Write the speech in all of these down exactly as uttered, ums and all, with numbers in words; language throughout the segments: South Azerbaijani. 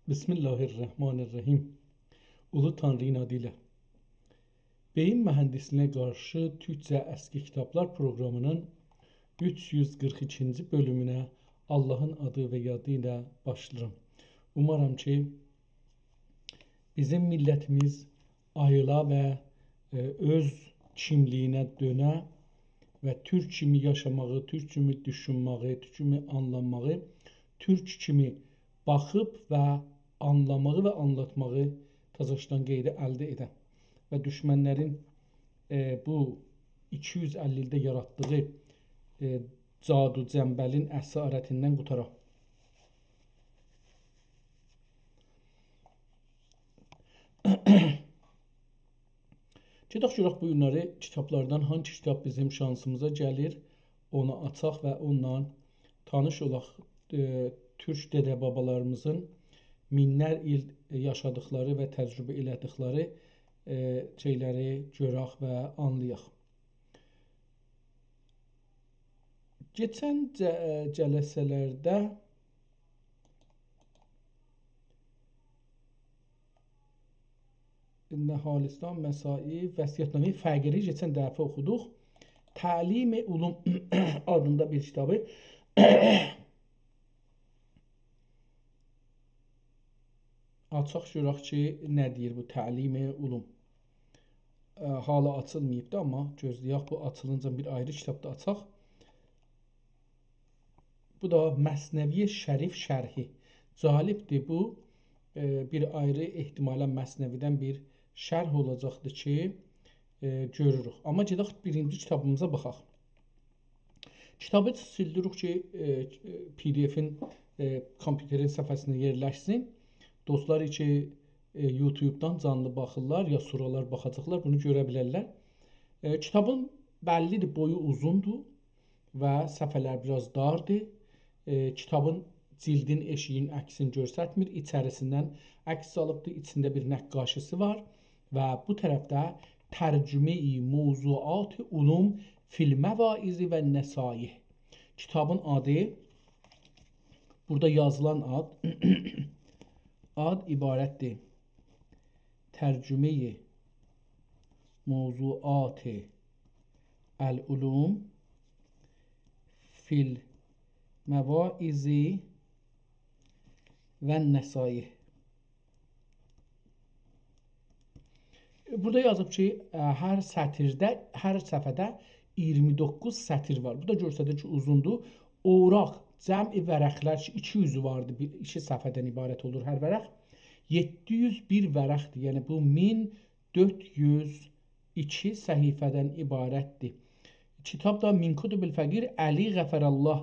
بسم الله الرحمن الرحیم. اولو تانری‌نین آدی ایله. بئیین مهندیسلیگینه قارشی تورکجه اسکی کیتابلار پروقرامی‌نین اوچ یوز قیرخ ایکینجی بؤلومونه آللاهین آدی و یادی ایله باشلاییرام. اومارام کی، بیزیم میللتیمیز آییلا و، ائ، اؤز کیملیگینه دؤنه و تورک کیمی یاشاماغی، تورک کیمی دوشونمه‌یی، تورک کیمی آنلاماغی، تورک کیمی باخیب و آنلاماغی و آنلاتماغی تازاشدان قئیده الده ائده و دوشمنلرین، ائ، بو ایکی یوز اللی ایلده یاراتدیغی، ائ، جادو جنبلین اسارتیندن قوتارا. گئدک گؤرک بو گونلری کیتابلاردان هانسی کیتاب بیزیم شانسیمیزا گلیر، اونو آچاق و اونونلا تانیش اولاق. ائ، تورک دده-بابالاریمیزین مینلر ایل یاشادیقلاری و تجربه ائله‌دیکلری، ائ، شئیلری گؤرک و آنلایاق. کئچن جه-، جلسه‌لرده نهالستان، مصائب، وصیت‌نامهٔ فقیری کئچن دفعه اوخودوق. تعلیم علوم آدیندا بیر کیتابی آچاق گؤرک کی، نه دئییر بو تعلیم علوم. اه، حالا آچیلماییبدی، آمما گؤزله‌یک، بو آچیلینجا بیر آیری کیتاب دا آچاق. بو دا مثنوی شریف شرحی. جالبدیر بو، اه، بیر آیری احتمالاً مثنوی‌دن بیر شرح اولاجاقدیر کی، اه، گؤروروک. آمما گئدک بیرینجی کیتابیمیزا باخاق. کیتابی سیلدیریک کی، ائ، پی دی افین، ائ، کامپیوترین صفحه‌سینده یئرلشسین. دوستلار کی، ائ، یوتیوبدان جانلی باخیرلار یا سونرالار باخاجاقلار، بونو گؤره بیلرلر. ائ، کیتابین بللی‌دیر، بویو اوزوندور و صفحه‌لر بیر آز داردیر. ائ، کیتابین جیلدین ائشیگین عکسینی گؤسترمیر. ایچریسیندن عکس آلیبدیر، ایچینده بیر نقاشی‌سی وار و بو طرفده ترجمهٔ موضوعات علوم فی المواعظ و النصایح. کیتابین آدی، بورادا یازیلان آد، آد عبارتدیر: ترجمهٔ موضوعات العلوم فی المواعظ و النصایح. بورادا یازیب کی، اه، هر سطیرده، هر صفحه‌ده اییرمی دوققوز سطیر وار. بو دا گؤستریر کی، اوزوندور. اوراق، جمع ورقلر کی، ایکی اوزو واردی، بیر، ایکی صفحه‌دن عبارت اولور هر ورق. یئددی یوز بیر ورقدیر. یعنی بو مین دؤرد یوز ایکی صفحه‌دن عبارتدیر. کیتاب دا من کتب الفقیر علی غفر الله،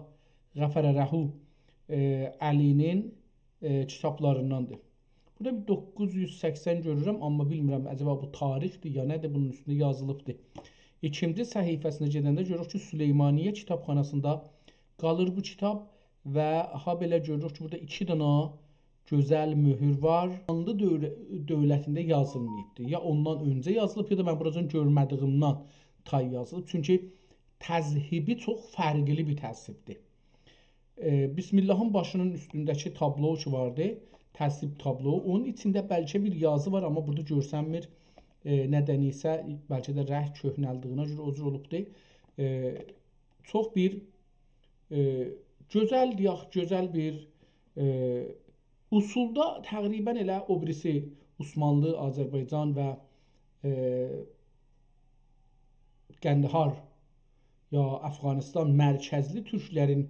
غفر له، ائ، علی‌نین، ائ، کیتابلارینداندیر. بورادا بیر دوققوز یوز سکسن گؤرورم، آمما بیلمیرم، عجبا بو تاریخدیر یا نه‌دیر، بونون اوستونده یازیلیبدیر. ایکینجی صفحه‌سینه گئدنده گؤروروک کی، سلیمانیه کیتابخاناسیندا قالیر بو کیتاب و هابئله گؤروروک کی، بورادا ایکی دانا گؤزل مؤهور وار. عثمانلی دؤول-، دؤولتینده یازیلماییبدیر. یا اوندان اؤنجه یازیلیب، یا دا من بوراجان گؤرمه‌دیییمدن تای یازیلیب. چونکی تذهیبی چوخ فرقلی بیر تذهیبدیر. ائ، بسم اللهین باشینین اوستونده‌کی تابلو کی واردی، تذهیب تابلو، اونون ایچینده بلکه بیر یازی وار، آمما بورادا گؤرسنمیر. ائ، ندن‌ایسه، بلکه ده رنگ کؤهنلدییینه گؤره او جور اولوبدور. ائ، چوخ بیر، ائ، گؤزل، دئیک، گؤزل بیر، ائ، اصولدا تقریباً ائله او بیریسی عثمانلی، آذربایجان و، ائ، قندهار یا افغانستان مرکزلی تورکلرین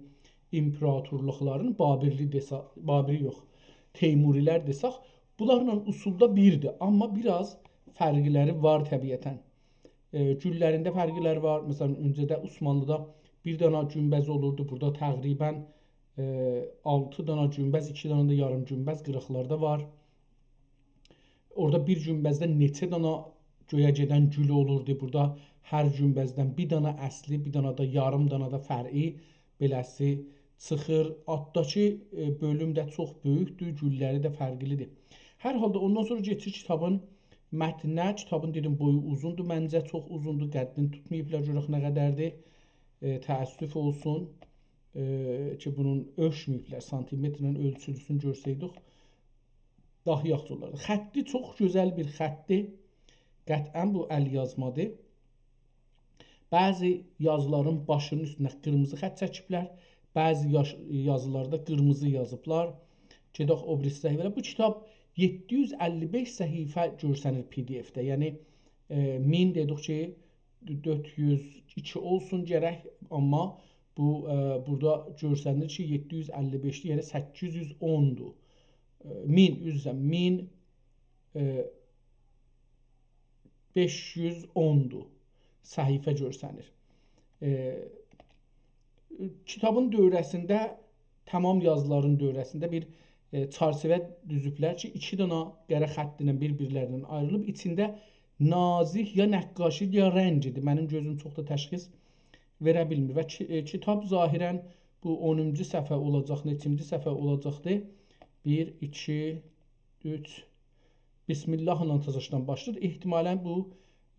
ایمپراتورلوقلارین، بابرلی دئسه-، بابری یوخ، تیموری‌لر دئسک، بونلارلا اصولدا بیردیر، آمما بیر آز فرقلری وار طبیعتاً. ائ، گونلرینده فرقلر وار. مثلاً، اؤنجه‌ده عثمانلیدا بیر دانا گونبز اولوردو، بورادا تقریباً، ائ، آلتی دانا گونبز، ایکی دانا دا یاریم گونبز قیراقلاردا وار. اورادا بیر گونبزده نئچه دانا گؤیه گئدن گول اولوردو. بورادا هر گونبزدن بیر دانا اصلی، بیر دانا دا یاریم دانا دا فرعی بئله‌سی چیخیر. آلتداکی، ائ، بؤلوم ده چوخ بؤیوکدور، گوللری ده فرقلیدیر. هر حالدا اوندان سونرا کئچیر کیتابین متنینه. کیتابین، دئدیم، بویو اوزوندور، منجه چوخ اوزوندور، قدّینی توتماییبلار، گؤرک نه قدردیر. ائ، تأسف اولسون، ائ، کی، بونون اؤلچمه‌ییبلر، سانتیمترله اؤلچولوسونو گؤرسه‌یدیک. داها یاخشی اولاردی. خطی چوخ گؤزل بیر خطدیر. قطعاً بو ال یازمادیر. بعضی یازیلارین باشینین اوستونه قیرمیزی خط چکیبلر، بعضی یاش-، یازیلاردا قیرمیزی یازیبلار. گئدک او بیریسی صفحه‌لره. بو کیتاب یئددی یوز اللی بئش صفحه گؤرسنیر پی دی اف‌ده. یعنی، ائ، مین دئدیک کی، دؤرد یوز ایکی اولسون گرک، آمما بو، ائ، بورادا گؤرسنیر کی، یئددی یوز اللی بئشدیر، یعنی سککیز یوز اوندور. ائ، مین، عذر ایسته‌ییرم، مین، ائ، بئش یوز اوندور صفحه گؤرسنیر. ائ، کیتابین دؤوره‌سینده، تمام یازیلارین دؤوره‌سینده بیر، ائ، چرچیوه دوزوبلر کی، ایکی دنه قره خط ایله بیر-بیرلریندن آیریلیب. ایچینده نازیک یا نقاشی‌دیر، یا رنگی‌دیر. منیم گؤزوم چوخ دا تشخیص وئره بیلمیر. و کی-، ائ، کیتاب ظاهراً بو اونونجو صفحه اولاجاق، نئچینجی صفحه اولاجاقدی؟ بیر، ایکی، اوچ. بسم الله ایله تازاشدان باشلاییر. احتمالاً بو،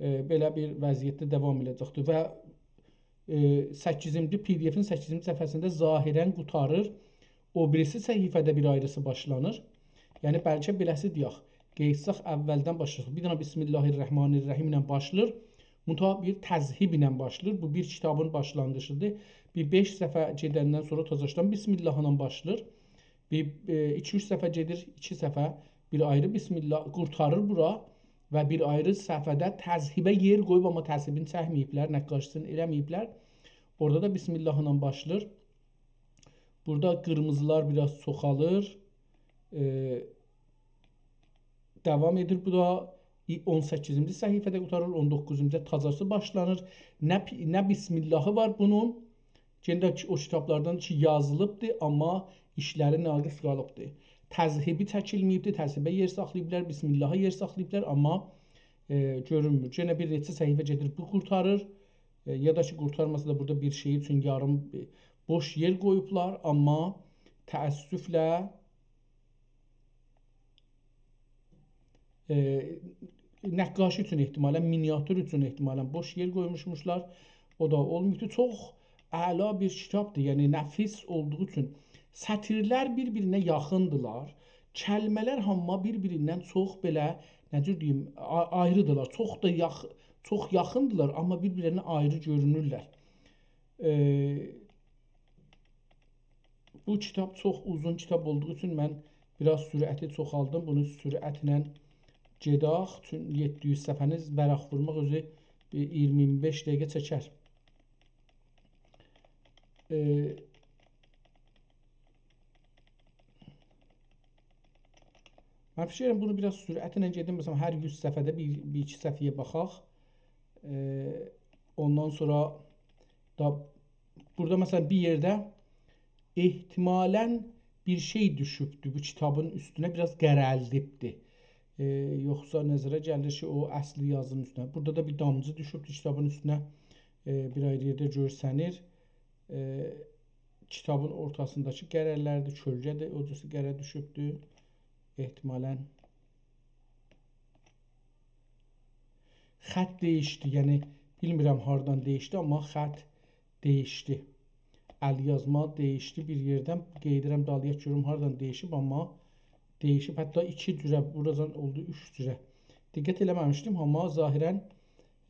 ائ، بئله بیر وضعیتده داوام ائده‌جکدیر. و، ائ، سککیزینجی، پی دی افین سککیزینجی صفحه‌سینده ظاهراً قوتاریر. او بیریسی صفحه‌ده بیر آیریسی باشلانیر. یعنی، بلکه بئله‌سی دئیک. قئییتساق اوّلدن باشلایاق. بیر دنه بسم الله الرحمن الرحیم ایله باشلاییر. منتها بیر تذهیب ایله باشلاییر. بو بیر کیتابین باشلانغیجی‌دیر. بیر بئش صفحه گئدندن سونرا تازاشدان بسم الله ایله باشلاییر. بیر، ائ، ایکی-اوچ صفحه گئدیر، ایکی صفحه بیر آیری بسم الله، قورتاریر بورا و بیر آیری صفحه‌ده تذهیبه یئر قویوب، آمما تذهیبین چکمه‌ییبلر، نقاشی‌سینی ائله‌مه‌ییبلر. اورادا دا بسم الله ایله باشلاییر. بورادا قیرمیزیلار بیر آز چوخالیر. ائ، داوام ائدیر. بو دا ای-، اون سککیزینجی صفحه‌ده قوتاریر، اون دوققوزونجو تازاسی باشلانیر. نه پی-، نه بسم اللهی وار بونون. یئنه ده کی، او کیتابلاردان کی، یازیلیبدی، آمما ایشلری ناقص قالیبدی. تذهیبی چکیلمه‌ییبدی، تذهیبه یئر ساخلاییبلار، بسم اللها یئر ساخلاییبلار، آمما، ائ، گؤرونمور. یئنه بیر نئچه صفحه گئدیر، بو قورتاریر. ائ، یا دا کی، قورتارماسا دا بورادا بیر شئی اوچون یاریم، ائ، بوش یئر قویوبلار، آمما تأسفله، ائ، نقاشی اوچون احتمالاً، مینیاتور اوچون احتمالاً بوش یئر قویموشموشلار. او دا اولماییبدی. چوخ اعلا بیر کیتابدیر، یعنی نفیس اولدوغو اوچون. سطیرلر بیر-بیرینه یاخیندیلار. کلمه‌لر هامینا بیر-بیریندن چوخ بئله، نه جور دئییم، آ-، آیریدیلار. چوخ دا یاخ-، چوخ یاخیندیلار، آمما بیر-بیرلرینه آیری گؤرونورلر. ائ، بو کیتاب چوخ اوزون کیتاب اولدوغو اوچون من بیر آز سرعتی چوخالدیم. بونو سرعتله گئدک. چون یئددی یوز صفحه‌نی ورق وورماق اؤزو بیر اییرمی بئش دقیقه چکر. ائ، من فیکیر ائدیرم، بونو بیر آز سرعتله گئدیم. مثلاً، هر یوز صفحه‌ده بیر، بیر ایکی صفحه‌یه باخاق. ائ، اوندان سونرا دا بورادا، مثلاً، بیر یئرده احتمالاً بیر شئی دوشوبدو بو کیتابین اوستونه، بیر آز قره‌لدیبدی. ائ، یوخسا نظره گلیر کی، او اصلی یازینین اوستونه. بورادا دا بیر دامجی دوشوبدو کیتابین اوستونه. ائ، بیر آیری یئرده گؤرسنیر. ائ، کیتابین اورتاسینداکی قره‌لردیر، کؤلگه‌دیر، او جورسو قره دوشوبدو. احتمالاً خط دییشدی، یعنی بیلمیرم هاردان دییشدی، آمما خط دییشدی. الیازما دییشدی بیر یئردن. قئییدیرم دالییا، گؤروم هاردان دییشیب، آمما دییشیب. حتی ایکی جوره، بورادان اولدو اوچ جوره. دقت ائله‌مه‌میشدیم، آمما ظاهراً،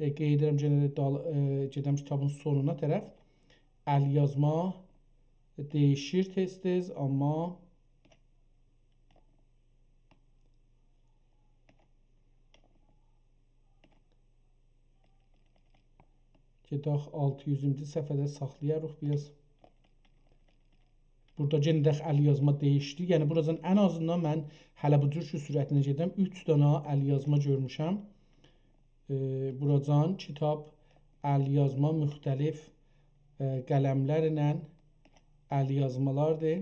ائ، قئییدیرم، یئنه ده دال-، ائ، گئدم کیتابین سونونا طرف. الیازما دییشیر تئز-تئز، آمما گئدک آلتی یوزونجو صفحه‌ده ساخلایاریق بیر آز. بورادا یئنه ده الیازما دییشدی. یعنی، بورادان ان آزیندان من هله بو جور کی، سرعتینه گئدیرم، اوچ دانا الیازما گؤرموشم. ائ، بورادان کیتاب الیازما، مختلف، ائ، قلملرله الیازمالاردیر.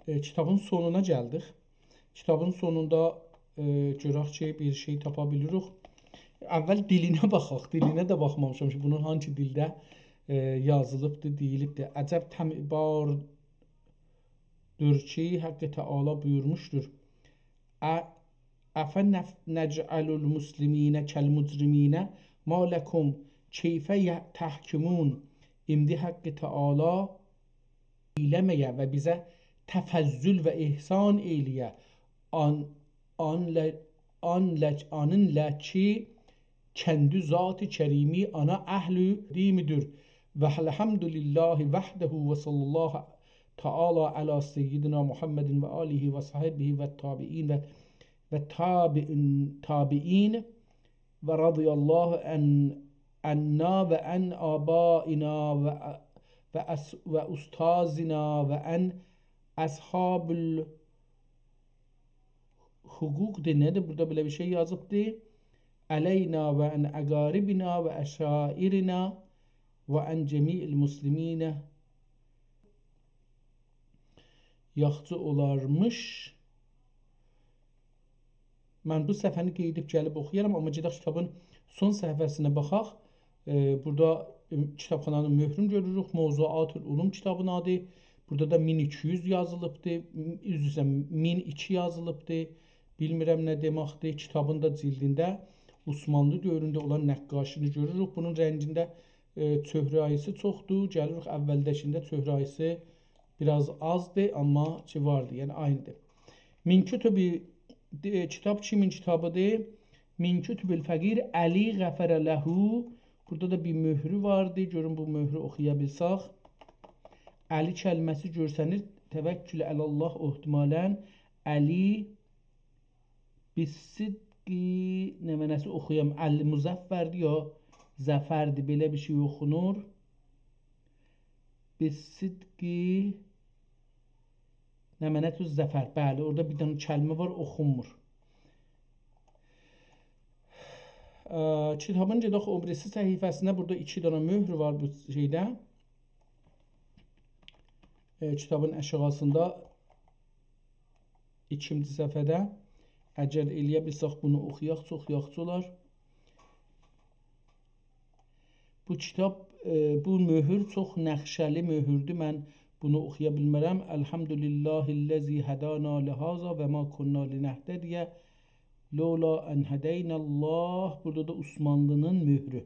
ائ، کیتابین سونونا گلدیک. کیتابین سونوندا، ائ، گؤرک کی، بیر شئی تاپا بیلیریک. اول دیلینه باخاق. دیلینه ده باخمامیشام کی، بونون هانسی دیلده، ائ، یازیلیبدیر، دئییلیبدیر. عجب تم-، باردیر کی، حق تعالی بویورموشدور: «أ-، أفنجعل المسلمین کالمجرمین ما لکم کیف ی-، تحکمون.» ایندی حق تعالی ائله‌مه‌یه و بیزه تفضل و احسان ائیله‌یه. آن، آن له، آن له، آنین له کی، کندی ذات کریمی آنا اهل دیمیدیر. و الحمد لله وحده و صلی الله تعالی علی سیدنا محمد و آله و صحبه و تابعین و، و تابع، تابعین و رضی الله عن، عنا و عن آبائنا و، و اس-، و استاذنا و عن اصحاب ال-، حقوقدیر، نه‌دیر؟ بورادا بئله بیر شئی یازیبدی. علینا و عن اقاربنا و عشائرنا و عن جمیع المسلمین. یاخشی اولارمیش. من بو صفحه‌نی قئییدیب گلیب اوخویارام، آمما گئدک کیتابین سون صفحه‌سینه باخاق. ائ، بورادا، ائ، کیتابخانانین مؤهرون گؤروروک، موضوعات العلوم کیتابین آدی. بورادا دا مین ایکی یوز یازیلیبدی، عذر ایسته‌ییرم، مین ایکی یازیلیبدی. بیلمیرم نه دئمکدیر. کیتابین دا جلدینده عثمانلی دؤورونده اولان نقاشینی گؤروروک. بونون رنگینده، ائ، چهره‌ایسی چوخدور. گلیریک اولده‌کینده، چهره‌ایسی بیر آز آزدیر، آمما کی واردیر، یعنی عینیدیر. من کتب، ائ، کیتاب کیمین کیتابیدیر؟ من کتب الفقیر علی غفر له. بورادا دا بیر مؤهرو واردی. گؤرون بو مؤهرو اوخویا بیلسک. علی کلمه‌سی گؤرسنیر. توکل علی الله احتمالاً. علی بالصدق، نمنه‌سی اوخویام. علی مظفردیر یا ظفردیر، بئله بیر شئی اوخونور. بالصدق، نمنة الظفر. بلی، اورادا بیر دنه کلمه وار، اوخونمور. اه، کیتابین گئدک او بیریسی صفحه‌سینه. بورادا ایکی دنه مؤهر وار بو شئیده. ائ، کیتابین آشاغیسیندا ایکینجی صفحه‌ده. اگر ائلیه بیلسک بونو اوخویاق، چوخ یاخشی اولار. بو کیتاب، ائ، بو مؤهور چوخ نقشه‌لی مؤهوردور. من بونو اوخویا بیلمرم. الحمد لله الذی هدانا لهذا و ما کنا لنهتدی لولا ان هدانا الله. بورادا دا عثمانلی‌نین مؤهرو.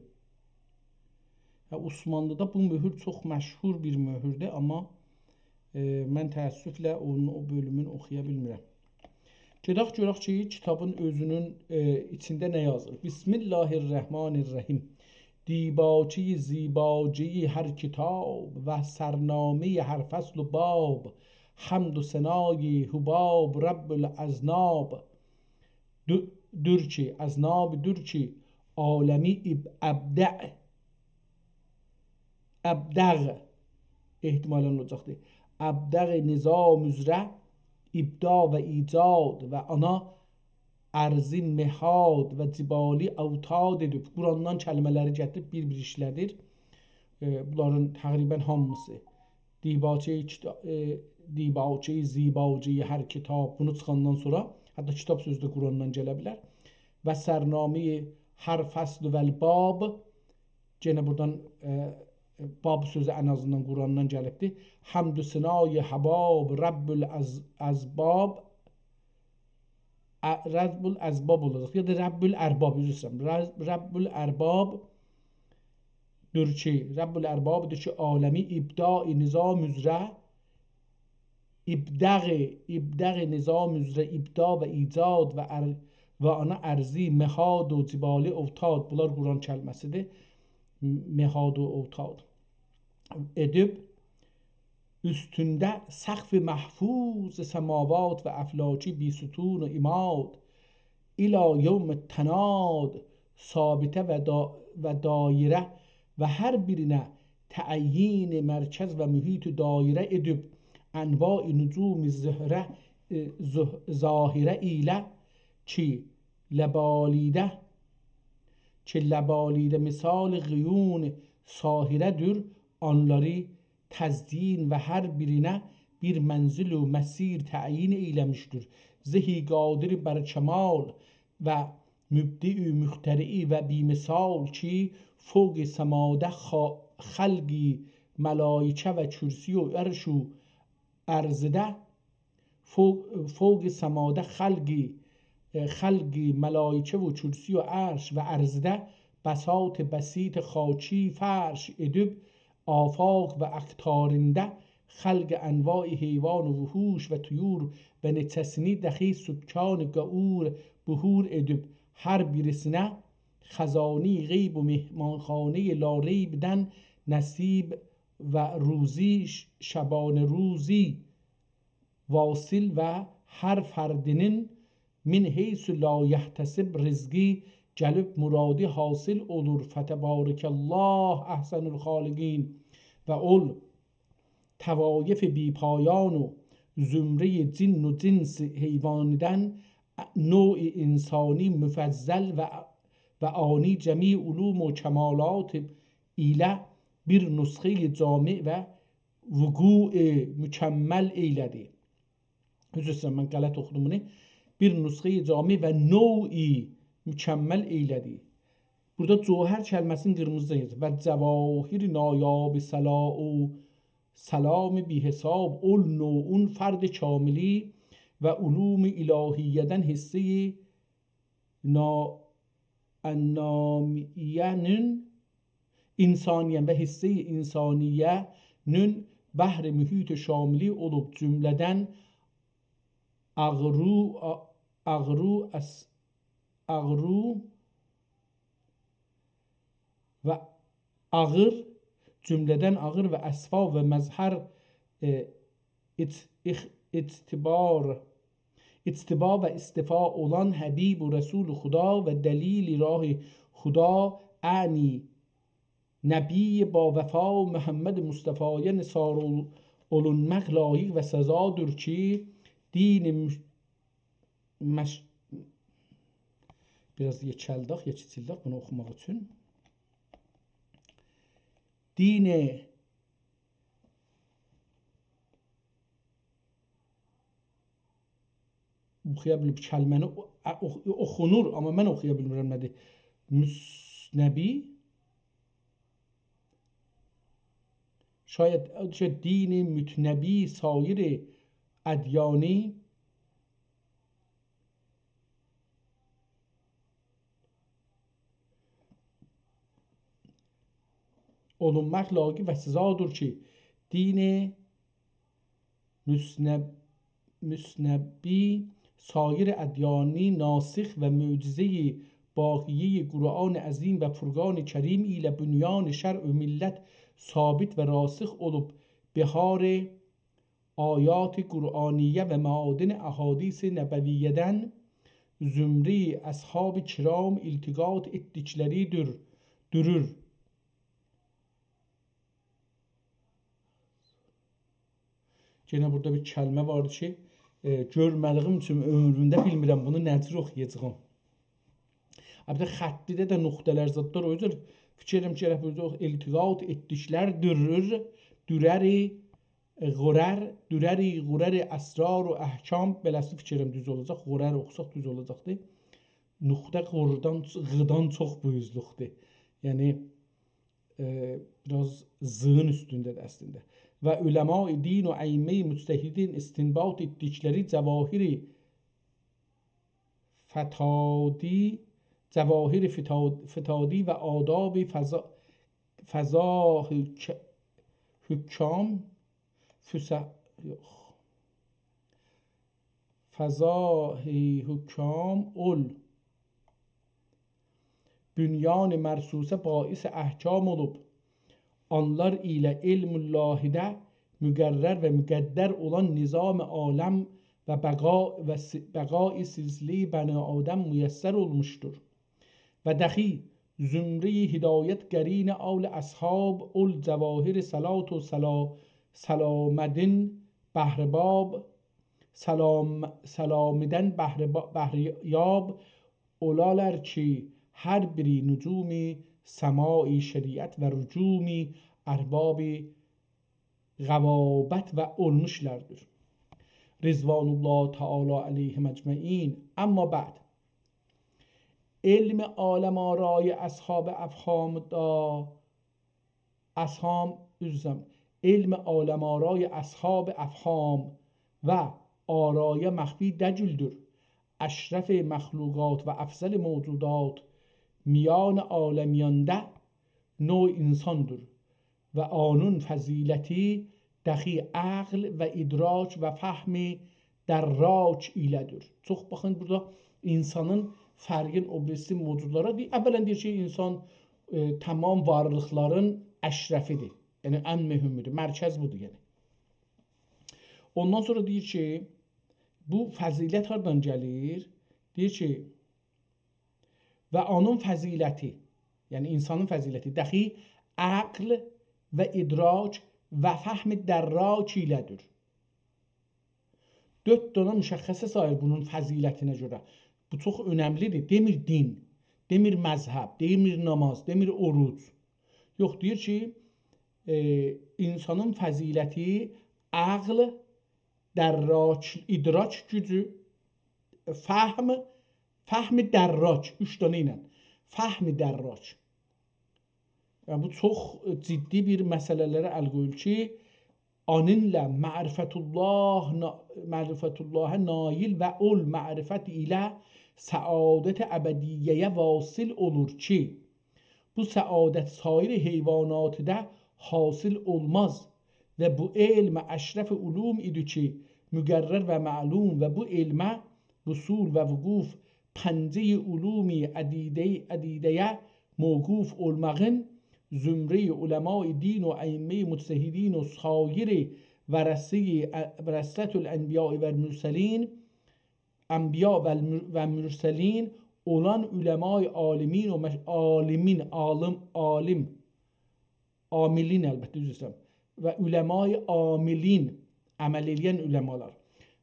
هه، عثمانلی‌دا بو مؤهور چوخ مشهور بیر مؤهوردور، آمما، ائ، من تأسفله اونون او بؤلومونو اوخویا بیلمیرم. گئدک گؤرک کی، کیتابین اؤزونون، ائ، ایچینده نه یازیلیر. بسم الله الرحمن الرحیم. دیباچه‌ی زیباجه‌ی هر کیتاب و سرنامه‌ی هر فصل و باب، حمد و ثنای حباب رب الاذناب. دو-، دور کی، اذناب دور کی، عالمی اب-، ابدع، ابدع احتمالاً اولاجاقدیر. ابدع نظام اوزره ابداع و ایجاد و آنا ارضی مهاد و جبالی اوتاد ائدیب. قرآندان کلمه‌لری گتیریب بیر-بیر ایشله‌دیر. ائ، بونلارین تقریباً هامیسی. دیباچه‌ی کیتا-، ائ، دیباچه‌ی زیباجه‌ی هر کیتاب. بونو چیخاندان سونرا، حتی کیتاب سؤزو ده قرآندان گله بیلر. و سرنامه‌ی هر فصل و الباب. یئنه بورادان، ائ، باب سؤزو ان آزیندان قرآندان گلیبدیر. حمد و ثنای حباب رب الاز-، ازباب. ا-، رب الازباب اولاجاق. یا دا رب الارباب، عذر ایسته‌ییرم. رب، رب الارباب دور کی، رب الارباب دور کی، عالمی ابداع نظام اوزره، ابداع، ابداع نظام اوزره ابداع و ایجاد و ار-، و آنا ارضی مهاد و جبالی اوتاد. بونلار قرآن کلمه‌سیدیر. مهاد و اوتاد. ائدیب اوستونده سقف محفوظ سماوات و افلاکی بی ستون و عماد، الی یوم التناد، ثابته و دا-، و دایره و هر بیرینه تعیین مرکز و محیط دایره ائدیب، انواع نجوم زهره، ائ، زه-، ظاهره ایله کی، لبالیده، کی لبالیده مثال غیون ساحره‌دیر، آنلاری تزیین و هر بیرینه بیر منزل و مسیر تعیین ائیله‌میشدیر. زهی قادر بر کمال و مبدع و مخترع و بی‌مثال کی، فوق سماده خا-، خلقی ملائکه و کرسی و عرش و ارضده فوق، فوق سماده خلقی، ائ، خلقی ملائکه و کرسی و عرش و ارضده بساط بسیط خاکی فرش ائدیب، آفاق و اقطارینده خلق انواع حیوان و وحوش و طیور و نئچه‌سینی دخی سکان قعور، بحور ائدیب هر بیریسینه، خزانه‌ی غیب و مهمانخانه‌ی لاریبدن نصیب و روزی، ش-، شبانه‌روزی واصل و هر فردینین من حیث لا یحتسب رزقی گلیب مرادی حاصل اولور. فتبارک الله احسن الخالقین. و اول طوایف بی‌پایان و زمره‌ی جن و جنس حیوانیدن نوع انسانی مفضل و، و عانی جمیع علوم و کمالات ایله بیر نسخه‌ی جامع و وقوع مکمل ائیله‌دی. عذر ایسته‌ییرم، من غلط اوخودوم بونو. بیر نسخه‌ی جامع و نوع مکمل ائیله‌دی. بورادا جوهر کلمه‌سینی قیرمیزیدان یازیر. و جواهر نایاب صلاح و سلام بی‌حساب، اول نوعون فرد کاملی و علوم الهیه‌دن حصه‌ی نا-، انامیه‌نین، انسانیه‌نین و حصه‌ی انسانیه‌نین بحر محیط شاملی اولوب، جمله‌دن اغرو، آ-، اغرو، اس-، اغرو و آغیر، جمله‌دن آغیر و اصفا و مظهر، ائ، اج-، اخ-، اجتبار، اجتبا و اصطفا اولان حبیب و رسول خدا و دلیل راه خدا، اعنی نبی باوفا محمد مصطفایا نثار اول-، اولونماق لایق و سزادیر کی، دین مش-، مش-، بیر آز یئکلدک، یا کیچیلدک بونو اوخوماق اوچون. دین، اوخویا بیلمیرم کلمه‌نی، او-، ا-، اوخ-، اوخونور، آمما من اوخویا بیلمیرم نه‌دیر. مثنبی. شاید، شاید دین متنبی سایر ادیانی اولونماق لایق و سزادیر کی، دین مثنب-، مثنبی سایر ادیانی ناسخ و معجزه‌ی باقیه‌ی قرآن عظیم و فرقان کریم ایله بنیان شرع و ملت ثابت و راسخ اولوب، بحار آیات قرآنیه و معادن احادیث نبویه‌دن زمره‌ی اصحاب کرام التقاط ائتدیکلری دور-، دورور. یئنه بورادا بیر کلمه واردی کی، ائ، گؤرمه‌دیییم اوچون عؤمرومده بیلمیرم بونو نه جور اوخویاجاغام. البته، خطیده ده نقطه‌لر زادلار، او یوزدن فیکیر ائدیرم کی، گرک بورادا التقاط ائتدیکلر دورور، دورری، ائ، غرر، دورری، غرر اسرار و احکام، بئله‌سی فیکیر ائدیرم دوز اولاجاق، غرر اوخوساق دوز اولاجاقدی. نقطه غردان، غدان چوخ بویوزلوقدور. یعنی، ائ، بیر آز زیین اوستونده‌دیر اصلینده. و علمای دین و ائمه‌ی مجتهدین استنباط ائتدیکلری جواهر فتادی، جواهر فتا-، فتادی و آداب فضا، فضا حک-، حکام، فسا-، یوخ. فضا حکام اول بنیان مرصوصه باعث احکام اولوب، آنلار ایله علم الهیده مقرر و مقدر اولان نظام عالم و بقا و س-، بقای سلسله‌ی بنی آدم میسر اولموشدور. و دخی زمره‌ی هدایت قرین آل اصحاب اول جواهر صلات و سلا-، سلامدن بهره‌باب، سلام-، سلامدن بهره-، بهره‌یاب اولالار کی، هر بیری نجوم سمای شریعت و رجوم ارباب غوابت و اولموشلاردیر. رضوان الله تعالی علیهم اجمعین. اما بعد، علم عالم‌آرای اصحاب افهام دا اصحاب، عذر ایسته‌ییرم، علم عالم‌آرای اصحاب افهام و آرایه مخفی دگیلدیر. اشرف مخلوقات و افضل موجودات میان عالمیانده نوع انساندیر و اونون فضیلتی دخی عقل و ادراک و فهم دراک ایله‌دیر. چوخ باخین، بورادا انسانین فرقین او بیریسی موجودلارا دئییر. اولاً دئییر کی، انسان، ائ، تمام وارلیقلارین اشرفی‌دیر. یعنی، ان مهمودور. مرکز بودور، یعنی. اوندان سونرا دئییر کی، بو فضیلت هاردان گلیر؟ دئییر کی، و اونون فضیلتی، یعنی انسانین فضیلتی، دخی عقل و ادراک و فهم دراک ایله‌دیر. دؤرد دنه مشخصه ساییر بونون فضیلتینه گؤره. بو چوخ اؤنملی‌دیر. دئمیر دین، دئمیر مذهب، دئمیر نماز، دئمیر اوروج. یوخ، دئییر کی، ائ، انسانین فضیلتی عقل، دراک، ادراک گوجو، فهم، فهم دراک، اوچ دنه ایله. فهم دراک. یعنی، بو چوخ جدی بیر مسئله‌لره ال قویور کی، آنینلا معرفت الله، نا-، معرفت اللهه نایل و اول معرفت ایله سعادت ابدیه‌یه واصل اولور کی، بو سعادت سایر حیواناتدا حاصل اولماز و بو علم اشرف علوم ایدی کی، مقرر و معلوم و بو علمه وصول و وقوف پنجه‌ی علوم عدیده، عدیده‌یه موقوف اولماغین زمره‌ی علمای دین و ائمه‌ی مجتهدین و سایر ورثه‌ی، ورثة الانبیاء و المرسلین، انبیا و المر-، و مرسلین اولان علمای عالمین و مش-، عالمین، عالم، عالم، عاملین، البته، عذر ایسته‌ییرم، و علمای عاملین، عمل ائله‌ین علمالار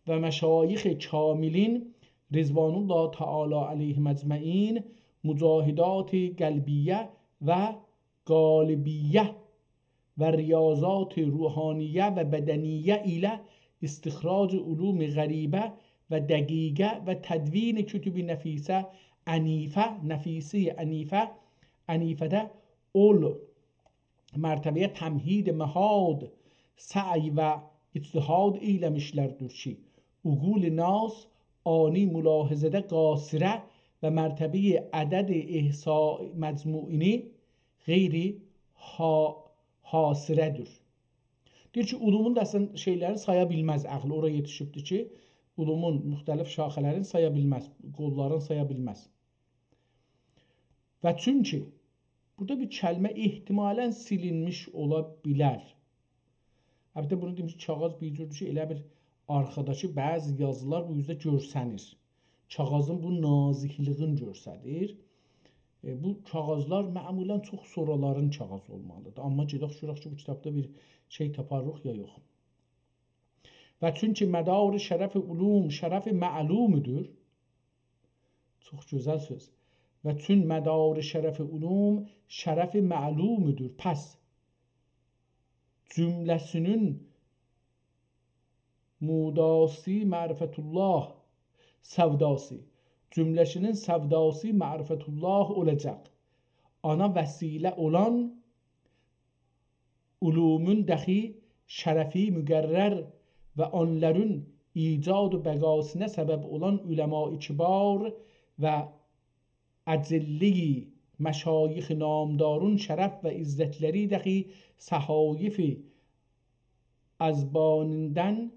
و مشایخ کاملین، رضوان الله تعالی علیهم اجمعین، مجاهدات قلبیه و قالبیه و ریاضات روحانیه و بدنیه ایله استخراج علوم غریبه و دقیقه و تدوین کتب نفیسه انیفه، نفیسه انیفه، انیفه‌ده اول مرتبه‌یه تمهید محال، سعی و اجتهاد ائیله‌میشلردیر کی، عقول ناس آنی ملاحظه‌ده قاصره و مرتبه‌ی عدد احصاء مجموعینی غیر حا-، حاصره‌دیر. دئییر کی، علومون دا اصلاً شئیلرینی سایا بیلمز عقل. اورا یئتیشیبدیر کی، علومون مختلف شاخه‌لرینی سایا بیلمز، قوللارینی سایا بیلمز. و چونکی بورادا بیر کلمه احتمالاً سیلینمیش اولا بیلر. البته، بونو دئمیش، کاغیذ بیر جوردور کی، ائله بیر آرخاداکی بعضی یازیلار بو اوزده گؤرسنیر. کاغیذین بو نازیکلیگین گؤستریر. ائ، بو کاغیذلار معمولاً چوخ سونرالارین کاغیذی اولمالیدیر. آمما گئدک گؤرک کی، بو کیتابدا بیر شئی تاپاریق یا یوخ. و چونکی مدار شرف علوم شرف معلومودور. چوخ گؤزل سؤز. و چون مدار شرف علوم شرف معلومودور. پس جمله‌سینین موداسی معرفت الله سوداسی، جمله‌سینین سوداسی معرفت الله اولاجاق. آنا وسیله اولان علومون دخی شرفی مقرر و اونلارین ایجاد و بقاسینا سبب اولان علمای کبار و اجلّه‌ی مشایخ نامدارون شرف و عزتلری دخی صحایف ازبانیندن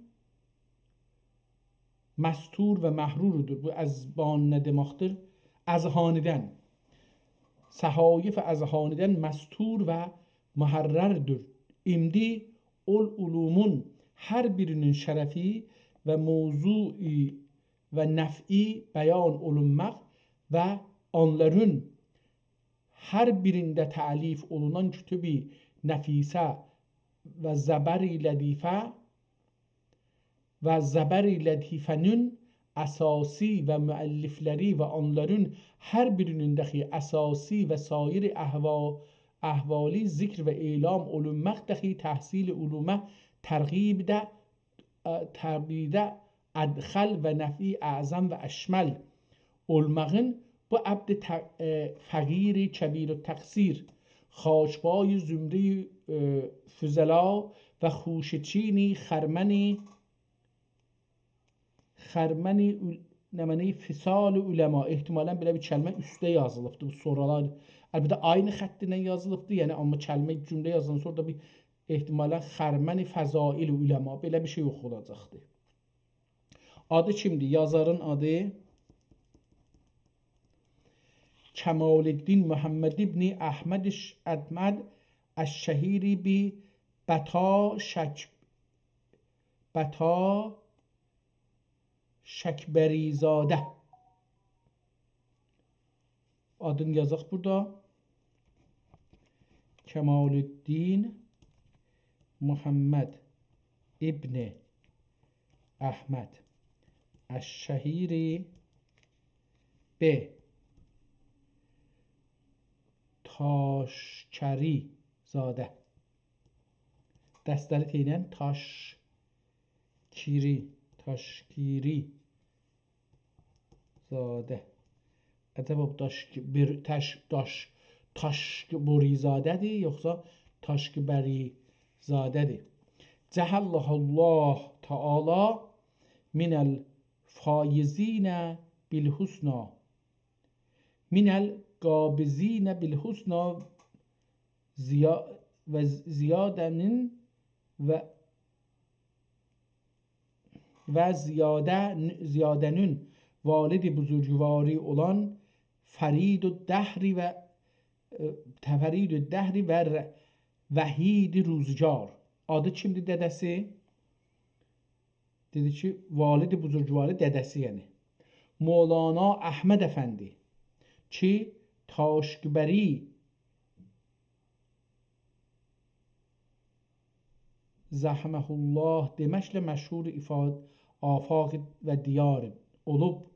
مستور و محروردور. بو ازبان نه دئمکدیر؟ اذهانیدن. صحایف اذهانیدن مستور و محرردیر. ایندی اول علومون هر بیرینین شرفی و موضوعی و نفعی بیان اولونماق و اونلارین هر بیرینده تألیف اولونان کتب نفیسه و زبر لطیفه و زبر لطیفه‌نین اساسی و مؤلفلری و اونلارین هر بیرینین دخی اساسی و سایر احوا-، احوالی ذکر و اعلام اولونماق دخی تحصیل علومه ترغیبده، اه، ترغیبده ادخل و نفعی اعظم و اشمل اولماغین بو عبد ت-، اه، فقیر کبیرالتقصیر، خاک‌پای زمره‌ی، اه، فضلا و خوشه چین خرمن، خرمن اول-، نمنه فصال علما. احتمالاً بئله بیر کلمه اوسته یازیلیبدی بو سونرالار. البته، عینی خط ایله یازیلیبدی، یعنی، آمما کلمه، جمله یازیلاندان سونرا دا بیر احتمالاً خرمن فضائل علما، بئله بیر شئی اوخوناجاقدی. آدی کیمدیر؟ یازارین آدی کمال‌الدین محمد ابن احمد ش-، احمد الشهیر به بطا شک-، بطا شکبری‌زاده. آدینی یازاق بورادا. کمال‌الدین محمد ابن احمد الشهیر به تاشکری زاده. دسته‌لی ت ایله تاشکیری، تاشکیری زاده. عجبا بو داش، بیر، تاش، داش، تاشکبری‌زاده‌دیر، یوخسا تاشکبری‌زاده‌دیر؟ جعله الله تعالی من الفائزین بالحسنی، من القابضین بالحسنی زیا-، و زیادنین و و زیاده، زیادنون والد بزرگواری اولان فرید الدهر و، ائ، فرید الدهر و ر-، وحید روزگار. آدی کیمدیر دده‌سی؟ دئدی کی، والد بزرگواری دده‌سی، یعنی. مولانا احمد افندی کی، تاشکبری زحمه الله دئمکله مشهور افاد-، آفاق و دیار اولوب.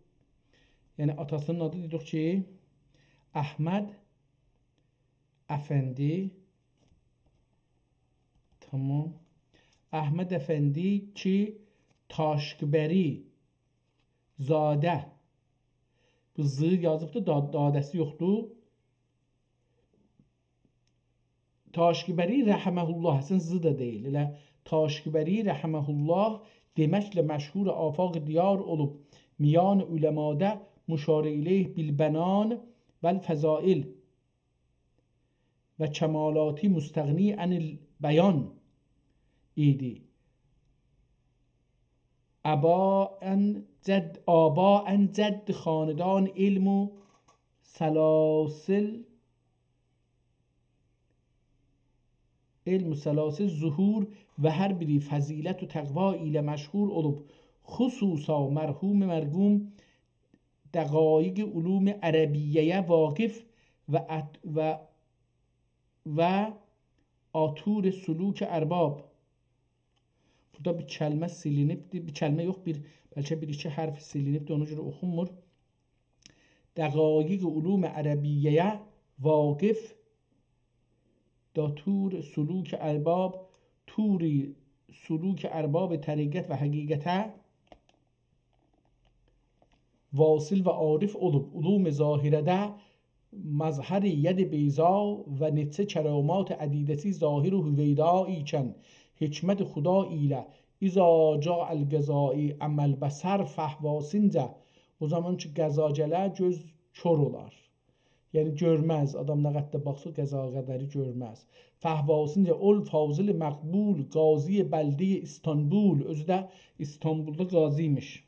یعنی، آتاسی‌نین آدی دئدیک کی، احمد افندی. تامام. احمد افندی کی، تاشکبری زاده. بو زی یازیبدی، دا-، داده‌سی یوخدور. تاشکبری رحمه الله، اصلاً زی ده دئییل، ائله تاشکبری رحمه الله دئمکله مشهور آفاق دیار اولوب، میان علمادا مشار الیه بالبنان و الفضائل و کمالاتی مستغنی عن البیان ایدی. آباء جد، آباء جد خاندان علم و سلاسل، علم و سلاسل ظهور و هر بیری فضیلت و تقوا ایله مشهور اولوب، خصوصا مرحوم مرقوم دقایق علوم عربیه‌یه واقف و ات-، و، و آطور سلوک ارباب. بورادا بیر کلمه سیلینیبدیر. بیر کلمه یوخ، بیر، بلکه بیر ایکی حرف سیلینیبدیر، اونا گؤره اوخونمور. دقایق علوم عربیه‌یه واقف، داطور سلوک ارباب، طور سلوک ارباب طریقت و حقیقته واصل و عارف اولوب، علوم ظاهره‌ده مظهر ید بیضا و نئچه کرامات عدیده‌سی ظاهر و هویدا ایکن، حکمت خدا ایله اذا جاء القضا اعمی البصر فهواسینجه، او زامان کی قضا گله، گؤز کور اولار. یعنی گؤرمز، آدام نه قدر ده باخسا قضا قدری گؤرمز. فهواسینجه اول فاضل مقبول، قاضی بلده‌ی ایستانبول، اؤزو ده ایستانبولدا قاضی ایمیش.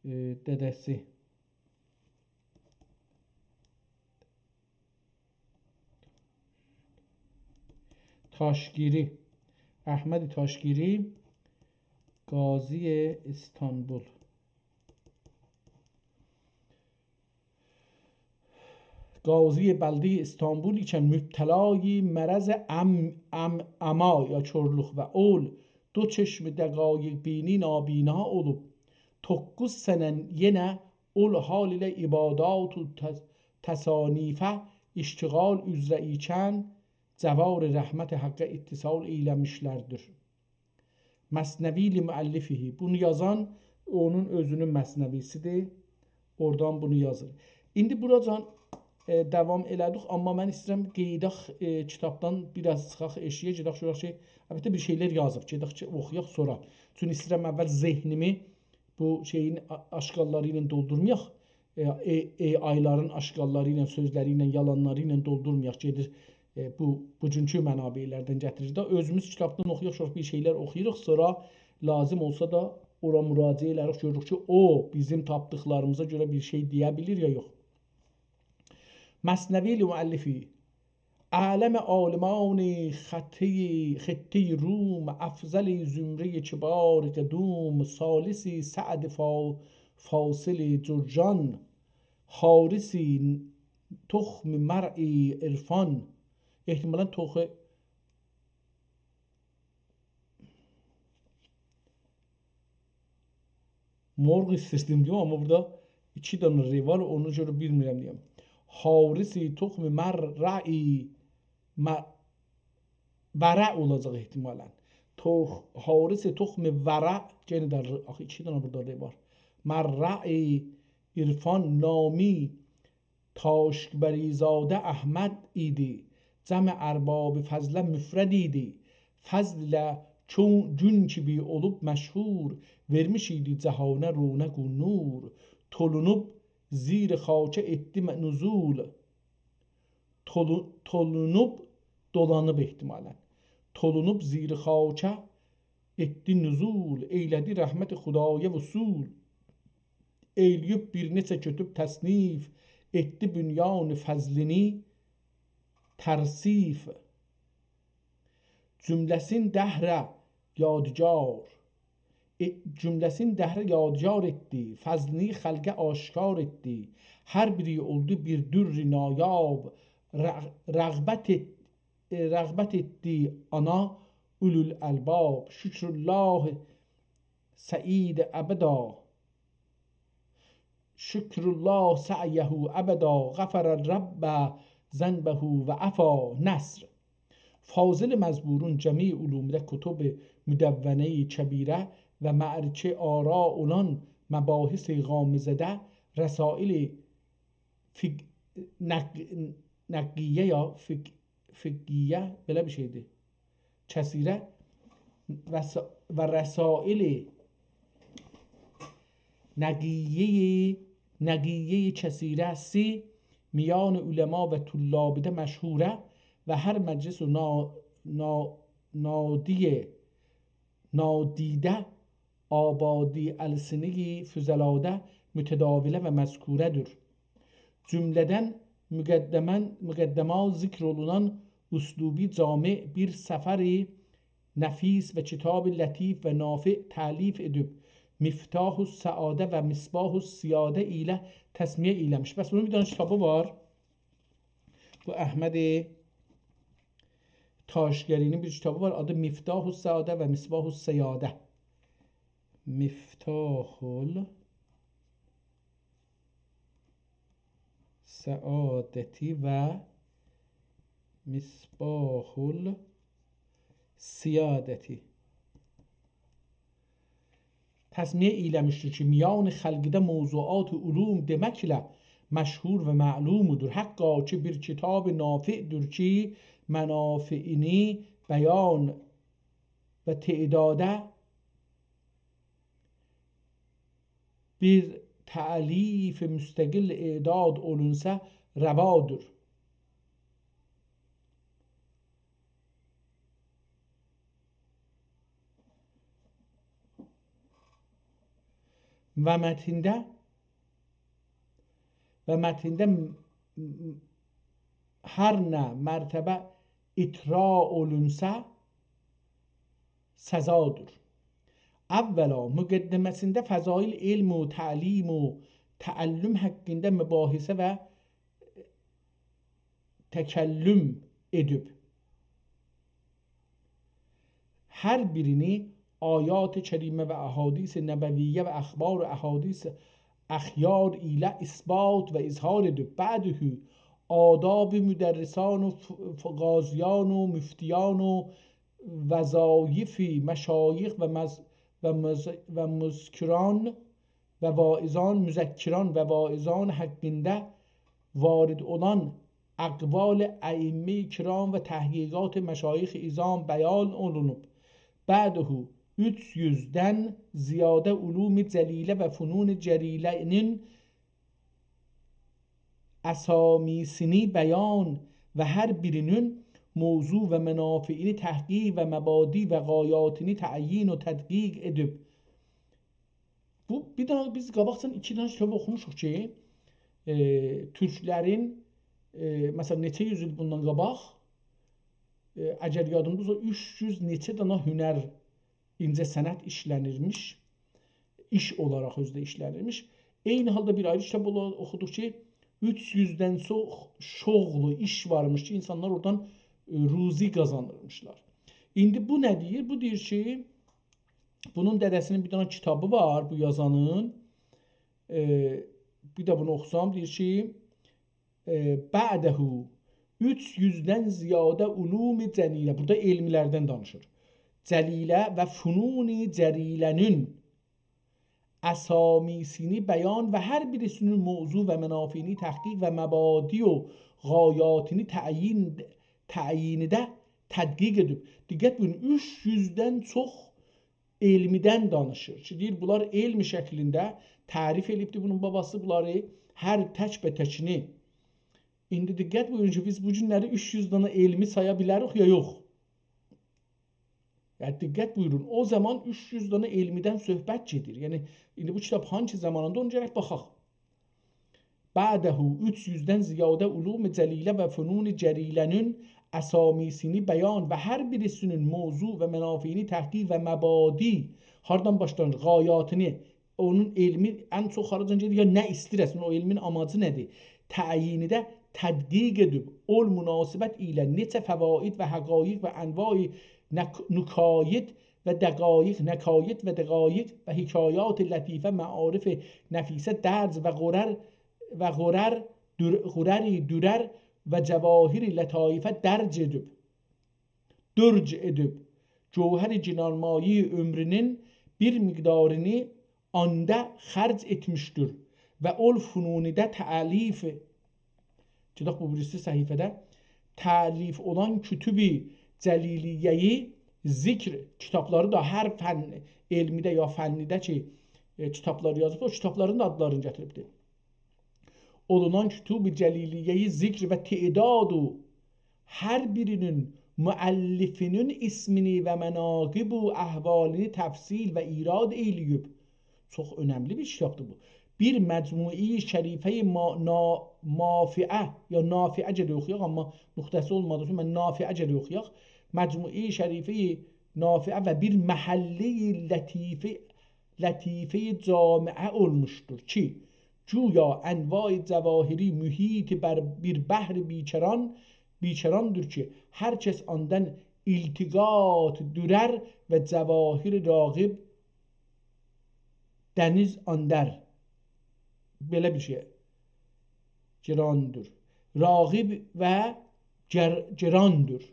ائ، دده‌سی. تاشکیری، احمد تاشکیری، قاضی ایستانبول. قاضی بلده‌ی ایستانبول ایکن مبتلای مرض ام-، ام-، عمی یا کورلوق و اول دو چشم دقایق بینی نابینا اولوب، دوققوز سنه یئنه اول حال ایله عبادات و ت-، تصانیفه اشتغال اوزره ایکن جوار رحمت حقه اتصال ائیله‌میشلردیر. مثنوی لمؤلفه. بونو یازان اونون اؤزونون مثنوی‌سیدیر. اورادان بونو یازیر. ایندی بوراجان، ائ، داوام ائله‌دیک، آمما من ایسته‌ییرم قئییداق، ائ، کیتابدان بیر آز چیخاق ائشییه، گئدک گؤرک کی، البته بیر شئیلر یازیب، گئدک کی، اوخویاق سونرا. چونکی ایسته‌ییرم اول ذهنیمی بو شئیین آ-، آشغاللاری ایله دولدورمایاق. ائ، ائ، AI-لارین آشغاللاری ایله، سؤزلری ایله، یالانلاری ایله دولدورمایاق. گئدیر، ائ، بو، بوگونکو منابع‌لردن گتیریر ده. اؤزوموز کیتابدان اوخویوروق، سونرا بیر شئیلر اوخویوروق، سونرا لازیم اولسا دا اورا مراجعه ائله‌ریک، گؤروروک کی، او بیزیم تاپدیقلاریمیزا گؤره بیر شئی دئیه بیلیر یا یوخ. مثنوی مؤلفی: اعلم عالمان خطهٔ، خطهٔ روم، افضل زمرهٔ کبار قدوم، ثالث سعد فا-، فاصل جرجان، حارث تخم مرع عرفان. احتمالاً توخ-، مرغ ایستیردیم دئییم، آمما بورادا ایکی دنه ر وار، اونا گؤره بیلمیرم دئیم. حارث تخم مرع، م-، ورع اولاجاق احتمالاً. توخ-، حارث تخم ورع، یئنه ده ر، آخی ایکی دنه بورادا ر وار. مرع عرفان نامی تاشکبری‌زاده احمد ایدی، جمع ارباب فضله مفرد ایدی. فضل ایله چون گون کیمی اولوب مشهور، وئرمیش ایدی جهانه رونق و نور. تولونوب زیر خاکه ائتدی م-، نزول. تولو-، تولونوب، دولانیب احتمالاً. تولونوب زیر خاکه ائتدی نزول، ائیله‌دی رحمت خدایه وصول. ائیله‌ییب بیر نئچه کتب تصنیف، ائتدی بنیان فضلینی ترصیف. جمله‌سین دهره یادگار، ائ، جمله‌سین دهره یادگار ائتدی، فضلینی خلقه آشکار ائتدی. هر بیری اولدو بیر در نایاب، رغ-، رغبت ائت-، ائ، رغبت ائتدی آنا اولوالالباب. شکرالله سعید ابدا، شکرالله سعیه ابدا، غفر الرب ذنبه و عفا. نثر. فاضل مزبورون جمیع علومده، کتب مدونهٔ کبیره و معرکه آرا اولان مباحث غامضه‌ده، رسائل فق-، نق-، نقیه یا فق-، فقهیه، بئله بیر شئیدیر. کثیره و س-، و رسائل نقیه، نقیه کثیره‌سی میان علما و طلابده مشهوره و هر مجلس و نا-، نا-، نادیه، نادیده آبادی السنهٔ فضلاده متداوله و مذکوره‌دیر. جمله‌دن مقدماً، مقدماً ذکر اولونان اسلوبی جامع بیر سفر نفیس و کتاب لطیف و نافع تألیف ائدیب، مفتاح السعاده و مصباح السیاده ایله تسمیه ائیله‌میش. بس بونون بیر دنه کیتابی وار. بو احمد تاشقری‌نین بیر کیتابی وار، آدی مفتاح السعاده و مصباح السیاده. مفتاح السعادة و مصباح السیادة. تسمیه ائیله‌میشدیر کی، میان خلقده موضوعات علوم دئمکله مشهور و معلومدور. حقا کی، بیر کتاب نافعدیر کی، منافعینی بیان و تعداده بیر تألیف مستقل اعداد اولونسا روادیر. و متنده، و متنده م-، م-، هر نه مرتبه اطراح اولونسا سزادیر. اولا، مقدمه‌سینده فضایل علم و تعلیم و تعلم حاقیندا مباحثه و تکلم ائدیب. هر بیرینی آیات کریمه و احادیث نبویه و اخبار و احادیث اخیار ایله اثبات و اظهار ائدیب. بعده آداب مدرسان و ف-، ف-، قاضیان و مفتیان و وظایف مشایخ و مز-، و مز-، و مذکران و واعظان، مذکران و واعظان حاقیندا وارد اولان اقوال ائمه کرام و تحقیقات مشایخ عظام بیان اولونوب. بعده اوچ یوزدن زیاده علوم جلیله و فنون جلیله‌نین اسامیسینی بیان و هر بیرینین موضوع و منافعینی تحقیق و مبادی و غایاتینی تعیین و تدقیق ائدیب. بو، بیر دنه بیز قاباقجادان ایکی دنه کیتاب اوخوموشوق کی، ائ، تورکلرین، ائ، مثلا، نئچه یوز ایل بوندان قاباق، ائ، اگر یادیمدادیرسا، اوچ یوز نئچه دنه هنر، اینجه‌صنعت ایشله‌نیرمیش، ایش اولاراق اؤزو ده ایشله‌نیرمیش. عینی حالدا بیر آیری کیتاب اولا-، اوخودوق کی، اوچ یوزدن چوخ شغل، ایش وارمیش کی، اینسانلار اورادان، ائ، روزی قازانیرمیشلار. ایندی بو نه دئییر؟ بو دئییر کی، بونون دده‌سینین بیر دنه کیتابی وار، بو یازانین. ائ، بیر ده بونو اوخوسام، دئییر کی، ائ، «بعده اوچ یوزدن زیاده علوم جلیله»، بورادا علملردن دانیشیر. «جلیله و فنون جلیله‌نین اسامی‌سینی بیان و هر بیریسینین موضوع و منافعینی تحقیق و مبادی و غایاتینی تعیین، تعیینی ده تدقیق ائدیب.» دقت بویورون، اوچ یوزدن چوخ علمیدن دانیشیر کی، دئییر، بونلار علم شکلینده تعریف ائله‌ییبدی بونون باباسی بونلاری، هر تک‌به‌تکینی. ایندی دقت بویورون کی، بیز بو گونلری اوچ یوز دنه علمی سایا بیلریک یا یوخ؟ یعنی، دقت بویورون، او زامان اوچ یوز دنه علمیدن صحبت گئدیر. یعنی، ایندی بو کیتاب هانسی زامانیندا، اونو گرک باخاق. «بعده اوچ یوزدن زیاده علوم جلیله و فنون جلیله‌نین اسامی‌سینی بیان و هر بیریسینین موضوع و منافعینی تحقیق و مبادی»، هاردان باشلانیر؟ غایاتینی، اونون علمی ان چوخ هاراجان گئدیر، یا نه ایستیر اصلینده، او علمین آماجی نه‌دیر؟ «تعیینی ده تدقیق ائدیب، اول مناسبت ایله نئچه فواید و حقایق و انواع نک-، نکایت و دقایق، نکایت و دقایق و حکایات لطیفه، معارف نفیسه، درج و غرر و غرر، در-، غرری درر و جواهر لطایفه درج ائدیب، درج ائدیب، جوهر گرانمایهٔ عمرونون بیر مقدارینی آندا خرج ائتمیشدیر و اول فنونی ده تألیف، گئدک بو بیریسی صفحه‌ده، تألیف اولان کتب جلیلیه‌یی ذکر، کیتابلاری دا هر فن، علمیده یا فنیده کی، ائ، کیتابلار یازیب، او کیتابلارین دا آدلارینی گتیریبدیر. اولونان کتب جلیلیه‌یی ذکر و تعداد و هر بیرینین مؤلفینین اسمینی و مناقب و احوالینی تفصیل و ایراد ائیله‌ییب. چوخ اؤنملی بیر کیتابدیر بو. بیر مجموعهٔ شریفهٔ ما-، نا-، مافعه، یا نافعه گرک اوخویاق، آمما نقطه‌سی اولمادیغی اوچون من نافعه گرک اوخویاق. مجموعهٔ شریفهٔ نافعه و بیر محلهٔ لطیفه، لطیفهٔ جامعه اولموشدور کی، گویا انواع جواهری محیط بر بیر بحر بی‌کران، بی‌کراندیر کی، هر کس آندان التقاط درر و جواهر راغب دنیز آندر. بئله بیر شئی. گراندور. راغب و گر-، گراندور.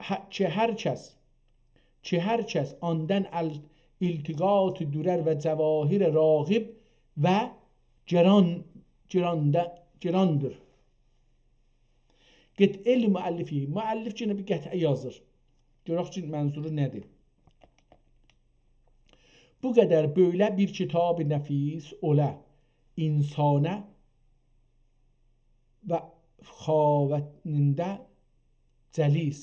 ه-، کی هر کس، کی هر کس آندان ال-، التقاط درر و جواهر راغب و گران، گرانده، گراندور. قطعه لمؤلفه. مؤلف یئنه بیر قطعه یازیر. گؤرک کی، منظورو نه‌دیر؟ بو قدر بؤیله بیر کتاب نفیس اولا انسانه و خاوتینده جلیس.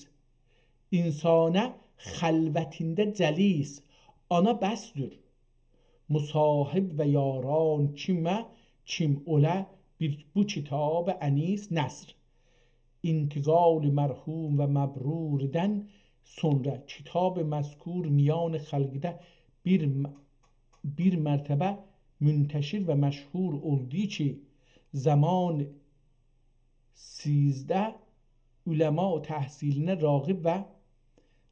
انسانه خلوتینده جلیس، آنا بسدیر. مصاحب و یاران کیمه کیم اوله بیر بو کتاب انیس نثر. انتقال مرحوم و مبروردن سونرا کتاب مذکور میان خلقده بیر م-، بیر مرتبه منتشر و مشهور اولدو کی، زمان سیزده علما تحصیلینه راغب و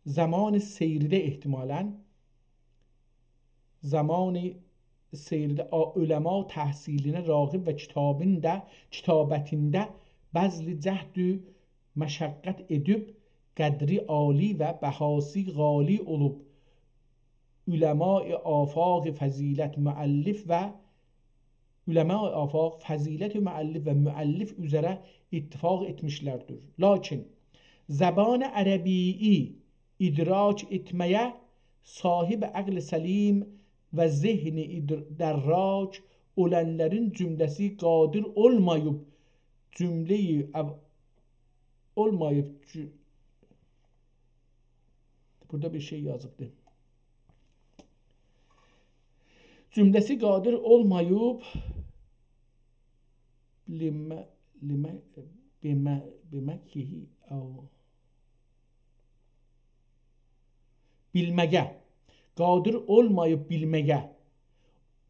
زمان سیرده احتمالاً زمان سیرده آ-، علما تحصیلینه راغب و کتابین ده، کتابتینده بذل جهد و مشقت ائدیب، قدری عالی و بهاسی غالی اولوب، علمای آفاق فضیلت مؤلف و علمای آفاق فضیلت مؤلف و مؤلف اوزره اتفاق ائتمیشلردیر. لاکین زبان عربی‌یی ادراک ائتمه‌یه صاحب عقل سلیم و ذهن ادر-، دراک اولانلارین جمله‌سی قادر اولماییب، جمله‌ی او-، اولماییب جو-، بورادا بیر شئی یازیبدی. جمله‌سی قادر اولماییب لیمه، لیمه، بیمه، بیمه کی، او. بیلمه‌یه. قادر اولماییب بیلمه‌یه.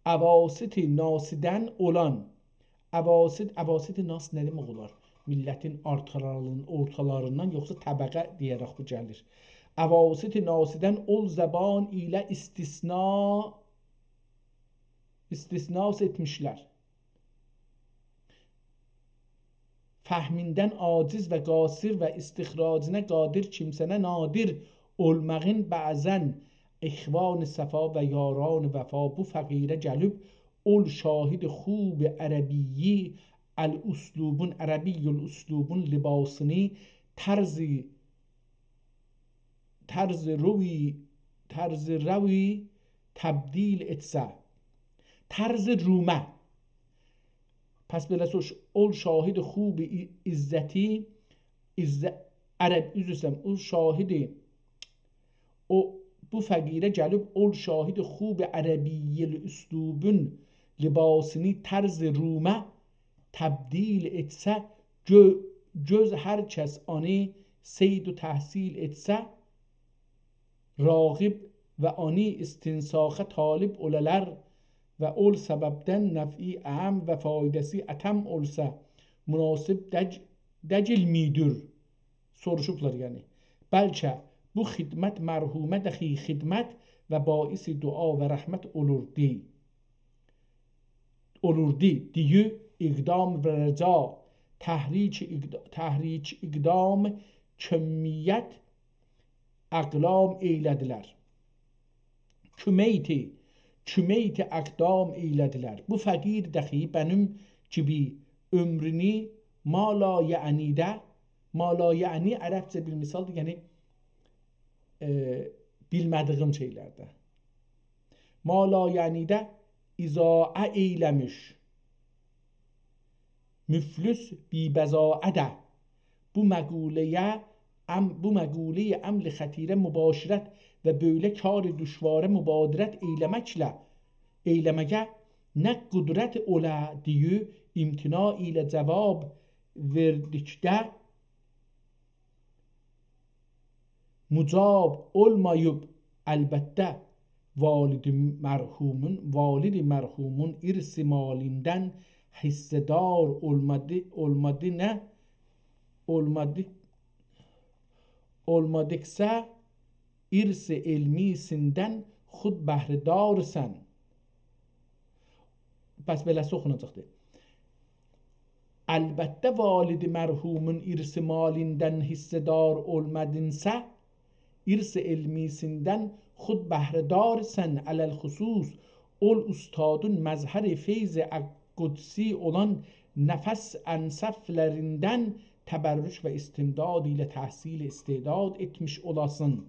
اواسط ناسدن اولان. اواسط، اواسط ناس نه دئمک اولار؟ میللتین آرتالارین-، اورتالاریندان، یوخسا طبقه دئیه‌رک بو گلیر. اواسط ناسدن اول زبان ایله استثنا، استثناس ائتمیشلر. فهمیندن عاجز و قاصر و استخراجینه قادر کیمسه‌نه نادر اولماغین بعضا اخوان صفا و یاران وفا بو فقیره گلیب اول شاهد خوب عربی الاسلوبون، عربی الاسلوبون لباسینی طرز، طرز روی، طرز روی تبدیل ائتسه. طرز رومه. پس بئله سوروش، اول شاهد خوب ع-، عزتی، عزه-، عرب، عذر ایسته‌ییرم، اول شاهد، او، بو فقیره گلیب اول شاهد خوب عربی الاسلوبون لباسینی طرز رومه تبدیل ائتسه، گؤ-، گؤز هر کس آنی صید و تحصیل ائتسه، راغب و آنی استنساخه طالب اولالار و اول سببدن نفعی اعم و فایده‌سی اتم اولسا، مناسب دگ-، دگیل میدیر؟ سوروشوبلار، یعنی. بلکه بو خدمت مرحومه دخی خدمت و باعث دعا و رحمت اولوردو. اولوردو، دئیه اقدام و رجا، تحریک اقد-، تحریک اقدام کمیت اقلام ائیله‌دیلر. کمیت، کمیت اقدام ائیله‌دیلر. بو فقیر دخی منیم کیبی عؤمرونو ما لا یعنی‌ده، ما لا یعنی عربجه بیر مثالدیر، یعنی، ائ، بیلمه‌دیگیم شئیلرده. ما لا یعنی‌ده اضاعه ائیله‌میش. مفلس بی‌بضاعه‌ده. بو مقوله‌یه ام-، بو مقوله‌ی امر خطیره مباشرت و بؤیله کار دشواره مبادرت ائیله‌مکله، ائیله‌مه‌یه نه قدرت اولا دئیه امتناع ایله جواب وئردیکده، مجاب اولماییب، البته، والد مرحومون، والد مرحومون ارث مالیندن حصه‌دار اولمادی، اولمادی نه؟ اولمادی، اولمادیقسا ارث علمیسیندن خود بهره‌دارسان. پس بئله‌سی اوخوناجاقدیر. البته، والد مرحومون ارث مالیندن حصه‌دار اولمادینسا، ارث علمیسیندن خود بهره‌دارسان، علی الخصوص، اول اوستادون مظهر فیض قدسی اولان نفس انصافلریندن تبرک و استمداد ایله تحصیل استعداد ائتمیش اولاسان.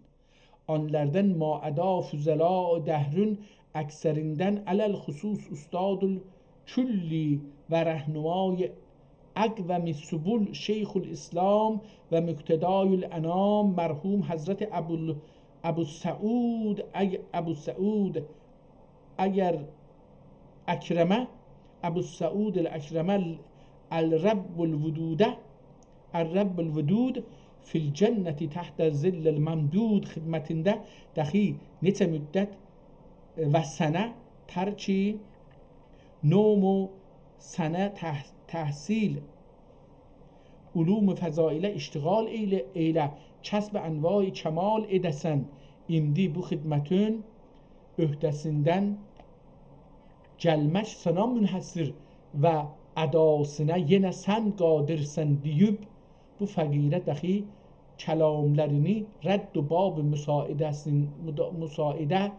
آنلاردان ماادا فضلاء دهرون اکثریندن، علی الخصوص اوستاد الکل و رهنمای اقوم سبل شیخ الاسلام و مقتدای الانام مرحوم حضرت ابو، ابوسعود، اگر، ابوسعود اگر اکرمه، ابوسعود الاکرمه ال-، الرب الودود، الرب الودود فی الجنة تحت الظل الممدود خدمتینده دخی نئچه مدت، ائ، و سنه ترک نوم و سنه تح-، تحصیل علوم فضائله اشتغال ائیله، ائیله کسب انواع کمال ائده‌سن. ایندی بو خدمتین عهده‌سیندن گلمک سنه منحصر و اداسینا یئنه سن قادرسن دئییب، بو فقیره دخی کلاملارینی رد و باب مساعده‌سین-، مدا-، مساعده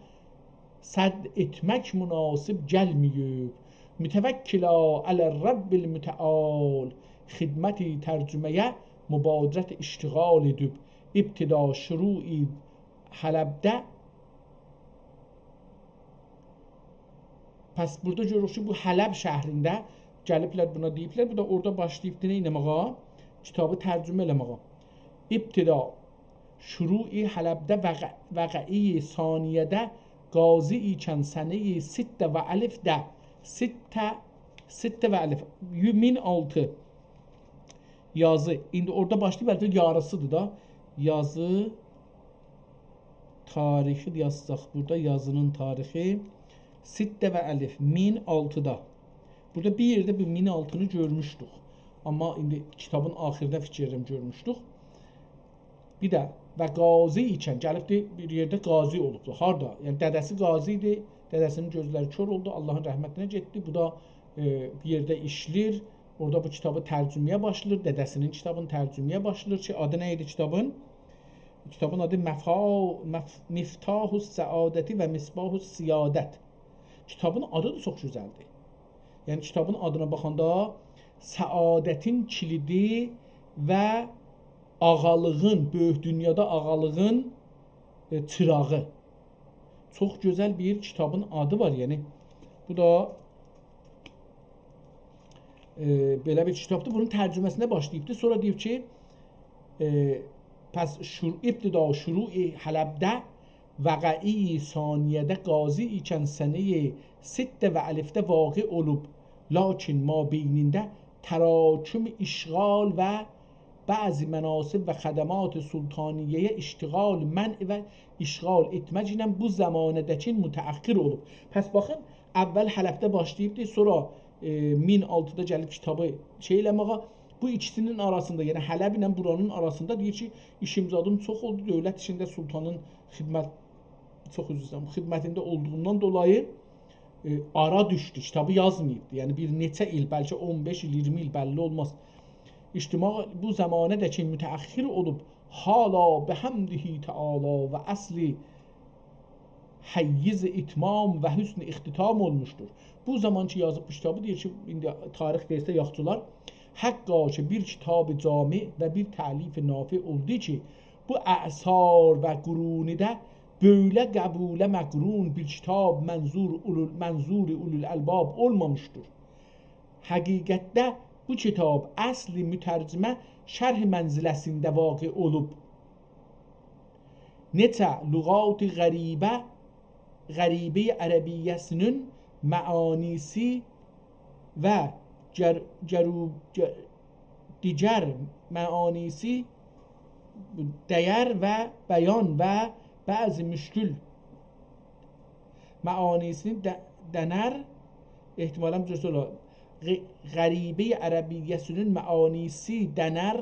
سد ائتمک مناسب گلمه‌ییب. متوکلا علی الرب المتعال خدمت ترجمه‌یه مبادرت اشتغال ائدیب، ابتدا شروع حلبده. پس بورادا گؤروروک کی، بو حلب شهرینده گلیبلر، بونا دئییبلر. بو دا اورادا باشلاییبدی نئینه‌مه‌یه؟ کیتابی ترجمه ائله‌مه‌یه. ابتدا شروع حلبده وقع-، وقعه‌ی ثانیه‌ده قاضی ایکن سنه‌ی سته و الفده، سته، سته و الف، یو-، مین آلتی یازی. ایندی اورادا باشلاییب، البته یاریسیدیر دا. یازی تاریخی یازساق بورادا، یازینین تاریخی سته و الف، مین آلتیدا. بورادا بیر یئرده بو مین آلتینی گؤرموشدوک. آمما ایندی کیتابین آخیریندا فیکیر ائدیرم گؤرموشدوک. بیر ده و قاضی ایکن، گلیبدی بیر یئرده قاضی اولوبدو. هاردا؟ یعنی دده‌سی قاضی ایدی، دده‌سینین گؤزلری کور اولدو، آللاهین رحمتینه گئتدی. بو دا، ائ، بیر یئرده ایشله‌ییر. اورادا بو کیتابی ترجمه‌یه باشلاییر، دده‌سینین کیتابینی ترجمه‌یه باشلاییر کی، آدی نه ایدی کیتابین؟ کیتابین آدی مفا-، مف-، مفتاح السعادة و مصباح السیادة. کیتابین آدی دا چوخ گؤزلدیر. یعنی کیتابین آدینا باخاندا سعادتین کلیدی و آغالیغین، بؤیوک دونیادا آغالیغین، ائ، چیراغی. چوخ گؤزل بیر کیتابین آدی وار، یعنی بو دا، ائ، بئله بیر کیتابدیر. بونون ترجمه‌سینه باشلاییبدیر. سونرا دئییب کی، ائ، پس شور-، ابتدا شروع حلبده وقعه‌ی ثانیه‌ده قاضی ایکن سنه‌ی سته و الفده واقع اولوب. لاکین مابینینده تراکم اشغال و بعضی مناصب و خدمات سلطانیه‌یه اشتغال، منع و اشغال ائتمک ایله بو زمانه‌ده‌کین متأخر اولوب. پس باخین، اول حلبده باشلاییبدی، سونرا، ائ، مین آلتیدا گلیب کیتابی شئی ائله‌مه‌یه. بو ایکیسینین آراسیندا، یعنی حلب ایله بورانین آراسیندا دئییر کی، ایشیم زادیم چوخ اولدو، دؤولت ایشینده سلطانین خدمت، چوخ عذر ایسته‌ییرم، خدمتینده اولدوغومدان دولایی، ائ، آرا دوشدو، کیتابی یازماییبدی. یعنی بیر نئچه ایل، بلکه اون بئش ایل، اییرمی ایل، بللی اولماز. اجتماع بو زمانه‌ده‌کین متأخر اولوب، حالا بحمده تعالی و اصل حیز اتمام و حسن اختتام اولموشدور. بو زامان کی یازیب بو کیتابی، دئییر کی، ایندی تاریخ وئرسه یاخچیلار، حقا کی بیر کیتاب جامع و بیر تألیف نافع اولدو کی، بو اعصار و قرونده بؤیله قبوله مقرون بیر کیتاب منظور اولو-، منظور اولوالالباب اولمامیشدیر. حقیقتده بو کیتاب اصل مترجمه شرح منزله‌سینده واقع اولوب. نئچه لغات غریبه، غریبه عربیه‌سینین معانیسی و جر-، جروب-، جر-، دیگر معانیسی، دیر و بیان و بعضی مشکل معانیسینی ده-، دنر، احتمالاً دوز اولا، غ-، غریبه عربیه‌سینین معانیسی دنر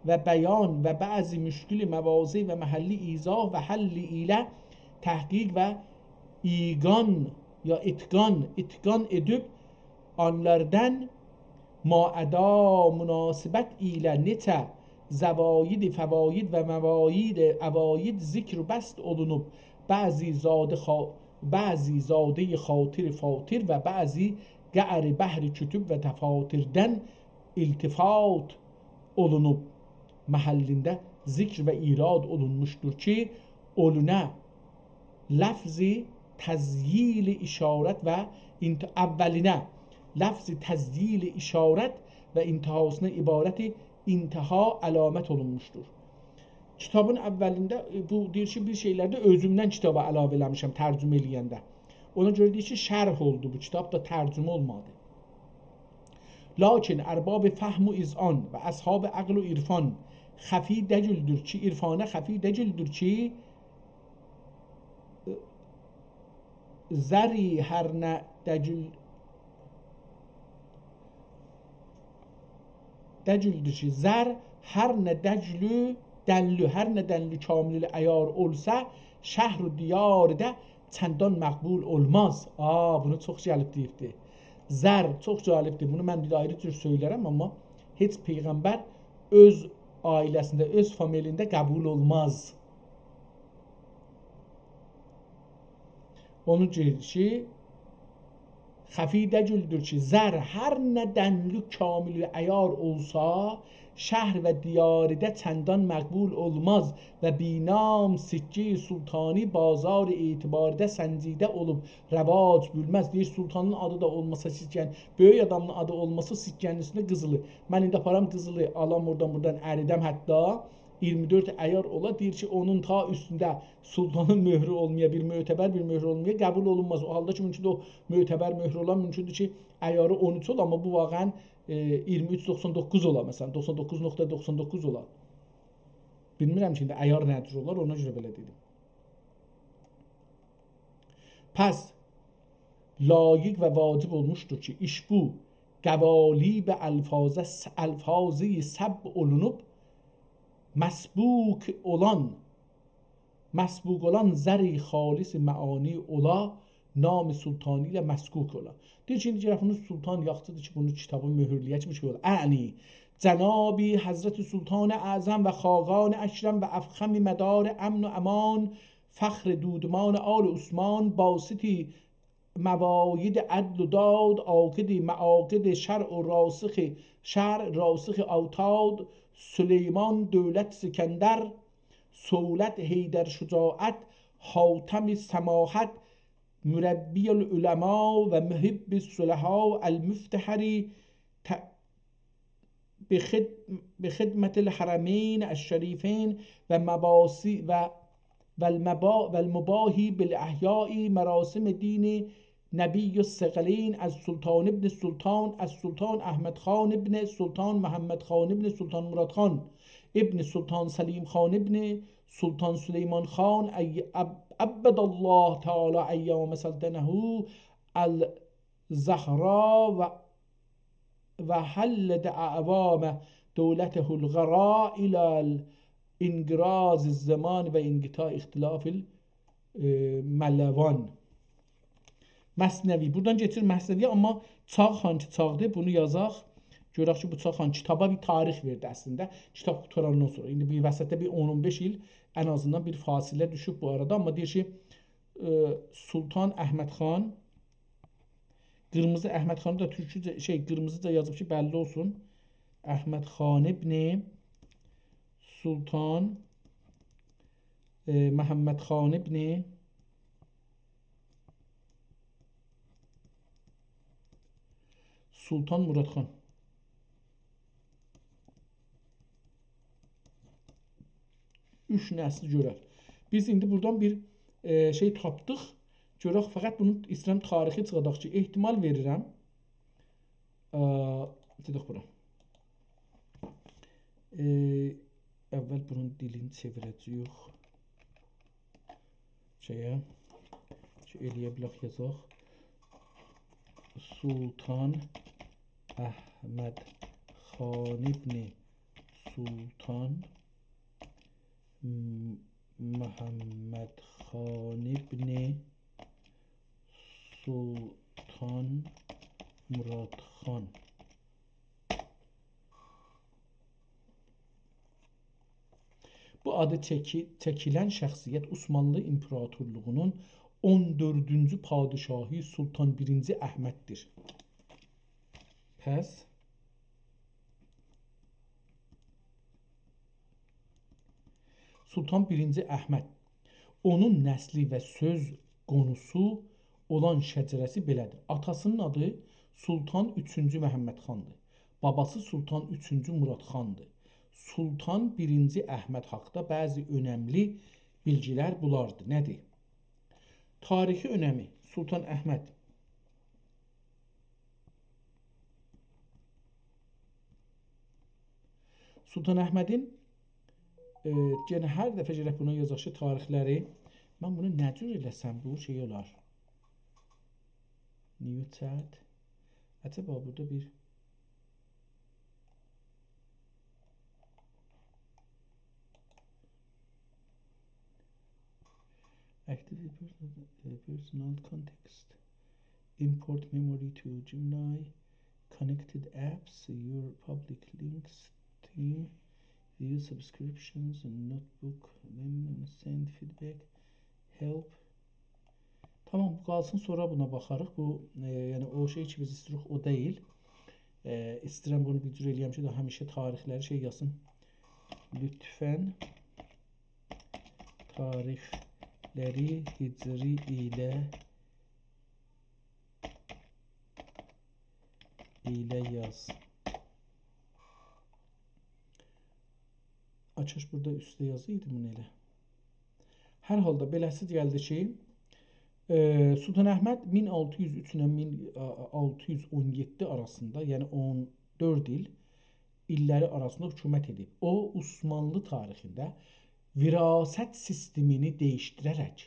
و بیان و بعضی مشکل مواضع و محلی ایضاح و حل ایله تحقیق و ایقان یا اتقان، اتقان ائدیب آنلاردان ماعدا مناسبت ایله نئچه زواید، فواید و مواید، عواید ذکر و بسط اولونوب، بعضی زاد خا-، بعضی زاد خاطر فاتر و بعضی قعر بحر کتب و دفاتردن التفات اولونوب محلینده ذکر و ایراد اولونموشدور کی، اولونا لفظ تذییل اشارت و انت-، اولینه لفظ تذییل اشارت و انتهاسینا عبارت انتها علامت اولونموشدور. کیتابین اولینده، ائ، بو دئییر کی، بیر شئیلر ده اؤزومدن کیتابا علاوه ائله‌میشم ترجمه ائله‌ینده. اونا گؤره دئییر کی، شرح اولدو بو کیتاب دا، ترجمه اولمادی. لاکین ارباب فهم و اذعان و اصحاب عقل و عرفان خفی دگیلدیر کی، عرفانه خفی دگیلدیر کی، زری هر نه دگیل، دگیلدیر کی، زر هر نه دگلو، دنلو، هر نه دنلو کامل عیار اولسا، شهر و دیارده چندان مقبول اولماز. آ، بونو چوخ گلیب دئییبدی. زر، چوخ جالبدیر. بونو من بیر آیری جور سؤیلرم، آمما هئچ پیغمبر اؤز عائله‌سینده، اؤز فامیلینده قبول اولماز. اونون کی، خفی دگیلدیر کی، زر هر نه دنلی کامل عیار اولسا، شهر و دیاریده چندان مقبول اولماز و بی‌نام سکه‌ی سلطانی بازار اعتباریده سنجیده اولوب رواج بولمز. دئییر، سلطانین آدی دا اولماسا سکه‌نین، بؤیوک آدامین آدی اولماسا سکه‌نین اوستونده قیزیلی. من ایندی آپارام قیزیلی، آلام اورادان، بورادان اریدم حتی، ایگیرمی دؤرد عیار اولا، دئییر کی، اونون تا اوستونده سلطانین مؤهرو اولمایا، بیر معتبر بیر مؤهر اولمایا، قبول اولونماز. او حالدا کی، مومکوندور او معتبر مؤهر اولا، مومکوندور کی، عیاری اون اوچ اولا، آمما بو واقعاً، ائ، ایگیرمی اوچ دوخسان دوققوز اولا، مثلاً، دوخسان دوققوز نقطه دوخسان دوققوز اولا. بیلمیرم کی، ایندی عیار نه جور اولار، اونا گؤره بئله دئدیم. پس لایق و واجب اولموشدور کی، ایشبو قوالیب الفاظه، الفاظی سبع اولونوب، مسبوق اولان، مسبوق اولان زر خالص معانی اولا، نام سلطانی ایله مسکوک اولا. دئییر کی، ایندی گرک بونو سلطان، یاخشیدیر کی، بونو کیتابی مؤهورله‌یک، بیر شئی اولا. اعنی جناب حضرت سلطان اعظم و خاقان اکرم و افخم مدار امن و امان، فخر دودمان آل عثمان، باسط مواید عدل و داد، عاقد معاقد شرع و راسخ شرع، راسخ اوتاد، سلیمان، دولت، سکندر، صولت، حیدر، شجاعت، حاتم، سماحت، مربی العلما و محب الصلحا، المفتخر ت-، بخد-، بخدمة الحرمین الشریفین و مباسی-، و، و المبا-، و المباهی بالاحیاء مراسم دین نبی الثقلین، السلطان ابن السلطان، السلطان احمد خان ابن سلطان محمد خان ابن سلطان مراد خان ابن سلطان سلیم خان ابن سلطان سلیمان خان، ای-، اب-، ابد الله تعالی ایام سلطنته ال-، زهرا و، و حلد اعوام دولته الغرا الی انقراض الزمان و انقطاع اختلاف ال-، ائ، ملوان. مثنوی. بورادان کئچیر مثنوی‌یه، آمما چاغ خان کی چاغدیر، بونو یازاق. گؤرک کی، بو چاغ خان کیتابا بیر تاریخ وئردی اصلینده. کیتاب قوتاراندان سونرا. ایندی بیر وسطده بیر اون اون بئش ایل ان آزیندان بیر فاصله دوشوب بو آرادا. آمما دئییر کی، ائ، سلطان احمد خان، قیرمیزی احمد خانی دا تورکوجه، شئی، قیرمیزیجا یازیب کی، بللی اولسون. احمد خان ابن سلطان، ائ، محمد خان ابن سلطان مراد خان. اوچ نسلی گؤرر. بیز ایندی بورادان بیر، ائ، شئی تاپدیق. گؤرک، فقط بونو ایسته‌ییرم تاریخی چیخاداق کی، احتمال وئریرم. ا، گئدک بورا. ائ، اول بونون دیلینی چئویره‌جه‌ییک شئیه، کی، ائلیه بیلک یازاق. سلطان احمد خان ابن سلطان م-، محمد خان ابن سلطان مراد خان. بو آدی چکی-، چکیلن شخصیت عثمانلی ایمپراتورلوغونون اون دؤردونجو پادشاهی سلطان بیرینجی احمددیر. پس سلطان بیرینجی احمد، اونون نسلی و سؤز قونوسو اولان شجره‌سی بئله‌دیر. آتاسی‌نین آدی سلطان اوچونجو محمد خاندیر. باباسی سلطان اوچونجو مراد خاندیر. سلطان بیرینجی احمد حاقدا بعضی اؤنملی بیلگیلر بولاردی. نه‌دیر؟ تاریخی اؤنمی. سلطان احمد. سلطان احمدین، ائ، یئنه هر دفعه گرک بونا یازاق کی، تاریخلری. من بونو نه جور ائله‌سم، بو شئی اولار. New chat. عجبا بورادا بیر Activate personal, uh, personal context. Import memory to Gemini. Connected apps, your public links team. View subscriptions and notebook. Mem-, send feedback. Help. تامام، بو قالسین، سونرا بونا باخاریق. بو، ائ، یعنی او شئی کی، بیز ایستیروخ، او دئییل. ائ، ایستیرم بونو بیر جور ائله‌یم کی، دا همیشه تاریخلری شئی یازسین. لطفاً تاریخلری هجری ایله، ایله یاز. آچیش بورادا اوسته یازییدی بونو ائله. هر حالدا بئله‌سی گلدی کی، ائ، سلطان احمد مین آلتی یوز اوچ ایله مین آلتی یوز اون یئددی آراسیندا، یعنی اون دؤرد ایل، ایللری آراسیندا حکومت ائدیب. او، عثمانلی تاریخینده وراثت سیستمینی دییشدیره‌رک،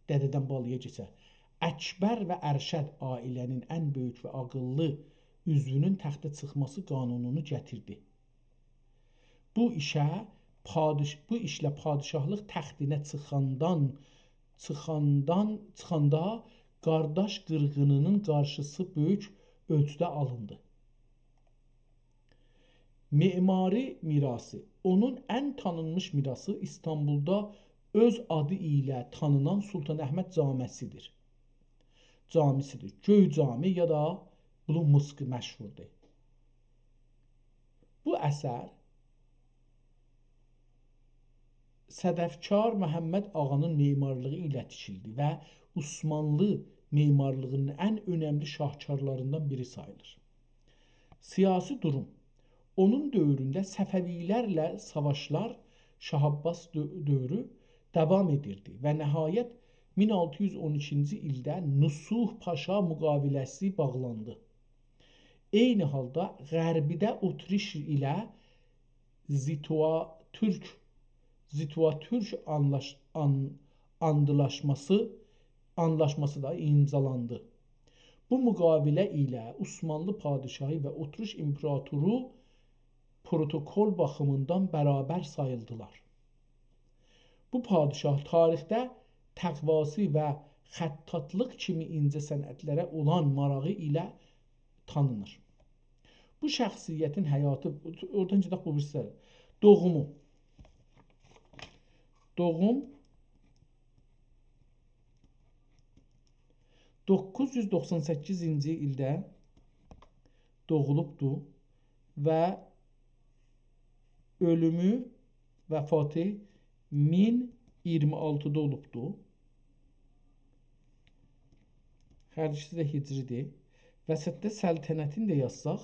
دده‌دن بالایا کئچه، اکبر و ارشد عائله‌نین ان بؤیوک و عاغیللی عضوونون تخته چیخماسی قانونونو گتیردی. بو ایشه پادش-، بو ایشله پادشاهلیق تختینه چیخاندان، چیخاندان، چیخاندا قارداش قیرغینینین قارشیسی بؤیوک اؤلچوده آلیندی. معماری میراثی. اونون ان تانینمیش میراثی ایستانبولدا اؤز آدی ایله تانینان سلطان احمد جامعه‌سیدیر. جامیسیدیر. گؤی جامی یا دا بلو موسک مشهوردور. بو اثر صدفکار محمد آغانین معمارلیغی ایله تیکیلدی و عثمانلی معمارلیغینین ان اؤنملی شاهکارلاریندان بیری ساییلیر. سیاسی دوروم. اونون دؤورونده صفوی‌لرله ساواشلار، شاه عباس دؤ-، دؤورو داوام ائدیردی و نهایت مین آلتی یوز اون ایکینجی ایلده نصوح پاشا مقاوله‌سی باغلاندی. عینی حالدا غربیده اتریش ایله زیتوا تورک، زیتوا تورک آنلاش-، آن-، آندیلاشماسی، آنلاشماسی دا ایمضالاندی. بو مقاوله ایله عثمانلی پادشاهی و اتریش ایمپراتورو پروتوکول باخیمیندان برابر ساییلدیلار. بو پادشاه تاریخده تقواسی و خطاطلیق کیمی اینجه صنعتلره اولان ماراغی ایله تانینیر. بو شخصیتین حیاتی، اورادان گئدک بو بیریسی. دوغومو. دوغوم دوققوز یوز دوخسان سککیزینجی ایلده دوغولوبدو و اؤلومو، وفاتی مین اییرمی آلتیدا اولوبدو. هر ایکیسی ده هجری‌دیر. وسطده سلطنتینی ده یازساق،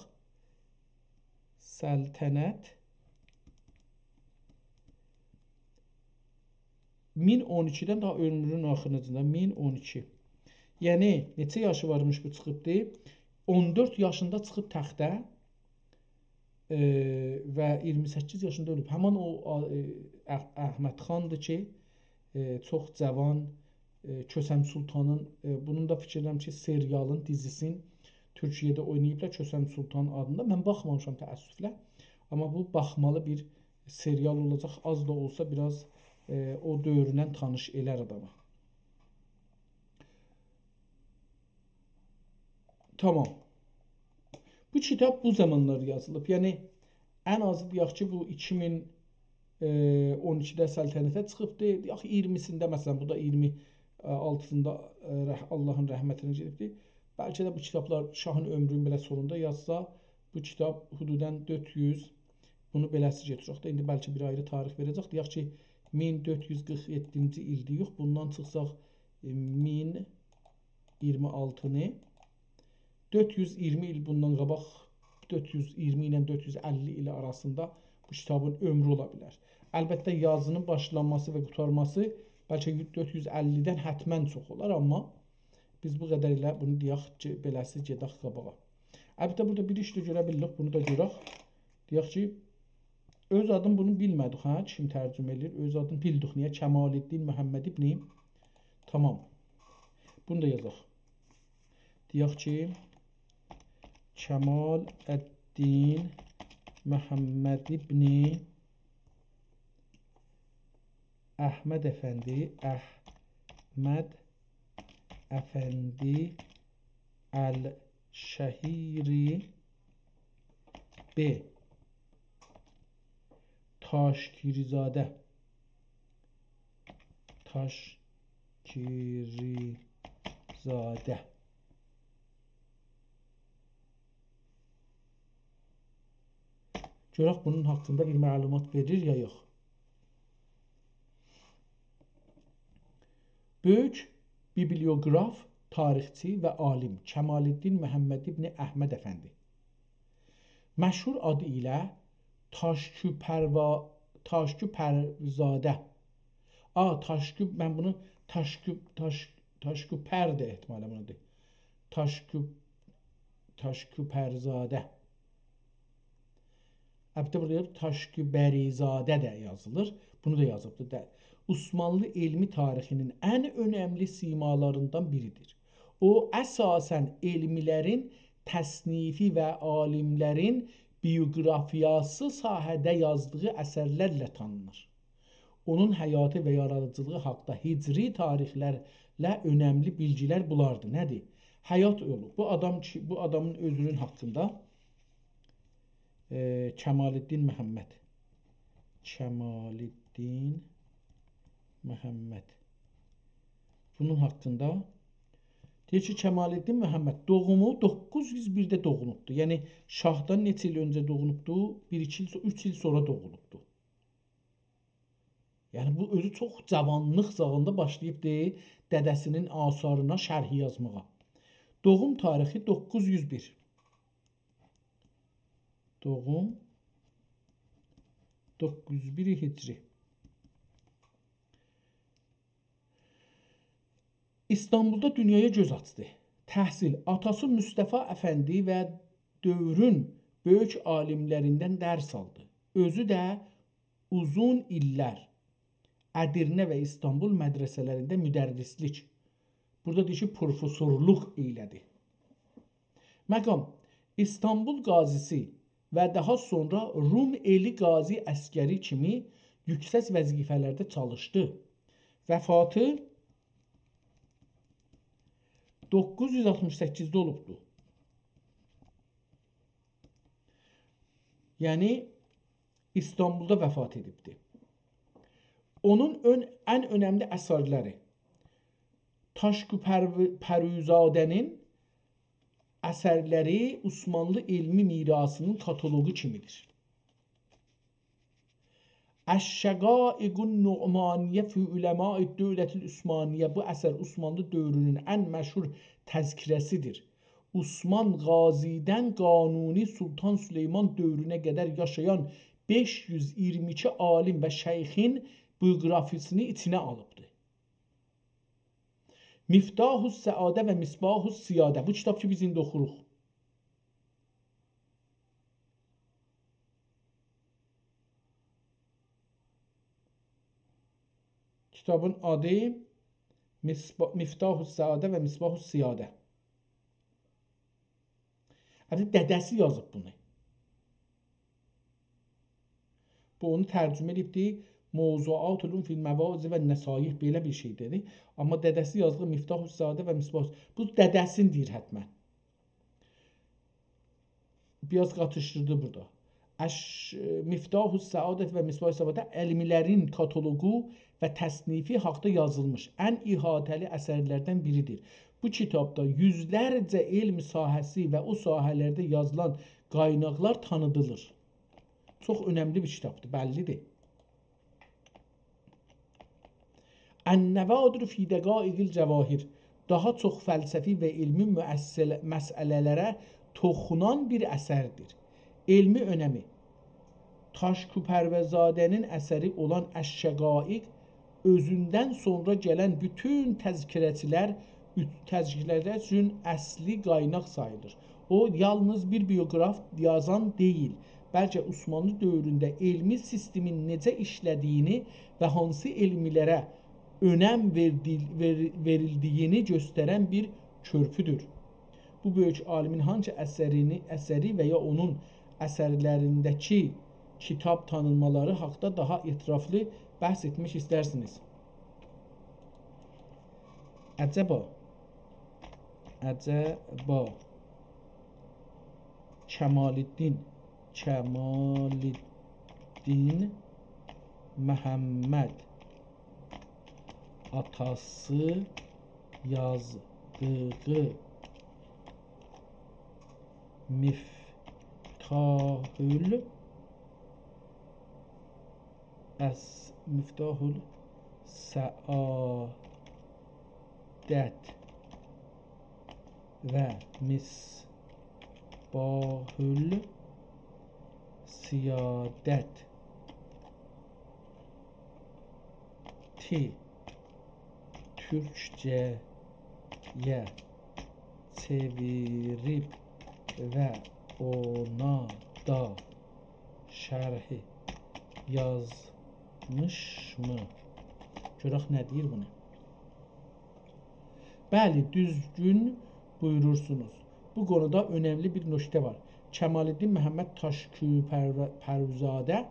سلطنت مین اون ایکیدن، داها عؤمرونون آخیریناجان، مین اون ایکی. یعنی، نئچه یاشی وارمیش بو چیخیبدی؟ اون دؤرد یاشیندا چیخیب تخته، ائ، و اییرمی سککیز یاشیندا اؤلوب. همان او، آ-، ائ، اح-، احمد خاندیر کی، ائ، چوخ جاوان، ائ، کؤسم سلطانین، ائ، بونون دا فیکیر ائدیرم کی، سریالین، دیزیسین تورکیه‌ده اویناییبلار کؤسم سلطان آدیندا. من باخمامیشام تأسفله. آمما بو باخمالی بیر سریال اولاجاق. آز دا اولسا بیر آز، ائ، او دؤورونن تانیش ائلر آدامی. تامام. بو کیتاب بو زامانلار یازیلیب. یعنی، ان آزی دئیک کی، بو ایکی مین اون ایکیده سلطنته چیخیبدی. دئیک، اییرمیسینده، مثلا، بو دا اییرمی آلتیسیندا، ائ، رح-، آللاهین رحمتینه گئدیبدی. بلکه ده بو کیتابلار شاهین عؤمرونون بئله سونوندا یازسا، بو کیتاب حدوداً دؤرد یوز، بونو بئله‌سی گئتیرک ده، ایندی بلکه بیر آیری تاریخ وئره‌جک. دئیک کی، مین دؤرد یوز قیرخ یئددینجی ایلدیر، یوخ، بوندان چیخساق، ائ، مین اییرمی آلتینی، دؤرد یوز اییرمی ایل بوندان قاباق، دؤرد یوز اییرمی ایله دؤرد یوز اللی ایل آراسیندا بو کیتابین عؤمرو اولا بیلر. البته، یازینین باشلانماسی و قوتارماسی بلکه دؤرد یوز اللی‌دن حتماً چوخ اولار، آمما بیز بو قدر ایله بونو دئیک کی، بئله‌سی گئدک قاباغا. البته، بورادا بیر ایش ده گؤره بیلیریک، بونو دا گؤرک. دئیک کی، اؤز آدین بونو بیلمه‌دیک، هه؟ کیم ترجمه ائله‌ییر؟ اؤز آدینی بیلدیک. نییه؟ کمال‌الدین محمد ابن. تامام. بونو دا یازاق. دئیک کی، کمال‌الدین محمد ابن احمد افندی، احمد افندی الشهیری به تاشکیری‌زاده. تاش-، فکری‌زاده. گؤرک بونون حاقیندا بیر معلومات وئریر یا یوخ. بؤیوک بیبلیوگراف، تاریخچی و عالیم کمال‌الدین محمد ابن احمد افندی. مشهور آدی ایله تاشکوپروا-، تاشکوپرزاده. آ، تاشکو-، من بونو تاشکو-، تاش-، تاشکوپردی احتمالاً بونو دئییر. تاشکو-، تاشکوپرزاده. البته، بورادا یازیب، تاشکوبریزاده ده یازیلیر. بونو دا یازیبدیر دا. عثمانلی علمی تاریخی‌نین ان اؤنملی سیمالاریندان بیریدیر. او، اساساً علمی‌لرین تصنیفی و عالیم‌لرین بیوگرافیاسی ساحه‌ده یازدیغی اثرلرله تانینیر. اونون حیاتی و یارادیجیلیغی حاقدا هجری تاریخلرله اؤنملی بیلگی‌لر بولاردی. نه‌دیر؟ حیات یولو. بو آدام کی، بو آدامین اؤزونون حاقیندا، ائ، کمال‌الدین محمد. کمال‌الدین محمد. بونون حاقیندا دئییر کی، کمال‌الدین محمد دوغومو دوققوز یوز بیرده دوغولوبدو. یعنی، شاهدان نئچه ایل اؤنجه دوغولوبدو؟ بیر، ایکی ایل سو-، اوچ ایل سونرا دوغولوبدو. یعنی، بو اؤزو چوخ جاوانلیق چاغیندا باشلاییبدی دده‌سینین آثارینا شرح یازماغا. دوغوم تاریخی دوققوز یوز بیر. دوغوم دوققوز یوز بیر هجری. ایستانبولدا دونیایا گؤز آچدی. تحصیل. آتاسی مصطفی افندی و دؤورون بؤیوک عالیم‌لریندن درس آلدی. اؤزو ده اوزون ایللر ادیرنه و ایستانبول مدرسه‌لرینده مدرس‌لیک، بورادا دئییر کی، پروفسورلوق ائیله‌دی. مقام. ایستانبول قاضی‌سی و داها سونرا روم ائلی قاضی عسگری کیمی یوکسک وظیفه‌لرده چالیشدی. وفاتی دوققوز یوز آلتمیش سککیزده اولوبدو. یعنی، ایستانبولدا وفات ائدیبدی. اونون اؤن-، ان اؤنملی اثرلری: تاشکوپرو-، پروزاده‌نین اثرلری عثمانلی علمی میراثی‌نین کاتالوقو کیمیدیر. الشقائق النعمانیة فی علماء الدولة العثمانیة، بو اثر عثمانلی دؤورونون ان مشهور تذکره‌سیدیر. عثمان غازی‌دن قانونی سلطان سلیمان دؤورونه قدر یاشایان بئش یوز اییرمی ایکی عالیم و شیخین بیوگرافی‌سینی ایچینه آلیبدی. مفتاح السعاده و مصباح السیاده. بو کیتاب کی، بیز ایندی اوخوروق. کیتابین آدی مصبا-، مفتاح السعاده و مصباح السیاده. حتی دده‌سی یازیب بونو. بو اونو ترجمه ائدیبدی. موضوعات العلوم فی المواعظ و النصایح، بئله بیر شئی دئدی. آمما دده‌سی یازدیغی مفتاح السعاده و مصباح، بو دده‌سینی دئییر حتماً. بیر آز قاتیشدیردی بورادا. اش-، مفتاح السعادة و مصباح السعادة علمی‌لرین کاتالوقو و تصنیفی حاقدا یازیلمیش ان احاطه‌لی اثرلردن بیریدیر. بو کیتابدا یوزلرجه علم ساحه‌سی و او ساحه‌لرده یازیلان قایناقلار تانیدیلیر. چوخ اؤنملی بیر کیتابدیر، بللی‌دیر. النوادر فی دقایق الجواهر، داها چوخ فلسفی و علمی مؤثل-، مسئله‌لره توخونان بیر اثردیر. علمی اؤنمی. تاشکوپروزاده‌نین اثری اولان الشقائق اؤزوندن سونرا گلن بوتون تذکره‌چیلر، تذکره‌چیلر اوچون اصلی قایناق ساییلیر. او، یالنیز بیر بیوگراف یازان دئییل، بلکه عثمانلی دؤورونده علمی سیستمین نئجه ایشله‌دیگینی و هانسی علملره اؤنم وئردیل-، وئر-، وئریلدیگینی گؤسترن بیر کؤرپودور. بو بؤیوک عالیمین هانسی اثرینی، اثری و یا اونون اثرلرینده‌کی کیتاب تانینمالاری حاقدا داها اطرافلی بحث ائتمک ایسترسینیز؟ عجبا، عجبا کمال‌الدین، کمال‌الدین محمد آتاسی یازدیغی مفتاح‌ال اس-، مفتاح‌السعادت و مصباح‌السیادت تی تورکجه‌یه چئویریب و اونا دا شرحی یازمیشمی؟ گؤرک نه دئییر بونو. بلی، دوزگون بویورورسونوز. بو قونودا اؤنملی بیر نکته وار. کمال‌الدین محمد تاشکوپرو-، پروزاده،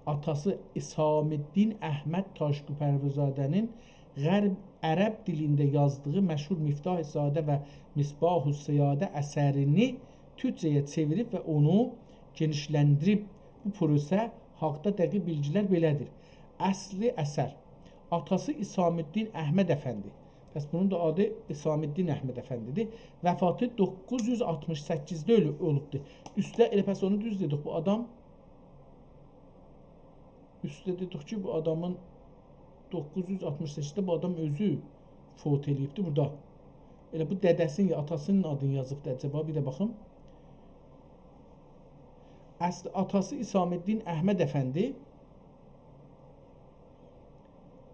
آتاسی عصام‌الدین احمد تاشکوپروزاده‌نین غرب عرب دیلینده یازدیغی مشهور مفتاح‌السعاده و مصباح‌السیادت اثرینی تورکجه‌یه چئویریب و اونو گئنیشلندیریب بو پروسه حاقدا دقیق بیلگیلر بئله‌دیر. اصلی اثر. آتاسی عصام‌الدین احمد افندی. پس بونون دا آدی عصام‌الدین احمد افندی‌دیر. وفاتی دوققوز یوز آلتمیش سککیزده اؤلو-، اولوبدور. اوسته، ائله پس اونو دوز دئدیک، بو آدام، اوسته دئدیک کی، بو آدامین دوققوز یوز آلتمیش سککیزده بو آدام اؤزو فوت ائله‌ییبدی بورادا. ائله بو دده‌سینین یا آتاسینین آدینی یازیبدی عجبا؟ بیر ده باخیم. اصل آتاسی عصام‌الدین احمد افندی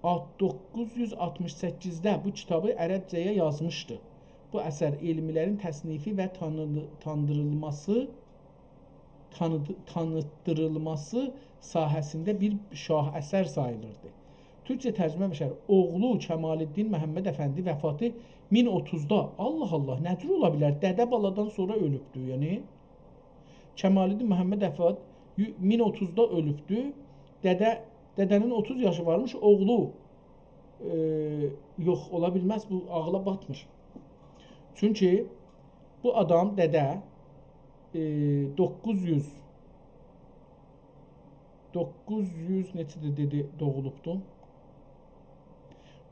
آ-، دوققوز یوز آلتمیش سککیزده بو کیتابی عربجه‌یه یازمیشدی. بو اثر علمی‌لرین تصنیفی و تانیدی-، تاندیریلماسی، تانیدی-، تانیتدیریلماسی ساحه‌سینده بیر شاه اثر ساییلیردی. تورکجه ترجمه بشر اوغلو کمال‌الدین محمد افندی، وفاتی مین اوتوزدا. الله الله، نه جور اولا بیلر؟ دده بالادان سونرا اؤلوبدو، یعنی. کمال‌الدین محمد افندی یو-، مین اوتوزدا اؤلوبدو. دده، دده‌نین اوتوز یاشی وارمیش، اوغلو، ائ، یوخ، اولا بیلمز، بو عاغیلا باتمیر. چونکی بو آدام، دده، ائ، دوققوز یوز، دوققوز یوز نئچه‌ده دئدی دوغولوبدو؟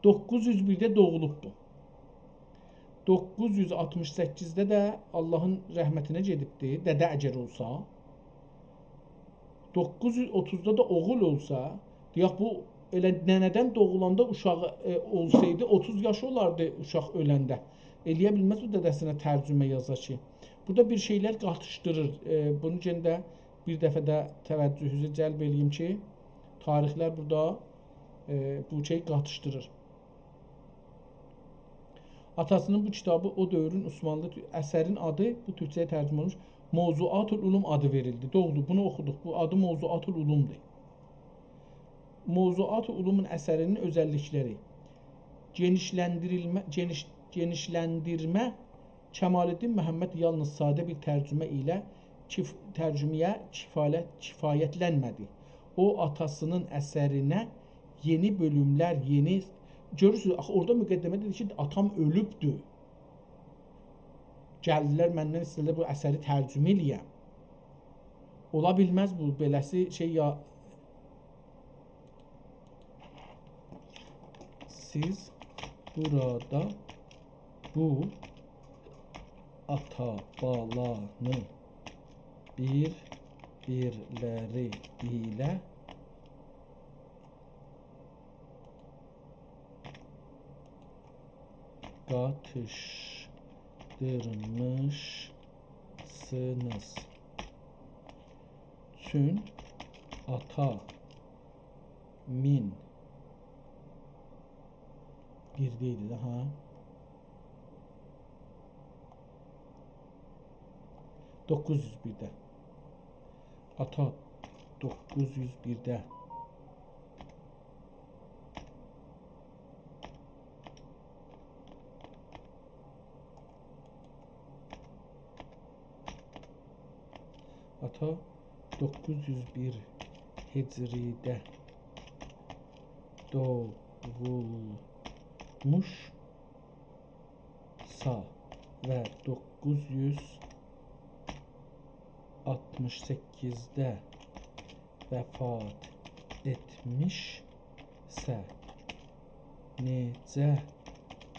دوققوز یوز بیرده دوغولوبدو. دوققوز یوز آلتمیش سککیزده ده آللاهین رحمتینه گئدیبدی، دده اگر اولسا. دوققوز یوز اوتوزدا دا اوغول اولسا، دئیک، بو ائله ننه‌دن دوغولاندا اوشاغی، ائ، اولسایدی، اوتوز یاشی اولاردی اوشاق اؤلنده. ائلیه بیلمز بو دده‌سینه ترجمه یازا کی. بورادا بیر شئیلر قاتیشدیریر. ائ، بونو یئنه ده بیر دفعه ده توجهونوزو جلب ائله‌ییم کی، تاریخلر بورادا، ائ، بو شئی قاتیشدیریر. آتاسینین بو کیتابی او دؤورون عثمانلی تو-، اثرین آدی بو تورکجه‌یه ترجمه اولونموش موضوعات العلوم آدی وئریلدی. دوغرودور، بونو اوخودوق. بو آدی موضوعات العلومدور. موضوعات العلومون اثرینین اؤزللیکلری. گئنیشلندیریلمه، گئنیش-، گئنیشلندیرمه کمال‌الدین محمد یالنیز ساده بیر ترجمه ایله کف-، ترجمه‌یه کفالت-، کفایتلنمه‌دی. او، آتاسینین اثرینه یئنی بؤلوملر، یئنی، گؤرورسونوز، آخی اورادا مقدمه دئدی کی، آتام اؤلوبدور. گلدیلر مندن ایسته‌دیلر بو اثری ترجمه ائله‌یم. اولا بیلمز بو بئله‌سی شئی یا، سیز بورادا بو آتا بالانی بیر-بیرلری ایله قاتیشدیرمیشسینیز. چون آتا مین بیرده ایدی ده، ها؟ دوققوز یوز بیرده. آتا دوققوز یوز بیرده. آتا دوققوز یوز بیر هجریده دوغولموشسا و دوققوز یوز آلتمیش سککیزده وفات ائتمیشسه، نئجه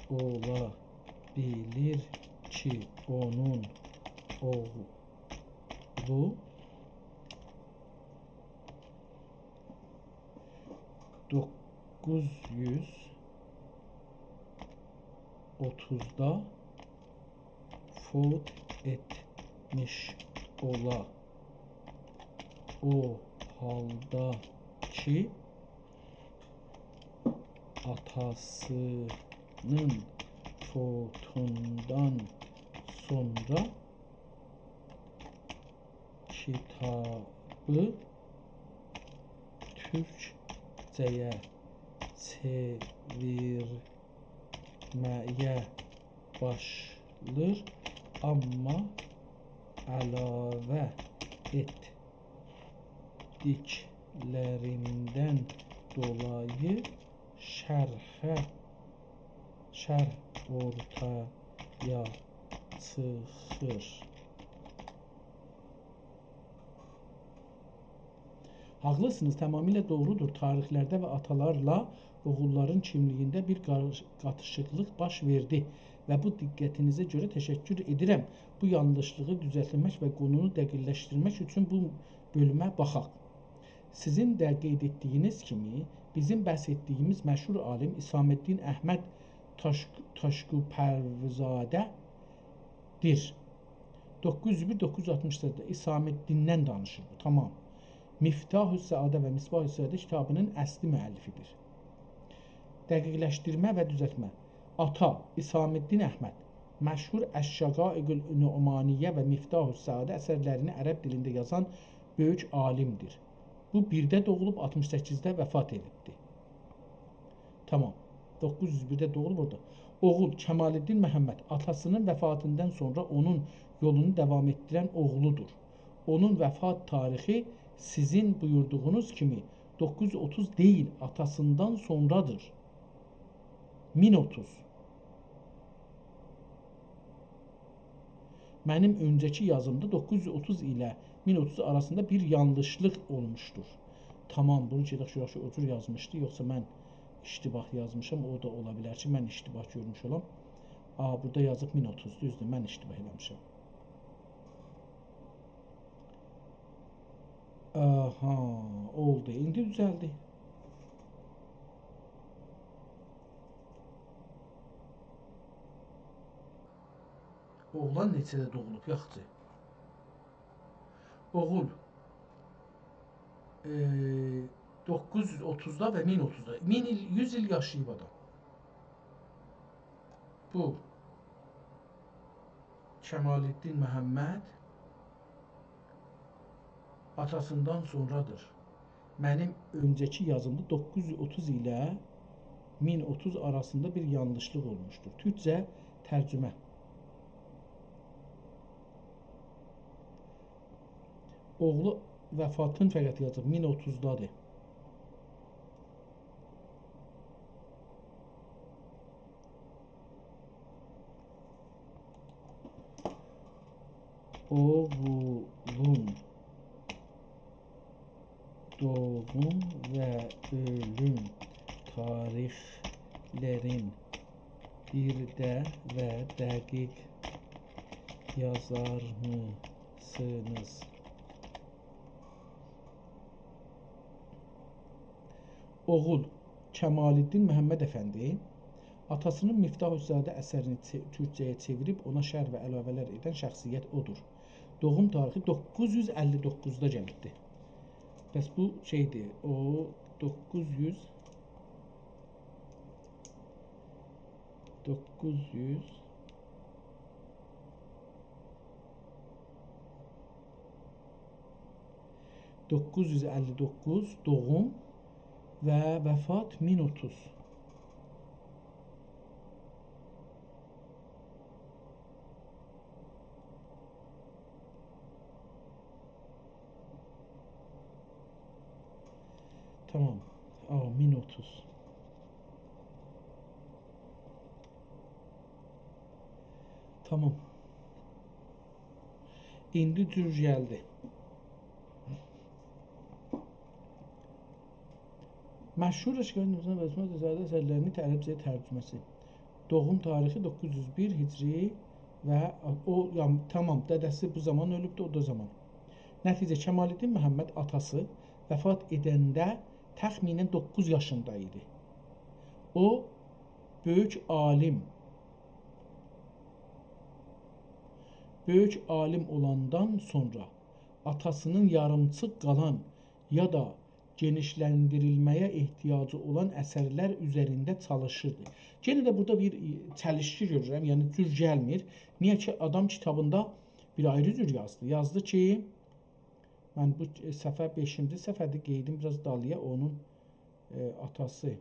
اولا بیلیر کی، اونون اوغلو دوققوز یوز اوتوزدا فوت ائتمیش اولا؟ او حالدا کی، آتاسی‌نین فوتوندان سونرا کیتابی تورکجه‌یه چئویرمه‌یه باشلیر، آمما علاوه ائتدیکلریندن دولایی شرحه، شرح اورتایا چیخیر. حاقلیسینیز، تمامیله دوغرودور. تاریخلرده و آتالارلا اوغوللارین کیملیگینده بیر قار-، قاتیشیقلیق باش وئردی و بو دقتینیزه گؤره تشکر ائدیرم. بو یانلیشلیغی دوزلتمک و قونونو دقیقلشدیرمک اوچون بو بؤلومه باخاق. سیزین ده قید ائتدیگینیز کیمی، بیزیم بحث ائتدیگیمیز مشهور عالیم عصام‌الدین احمد تاشک-، تاشکوپرزاده‌دیر. دوققوز یوز بیر، دوققوز یوز آلتمیش سنه‌ده عصام‌الدیندن دانیشیر بو. تامام. مفتاح‌السعاده و مصباح‌السعاده کیتابی‌نین اصلی مؤلفی‌دیر. دقیقلشدیرمه و دوزلتمه. آتا، عصام‌الدین احمد. مشهور الشقائق النعمانیه و مفتاح‌السعاده اثرلرینی عرب دیلینده یازان بؤیوک عالیم‌دیر. بو بیرده دوغولوب، آلتمیش سککیزده وفات ائدیبدی. تامام. دوققوز یوز بیرده دوغولوب اورادا. اوغول، کمال‌الدین محمد، آتاسی‌نین وفاتیندان سونرا اونون یولونو داوام ائتدیرن اوغلودور. اونون وفات تاریخی سیزین بویوردوغونوز کیمی دوققوز یوز اوتوز دئییل، آتاسیندان سونرادیر. مین اوتوز. منیم اؤنجه‌کی یازیمدا دوققوز یوز اوتوز ایله مین اوتوز آراسیندا بیر یانلیشلیق اولموشدور. تامام، بونو گئدک گؤرک کی، او جور یازمیشدی، یوخسا من اشتباه یازمیشام، او دا اولا بیلر کی، من اشتباه گؤرموش اولام. آ، بورادا یازیب مین اوتوز، دوزدور، من اشتباه ائله‌میشم. آها، اولدو. ایندی دوزلدی. اوغلان نئچه‌ده دوغولوب، یاخشی؟ اوغول، ائ، دوققوز یوز اوتوزدا و مین اوتوزدا. مین ایل، یوز ایل یاشاییب آدام. بو کمال‌الدین محمد آتاسیندان سونرادیر. منیم اؤنجه‌کی یازیمدا دوققوز یوز اوتوز ایله مین اوتوز آراسیندا بیر یانلیشلیق اولموشدور. تورکجه ترجمه. اوغلو وفاتین فقط یازیب، مین اوتوزدادیر. اوغولون دوغوم و اؤلوم تاریخلرین بیرده و دقیق یازارمیسینیز؟ اوغول، کمال‌الدین محمد افندی، آتاسی‌نین مفتاح‌السعاده اثرینی چئ-، تورکجه‌یه چئویریب اونا شرح و علاوه‌لر ائدن شخصیت اودور. دوغوم تاریخی دوققوز یوز اللی دوققوزدا گلیبدی. پس بو شئیدیر، او دوققوز یوز، دوققوز یوز، دوققوز یوز اللی دوققوز دوغوم و وفات مین اوتوز. تامام. آ، مین اوتوز. تامام. ایندی دوز گلدی. مشهور اشعار نوزده بسمت زرد اثرلرینی عربجه‌یه ترجمه‌سی. دوغوم تاریخی دوققوز یوز بیر هجری و او، یعنی، تامام، دده‌سی بو زامان اؤلوبدو، او دا زامان. نتیجه، کمال‌الدین محمد آتاسی وفات ائدنده تخمیناً دوققوز یاشیندا ایدی. او، بؤیوک عالیم، بؤیوک عالیم اولاندان سونرا آتاسی‌نین یاریمچیق قالان یا دا گئنیشلندیریلمه‌یه احتیاجی اولان اثرلر اوزرینده چالیشیردی. یئنه ده بورادا بیر، ائ، چلیشکی گؤرورم، یعنی جور گلمیر. نییه کی، آدام کیتابیندا بیر آیری جور یازدی. یازدی کی، من بو، ائ، صفحه بئشینجی صفحه‌دیر، قئییدیم بیر آز دالییا، اونون، ائ، آتاسی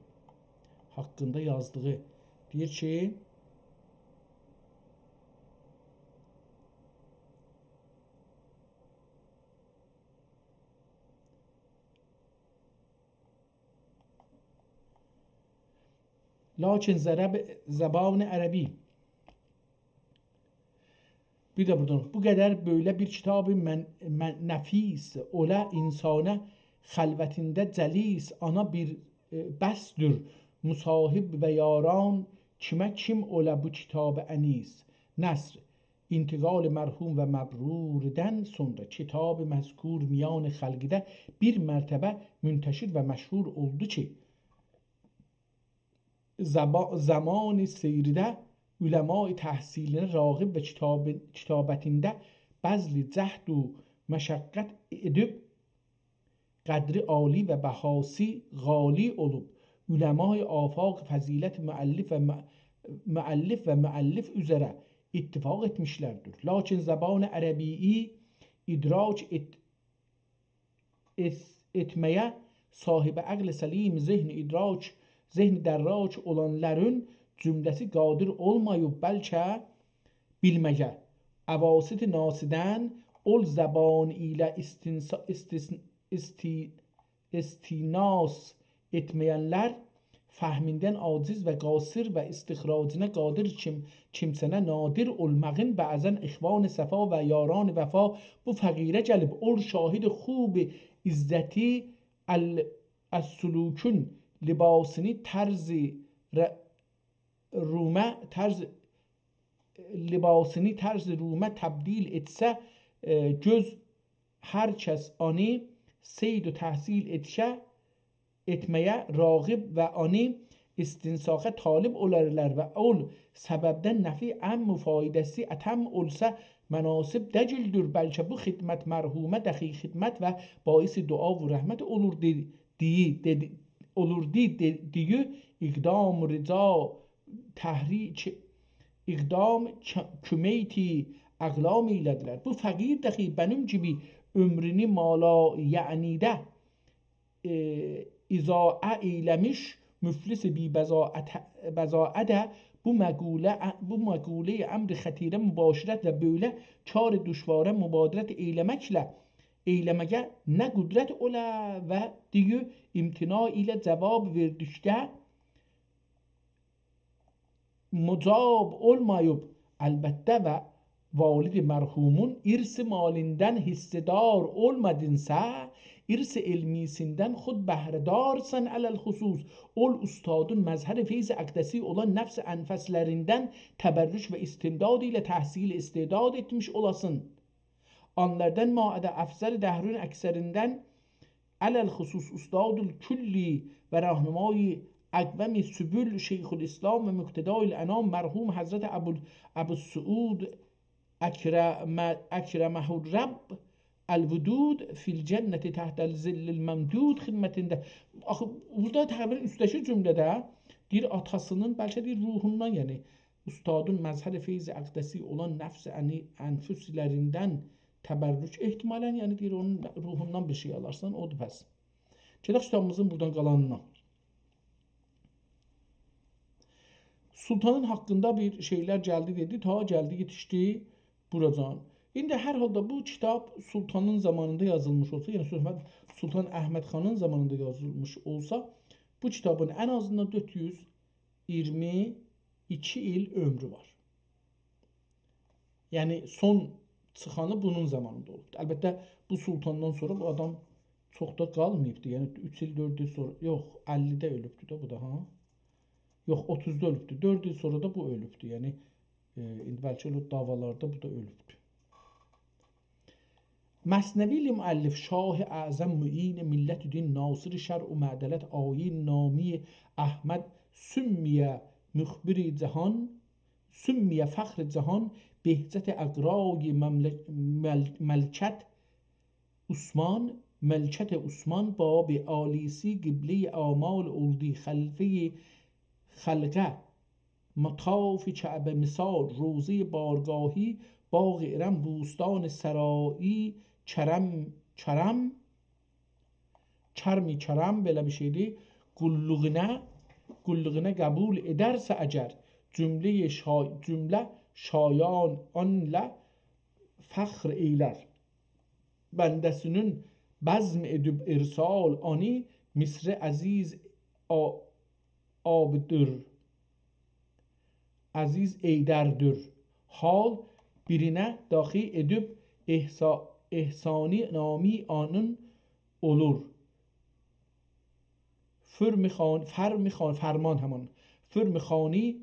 حاقیندا یازدیغی. دئییر کی، لاکین ضرب زبان عربی. بیر ده بورادان، بو قدر بؤیله بیر کیتاب من، من، نفیس اولا انسانه خلوتینده جلیس، آنا بیر، ائ، بسدیر مصاحب و یاران، کیمه کیم اولا بو کیتاب انیس. نثر، انتقال مرحوم و مبروردن سونرا کیتاب مذکور میان خلقده بیر مرتبه منتشر و مشهور اولدو کی، زبا-، زمان سیرده علمای تحصیلینه راغب و کیتاب-، کیتابتینده بذل جهد و مشقت ائدیب، قدری عالی و بهاسی غالی اولوب، علمای آفاق فضیلت مؤلف و مؤ-، مؤلف و مؤلف اوزره اتفاق ائتمیشلردیر. لاکین زبان عربی‌یی ادراک ائت-، ائت-، ائتمه‌یه صاحب عقل سلیم، ذهن ادراک، ذهن دراک اولانلارین جمله‌سی قادر اولماییب، بلکه بیلمه‌یه. اواسط ناسیدن اول زبان ایله استنسا-، استثن-، استی-، استیناس ائتمه‌ینلر فهمیندن عاجز و قاصر و استخراجینه قادر کیم-، کیمسنه نادر اولماغین بعضاً اخوان صفا و یاران وفا بو فقیره گلیب، اول شاهد خوب عزتی ال-، السلوکون لباسینی طرز ر-، رومه، طرز لباسینی طرز رومه تبدیل ائتسه، ائ، گؤز هر کس آنی صید و تحصیل ائتشه، ائتمه‌یه راغب و آنی استنساخه طالب اولارلار و اول سببدن نفع عام و فایده‌سی اتم اولسا مناسب دئییلدیر. بلکه بو خدمت مرحومه دخی خدمت و باعث دعا و رحمت اولور دئ-، دئیی-، دئدی-، اولور دئ-، دئ-، دئیی اقدام رجا تحریک اقدام ک-، کمیتی اقلام ایله‌دیلر. بو فقیر دخی منیم کیمی عؤمرونو مالا یعنیده، ائ، اضاعه ایله‌میش مفلس بی بضاعت، بضاعته بو مقوله، بو مقوله‌ی امر خطیره مباشرت و بؤیله کار دشواره مبادرت ایله‌مکله، ایله‌مه‌یه نه قدرت اولا و دئیی امتناع ایله جواب وئردیکده مجاب اولماییب. البته و والد مرحومون ارث مالیندن حصه‌دار اولمادینسا، ارث علمیسیندن خود بهره‌دارسان علی الخصوص. اول اوستادین مظهر فیض اقدسی اولان نفس انفسلریندن تبرک و استمداد ایله تحصیل استعداد ائتمیش اولاسان. آنلاردان ماعدا افضل دهرون اکثریندن علی الخصوص استاد الکلی و راهنمای اقوم سبل شیخ‌الاسلام و مقتدای الانام مرحوم حضرت ابو، ابوالسعود اکرم، اکرمه الرب الودود فی الجنة تحت الظل الممدود خدمتینده. آخی، بورادا تقریباً اوستده‌کی جمله‌ده دئییر، آتاسی‌نین، بلکه دئییر، روحوندان، یعنی اوستادین مظهر فیض اقدسی اولان نفس انی-، انفسلریندن تبرک احتمالاً، یعنی دئییر، اونون روحوندان بیر شئی آلارسان، اودور پس. گئدک کیتابیمیزین بورادان قالانینا. سلطانین حاقیندا بیر شئیلر گلدی، دئدی، تا گلدی، یئتیشدی بوراجان. ایندی هر حالدا بو کیتاب سلطانین زامانیندا یازیلمیش اولسا، یعنی سلطان، سلطان احمد خانین زامانیندا یازیلمیش اولسا، بو کیتابین ان آزیندان دؤرد یوز ایگیرمی ایکی ایل عؤمرو وار. یعنی سون چیخانی بونون زامانیندا اولوب. البته، بو سلطاندان سونرا بو آدام چوخ دا قالماییبدی. یعنی اوچ ایل، دؤرد ایل سونرا، یوخ، اللی‌ده اؤلوبدو ده بو دا، ها؟ یوخ، اوتوزدا اؤلوبدو. دؤرد ایل سونرا دا بو اؤلوبدو. یعنی، ائ، ایندی بلکه ائله او دعواlarda بو دا اؤلوبدو. مثنوی مؤلف، شاه اعظم، معین ملت و دین، ناصر شرع و معدلت، آیین نامی احمد، سمی مخبر جهان، سمی فخر جهان، بهجت اقرای ممل-، مل-، ملکت عثمان، ملکت عثمان، باب عالی‌سی قبلهٔ اعمال اولدی، خلفهٔ خلقه، مطاف کعبه مثال، روضهٔ بارگاهی، باغ ارم، بوستان سرایی، کرم، کرم، کرمی کرم، بئله بیر شئیدیر. قوللوغونا، قوللوغونا قبول ائدرسه اگر، جملهٔ شا-، جمله شایان آنله فخر ائیلر. بنده‌سینین بزم ائدیب ارسال آنی، مصر عزیز آ-، آبدور، عزیز ائیدردور. حال بیرینه داخی ائدیب احسا-، احسانی نامی آنین اولور. فرم خان-، فرم خان-، فرمان همان. فرم خانی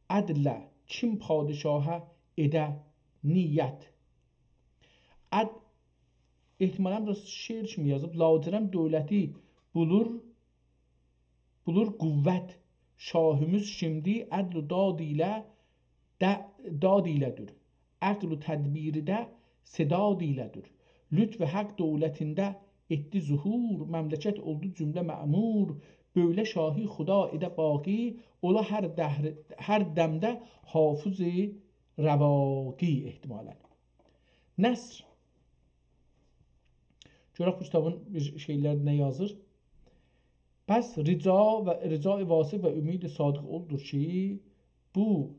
عدله کیم پادشاها ائده نیت. عد-، احتمالاً بوراسی شعر کیمی یازیب. لاجرم دؤولتی بولور، بولور قوت. شاهیمیز شیمدی عدل و داد ایله، ده-، داد ایله‌دیر. عقل و تدبیری ده سداد ایله‌دیر. لطف حق دؤولتینده ائتدی ظهور، مملکت اولدو جمله معمور. بؤیله شاهی خدا ائده باقی، اولا هر دهر-، هر دمده حافظ رواقی احتمالاً. نثر. گؤرک بو کیتابین بیر شئیلر نه یازیر. پس رجا و، رجای واثق و امید صادق اودور کی، بو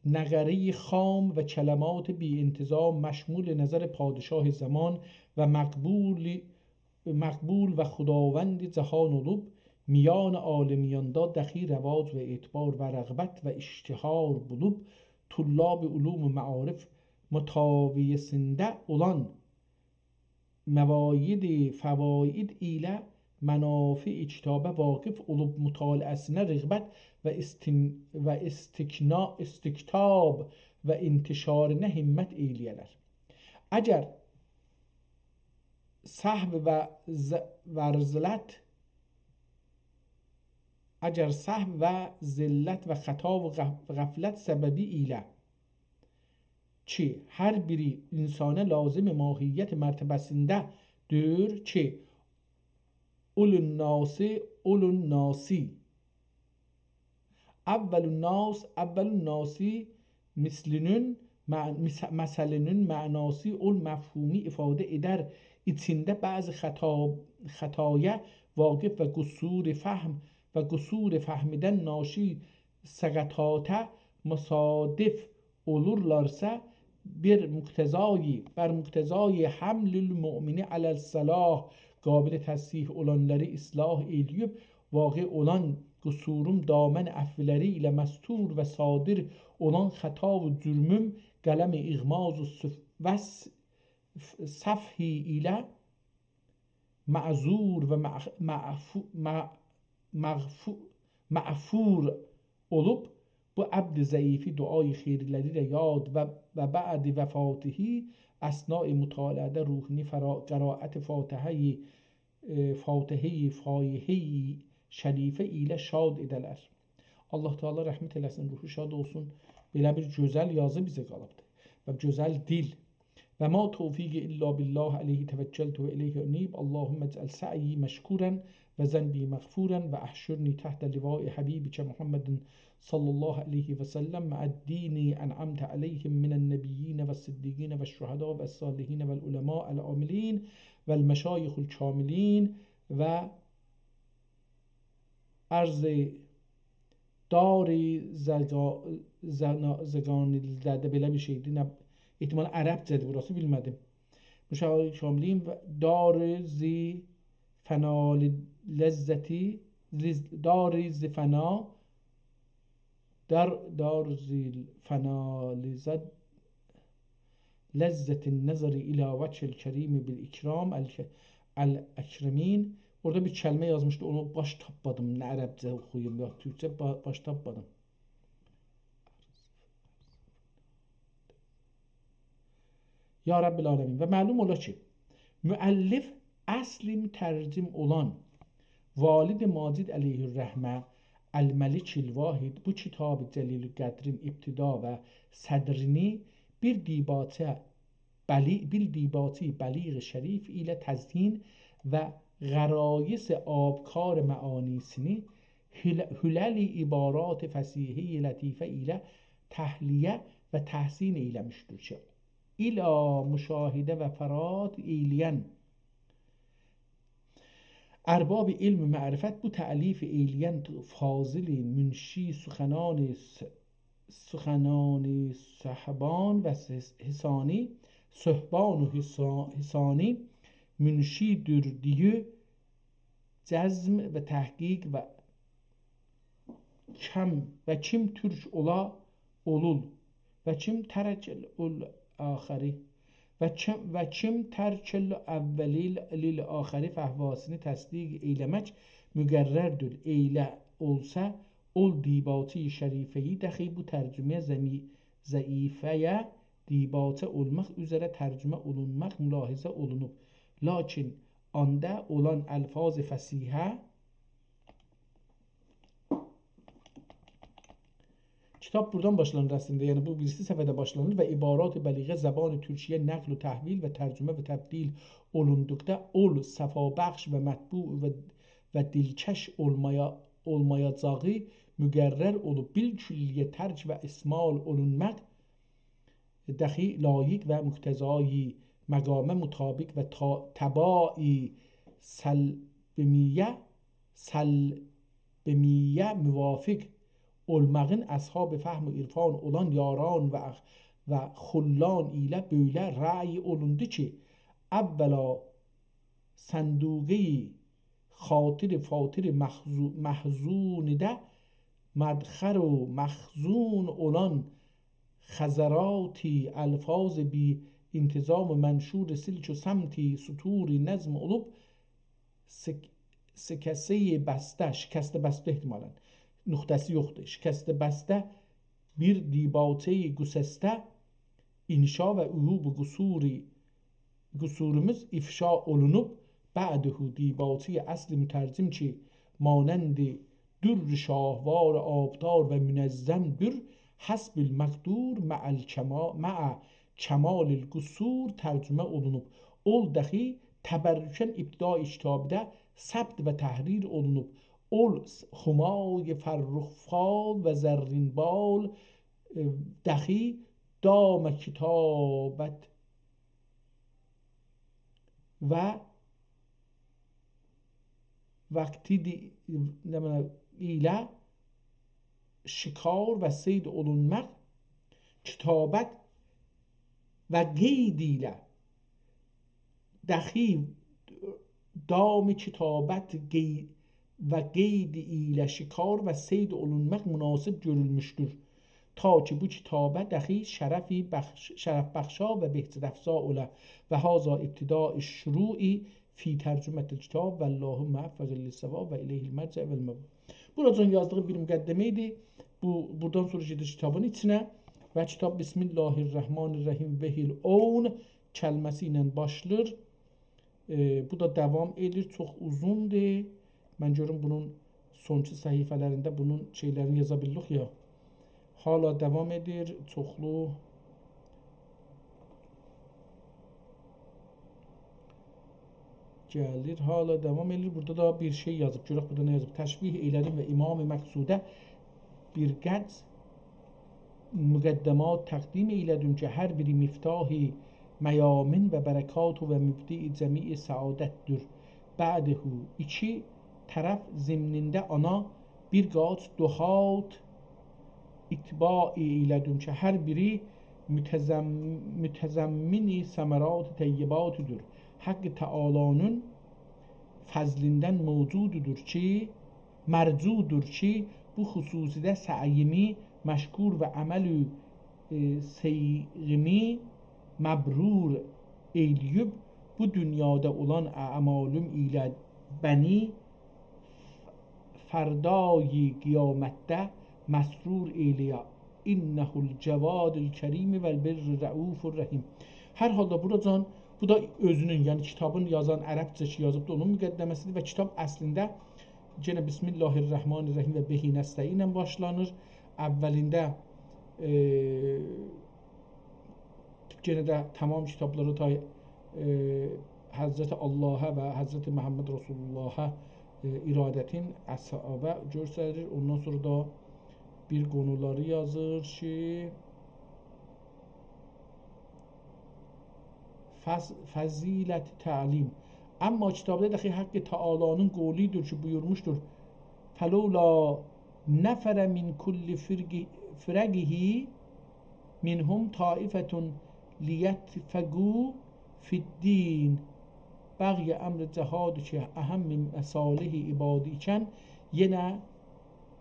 نقرهٔ خام و کلمات بی‌انتظام مشمول نظر پادشاه زمان و مقبول، مقبول و خداوند جهان اولوب، میان عالمیاندا دخی رواج و اعتبار و رغبت و اشتهار بولوب، طلاب علوم و معارف متاویه‌سینده اولان مواید فواید ایله منافع کتابه واقف اولوب، مطالعه‌سینه رغبت و استین-، و استکنا-، استکتاب و انتشارینه همت ائیله‌یه‌لر. اگر سهو و ز-، و رذلت، اگر سهو و ذلت و خطا و غف-، غفلت سببی ایله کی، هر بیری انسانه لازم ماهیت مرتبه‌سینده‌دیر کی، اولو الناس، اولو الناس، اول الناس، اول الناس مثلینین مع-، مث-، مثلینین معناسی اول مفهومی افاده ائدر، ایچینده بعضی خطا، خطایا واقف و قصور فهم و قصور فهمدن ناشی سقطاتا مصادف اولورلارسا، بر مقتضای، بر مقتضای حمل المؤمن علی الصلاح، قابل تصحیح اولانلاری اصلاح ائله‌ییب، واقع اولان قصوروم دامن عفولری ایله مستور و صادر اولان خطا و جرموم قلم اغماض و صف-، و ص-، صفحی ایله معذور و مغ-، معفو-، مع-، مغفو-، معفور اولوب، بو عبد ضعیفی دعای خیرلری ایله یاد و، و بعد وفاته اثنای مطالعه‌ده روحینی فرا-، قرائت فاتحه‌ی، ائ، فاتحه‌ی، فایحه‌ی شریفه ایله شاد ائده‌لر. الله تعالی رحمت ائله‌سین، روحو شاد اولسون. بئله بیر گؤزل یازی بیزه قالیبدیر. و گؤزل دیل. و ما توفیقی الا بالله، علیه توکلت و الیه انیب. اللهم اجعل سعیی مشکورا و ذنبی مغفورا و احشرنی تحت لواء حبیبک محمد صلی الله علیه و سلم مع الذین انعمت علیهم من النبیین و الصدیقین و الشهداء و الصالحین و العلماء العاملین و المشایخ الکاملین و عرض دار زگا-، زنا-، زگانیلده ده بئله بیر شئیدیر. نه، احتمال عربجه‌دیر بوراسی، بیلمه‌دیم. مشایخ کاملین و دار ذی فنا لذتی، لذ-، دار ذی فنا، دار، دار ذی فنا لذت، لذت النظر الی وجه الکریم بالاکرام، الک-، الاکرمین. اورادا بیر کلمه یازمیشدی، اونو باش تاپمادیم. نه عربجه اوخویوم، یا تورکجه، با-، باش تاپمادیم. یا رب العالمین. و معلوم اولا کی، مؤلف اصل مترجم اولان والد ماجد علیه‌الرحمه الملک الواحد بو کتاب جلیل‌القدرین ابتدا و صدرینی بیر دیباچه بلی-، بیر دیباچه بلیغ شریف ایله تزیین و غرایص آبکار معانی‌سینی حل-، حلل عبارات فصیحهٔ لطیفه ایله تحلیه و تحسین ائیله‌میشدیر کی، الی مشاهده و فراد ائیله‌ین ارباب علم و معرفت بو تألیف ائیله‌ین فاضل منشی سخنان س-، سخنان صحبان و س-، حسانی، صحبان و حسا-، حسانی منشی‌دیر دئیه جزم و تحقیق و کم و کیم ترک اولا اولول و کیم ترک الاخری و کیم، و کیم ترک الاولی للآخری فهواسینی تصدیق ائیله‌مک مقرردیر. ائیله اولسا، اول دیباچه شریفه‌یی دخی بو ترجمه زمی-، ضعیفه‌یه دیباچه اولماق اوزره ترجمه اولونماق ملاحظه اولونوب. لاکین آندا اولان الفاظ فصیحه کتاب بورادان باشلانیر اصلینده، یعنی بو بیریسی صفحه‌ده باشلانیر و عبارات بلیغه زبان ترکیه نقل و تحویل و ترجمه و تبدیل اولوندوقدا اول صفابخش و مطبوع و، و دلکش اولمایا-، اولمایاجاغی مقرر اولوب، بالکلیه ترک و اهمال اولونماق دخی لایق و مقتضای مقامه مطابق و تا-، طباع سلبمیه، سلبمیه موافق اولماغین اصحاب فهم و عرفان اولان یاران و اخ-، و خلان ایله بؤیله رأی اولوندو کی، اولا صندوقی خاطر فاطر محزو-، محزونده مدخر و مخزون اولان خزرات الفاظ بی انتظام منشور سلک و سمت سطور نظم اولوب، سک-، سکسهٔ بسته، شکست بسته احتمالاً، نقطه‌سی یوخدور، شکست بسته بیر دیباچهٔ گسسته انشا و عیوب و قصوری، قصوروموز افشا اولونوب، بعده دیباچهٔ اصل مترجم کی، مانند در شاهوار آبدار و منظم‌دور، حسب المقدور مع الکما-، مع کمال القصور ترجمه اولونوب. اول دخی تبرکاً ابتدای کتابده ثبت و تحریر اولونوب. اول همای فرخ‌فال و زرین‌بال، ائ، دخی دام کتابت و وقتی دی-، نمنه، ایله شکار و صید اولونماق، کتابت و قید ایله، دخی دام کتابت قی-، و قید ایله شکار و صید اولونماق مناسب گؤرولموشدور. تا کی بو کتابه دخی شرفی بخش-، شرف‌بخشا و بهجت‌افزا اولا. و هذا ابتداء الشروع فی ترجمة الکتاب، والله موفق للصواب و الیه المرجع والمآب. بوراجان یازدیغی بیر مقدمه ایدی. بو، بورادان سونرا گئدیر کتابین ایچینه و کتاب بسم الله الرحمن الرحیم و هی العون کلمه‌سی ایله باشلاییر. ائ، بو دا داوام ائدیر، چوخ اوزوندور. من گؤروم بونون سونکی صفحه‌لرینده بونون شئیلرینی یازا بیلیریک یا. حالا داوام ائدیر، چوخلو گلیر، حالا داوام ائدیر. بورادا دا بیر شئی یازیب، گؤرک بورادا نه یازیب. تشبیه ائیله‌دیم و امام مقصوده بیر قدر مقدمات تقدیم ائیله‌دیم کی، هر بیری مفتاح میامن و برکات و مبدأ جمیع سعادت‌دور. بعده، ایکی طرف ضمنینده آنا بیر قاچ دهات اتباع ائیله‌دیم کی، هر بیری متضم-، متضمن ثمرات طیبات‌دور. حق تعالی‌نین فضلیندن موجوددور کی، مرجودور کی، بو خصوصیده سعییمی مشکور و عمل، ائ، صیغیمی مبرور ائیله‌ییب، بو دونیادا اولان اعمالیم ایله بنی فردای قیامتده مسرور ائیله‌یه. إنه الجواد الکریم و البر الرؤوف الرحیم. هر حالدا بوراجان، بو دا اؤزونون، یعنی کیتابین یازان، عربجه کی یازیبدی، اونون مقدمه‌سیدیر و کیتاب اصلینده یئنه بسم الله الرحمن الرحیم و به نستعین ایله باشلانیر. اولینده، ائ، یئنه ده تمام کیتابلاری تای، ائ، حضرت اللهه و حضرت محمد رسول اللهه، ائ، ارادتین اصحابا گؤستریر. اوندان سونرا دا بیر قونولاری یازیر کی، فض-، فضیلت تعلیم. اما کیتابدا داخی حق تعالی‌نین قولودور کی، بویورموشدور: «فلولا نفر من کل فرق-، فرقه منهم طائفة لیتفقهوا فی الدین». بقیه امر جهاد کی، اهم مصالح عبادی ایکن، یئنه،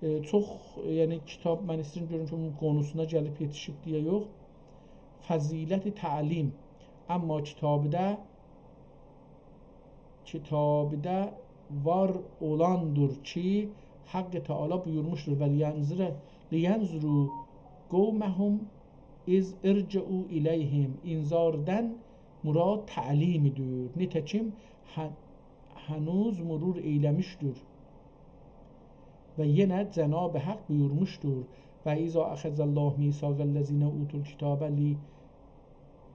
ائ، چوخ، یعنی کیتاب، من ایسته‌ییرم گؤروم کی، اونون قونوسونا گلیب یئتیشیب دئیه یوخ. فضیلت تعلیم. اما کیتابدا، کیتابدا وار اولاندیر کی، حق تعالی بویورموشدور: «و لینظر-، لینظروا قومهم إذ رجعوا إلیهم». انذاردان مراد تعلیمدیر. نیتکیم هه-، هنوز مرور ائیله‌میشدیر. و یئنه جناب حق بویورموشدور: «و إذا أخذ الله میثاق الذین أوتوا الکتاب لی-،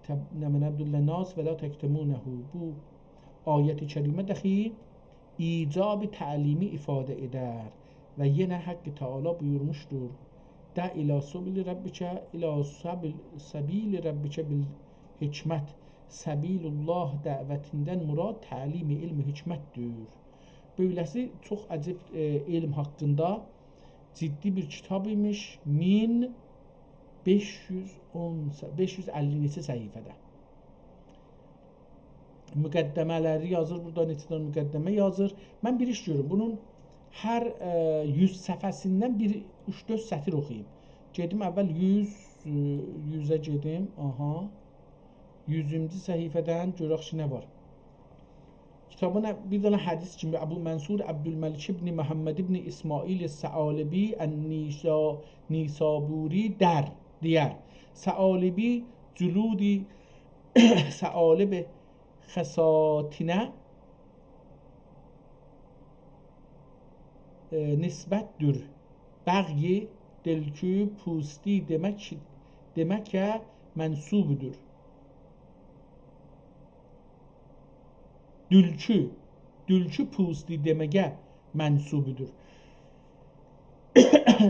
تب-، نمنه، للناس و لا تکتمونه». بو آیت کریمه داخی ایجاب تعلیمی افاده ائدر. و یئنه حق تعالی بویورموشدور: «دع إلی سبیل ربک، إلی سبیل، سبیل ربک بالحکمة». سبیل الله دعوتیندن مراد تعلیم علم حکمتدیر. بئله‌سی چوخ عجیب، ائ، علم حاقیندا جدی بیر کیتاب ایمیش. مین بئش یوز اون، بئش یوز اللی نئچه صفحه‌ده. مقدمه‌لری یازیر، بورادا نئچه دنه مقدمه یازیر. من بیر ایش گؤروم، بونون هر، ائ، یوز صفحه‌سیندن بیر اوچ-دؤرد سطیر اوخویوم. گئدیم اول یوز، ائ، یوزه گئدیم. آها. یوزونجو صفحه‌دن گؤرک کی، نه وار. کیتابین بیر دنه حدیث کیمی، ابو منصور عبدالملک ابن محمد ابن اسماعیل ثعالبی النیسا-، نیسابوری در، دئیر: ثعالبی جلودی ثعالب خصاتینه، ائ، نسبتدیر. بغی دلکو پوستی دئمک، دئمکه منسوبدور. دولکو، دولکو پوستی دئمه‌یه منسوبدور.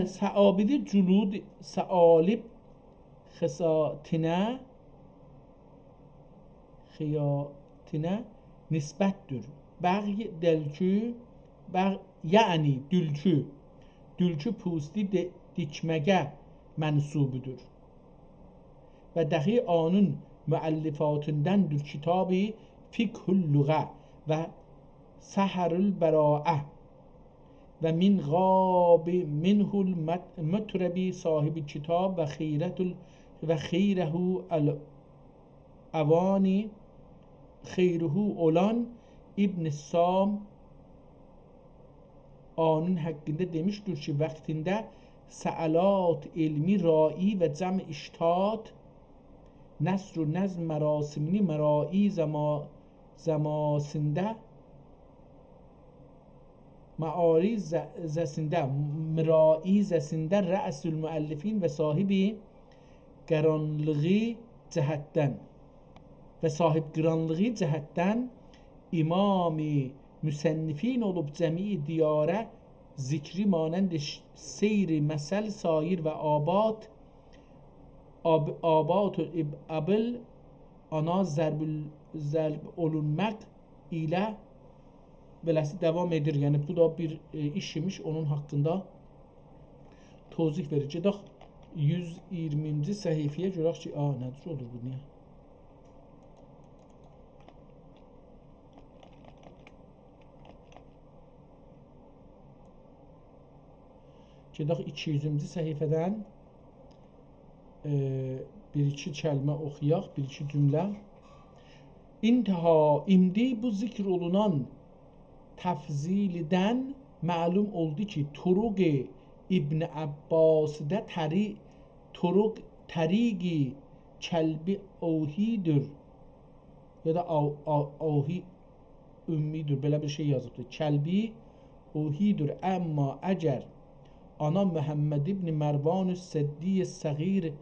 ثعابدی جلود ثعالب خصاتینه، خصاتینه نسبتدیر. بغی دلکو، بغ-، یعنی دولکو، دولکو پوستی دئ-، دیکمه‌یه منسوبدور. و داخی اونون مؤلفاتیندندیر کیتاب فقه اللغة و سحر البراءة. و من غاب منه المط-، مطربی صاحب کتاب و خیرة ال-، و خیره ال-، اوانی خیره اولان ابن سام اونون حاقیندا دئمیشدیر کی، واختیندا سؤالات علمی راعی و جمع اشتات، نثر و نظم مراسمینی مراعی زما-، زماسیندا، معاریضه‌سینده، مراعیضه‌سینده رأس المؤلفین و صاحب قرانلیغی جهتدن و صاحب قرانلیغی جهتدن امام مصنفین اولوب، جمیع دیاره ذکری مانند ش-، سیر مثل سایر و آباد، آب-، آباد اب-، ابل آنا ضرب ال-، ضرب اولونماق ایله بئله‌سی داوام ائدیر. یعنی، بو دا بیر، ائ، ایش ایمیش، اونون حاقیندا توضیح وئریر. گئدک یوز اییرمینجی صفحه‌یه گؤرک کی، آ، نه جور اولور بو، نییه؟ گئدک ایکی یوزونجو صفحه‌دن، ائ، بیر-ایکی کلمه اوخویاق، بیر-ایکی جمله. انتها، ایندی بو ذکر اولونان تفضیلدن معلوم اولدو کی، طرق ابن عباسیده طری-، طرق، طریق کلبی اوهی‌دیر. یا دا او-، او-، اوهی امی‌دیر، بئله بیر شئی یازیبدیر. کلبی اوهی‌دیر. اما اگر آنا محمد ابن مروان السدی صغیر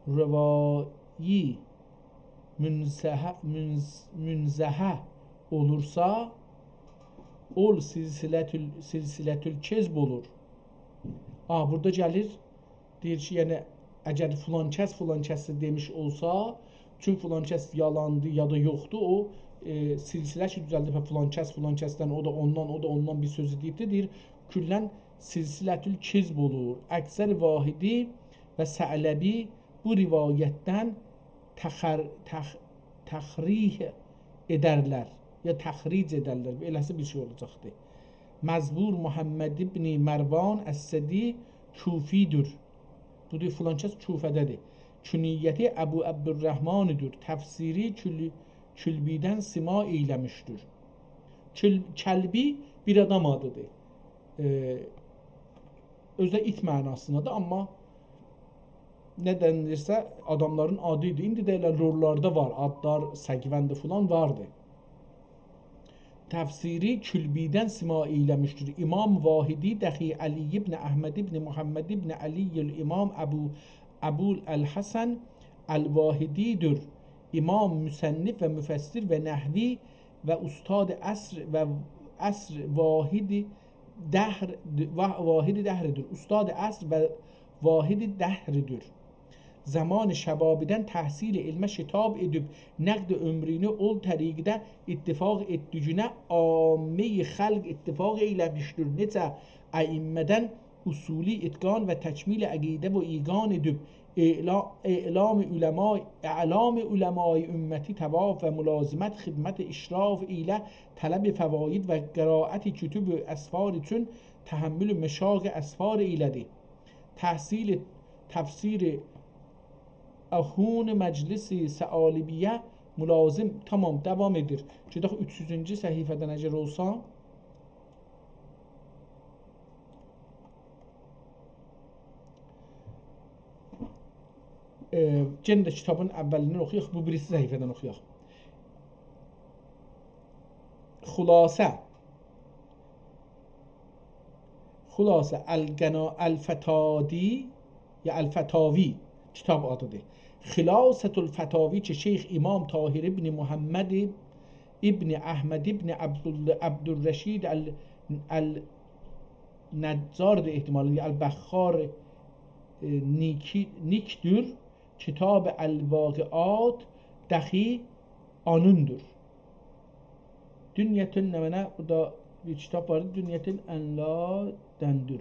روایی منزهه، منز-، منزهه اولورسا، اول سلسلة ال-، سلسلة الکذب اولور. آ، بورادا گلیر، دئییر کی، یعنی، اگر فلان کس فلان کسی دئمیش اولسا، چون فلان کس یالاندی یا دا یوخدو، او، ائ، سلسله کی دوزلدیب، فلان کس فلان کسدن، او دا اوندان، او دا اوندان بیر سؤزو دئییبدی، دئییر، کلاً سلسلة الکذب اولور. اکثر واحدی و ثعلبی بو روایتدن تخر-، تخ-، تخریح ائدرلر، یا تخریج ائدرلر. ائله‌سی بیر شئی اولاجاقدی. مذکور محمد ابن مروان السدی کوفی‌دیر. بو دئییر، فلان کس کوفه‌ده‌دیر. کنیتی ابو عبدالرحمن‌دیر. تفسیری کل-، کلبی‌دن سماع ائیله‌میشدیر. کل-، کلبی بیر آدام آدی‌دیر. ائ، اؤزو ده ایت معناسیندادیر، اما ندن دئییرسه، آداملارین آدی ایدی. ایندی ده ائله لورلاردا وار، آدلار، سگوند فلان واردی. تفسیری کلبی‌دن سماع ائیله‌میشدیر. امام واحدی دخی علی ابن احمد ابن محمد ابن علی الامام ابو، ابو الحسن الواحدی‌دیر. امام، مصنف و مفسر و نحوی و استاد عصر و عصر واحد دهر، وا-، واحد دهر‌دیر. استاد عصر و واحد دهر‌دیر. زمان شبابیدن تحصیل علمه شتاب ائدیب، نقد عمرونو اول طریقده اتفاق ائتدیگینه عامهٔ خلق اتفاق ائیله‌میشدیر. نئچه ائمه‌دن اصولی اتقان و تکمیل عقیده و ایقان ائدیب، اعلا-، اعلام علما، اعلام علمای امتی طواف و ملازمت خدمت اشراف ایله طلب فواید و قرائت کتب اسفار اوچون تحمل مشاق اسفار ائیله‌دی. تحصیل تفسیر اهون مجلس ثعالبیه ملازم، تمام، داوام ائدیر. گئدک اوچ یوزونجو صفحه‌دن اگر اولسا. ائ، یئنه ده کیتابین اولیندن اوخویاق، بو بیریسی صفحه‌دن اوخویاق. خلاصه. خلاصه، القنا-، الفتادی، یا الفتاوی، کیتاب آدی‌دیر. خلاصة الفتاوی کی، شیخ امام طاهر ابن محمد ابن احمد ابن عبدال-، عبدالرشید ال-، ال-، نجاردی احتمالاً، یا البخار، ائ، نیکی-، نیک‌دور. کیتاب الواقعات دخی آنیندیر. دونیتون نمنه؟ بورادا بیر کیتاب واردی. دونیتون انلاردندیر.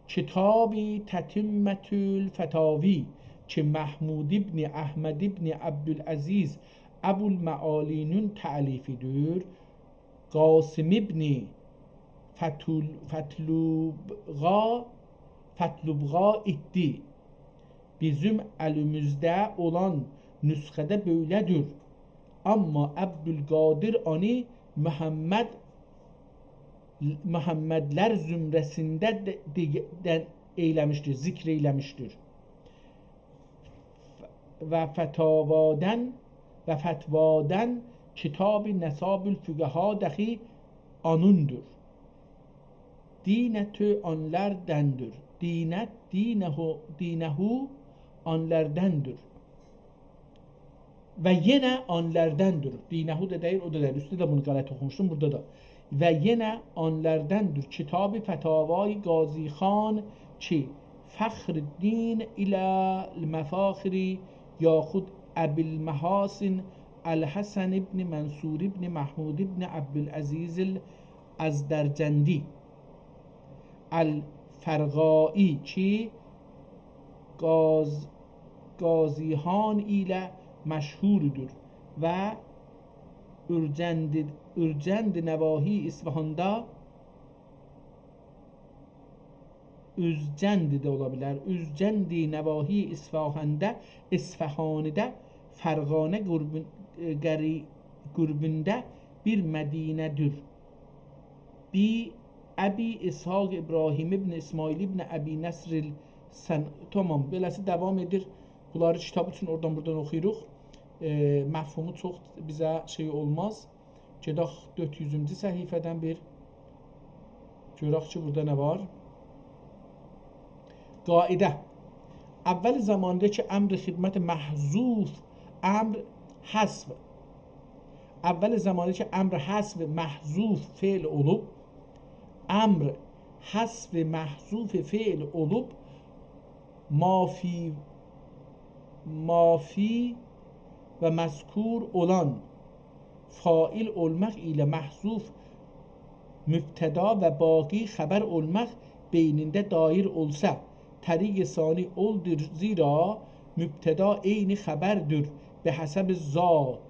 کیتاب تتمة الفتاوی کی، محمود ابن احمد ابن عبدالعزیز ابوالمعالی‌نین تألیفی‌دیر. قاسم ابن فتول-، فتلوبغا، فتلوبغا ایتدی. بیزیم الیمیزده اولان نسخه‌ده بئله‌دیر. اما عبدالقادر آنی محمد، محمدلر زمره‌سینده ده، ده، ده ائیله‌میشدیر، ذکر ائیله‌میشدیر. و فتاوادن، و فتوادن کیتاب نصاب الفقها دخی آنیندیر. دینتو آنلاردندیر. دینت، دینهو، دینهو آنلاردندیر. و یئنه آنلاردندیر. دینهو دا دئییل، او دا دئییل. اوسته ده بونو غلط اوخوموشدوم، بورادا دا. و یئنه آنلاردندیر کیتاب فتاوای قاضی خان کی، فخرالدین الی المفاخر، یاخود ابوالمحاسن الحسن ابن منصور ابن محمود ابن عبدالعزیز الازدرجندی الفرغائی کی، قاض-، قاضی‌خان ایله مشهوردور و اورجند، اورجند نواحی اصفهاندا، اورجند ده اولا بیلر، اورجند نواحی اصفهاندا، اصفهانیده فرغانه قوربون-، ائ، قری-، قوربوندا بیر مدینه‌دیر. بی ابی اسحاق ابراهیم ابن اسماعیل ابن ابی نصر السن-، تامام، بئله‌سی داوام ائدیر. بونلاری کیتاب اوچون اورادان بورادان اوخویوروق. ائ، مفهومو چوخ بیزه شئی اولماز. گئدک دؤرد یوزونجو صفحه‌دن بیر گؤرک کی، بورادا نه وار؟ قاعده. اول زمانده کی امر خدمت محذوف، امر حذف. اول زمانده کی امر حذف محذوف فعل اولوب، امر حذف محذوف فعل اولوب، مافی، مافی و مذکور اولان فاعل اولماق ایله محذوف مبتدا و باقی خبر اولماق بینینده دایر اولسا، طریق ثانی اولدور، زیرا مبتدا عین خبردور، به حسب ذات.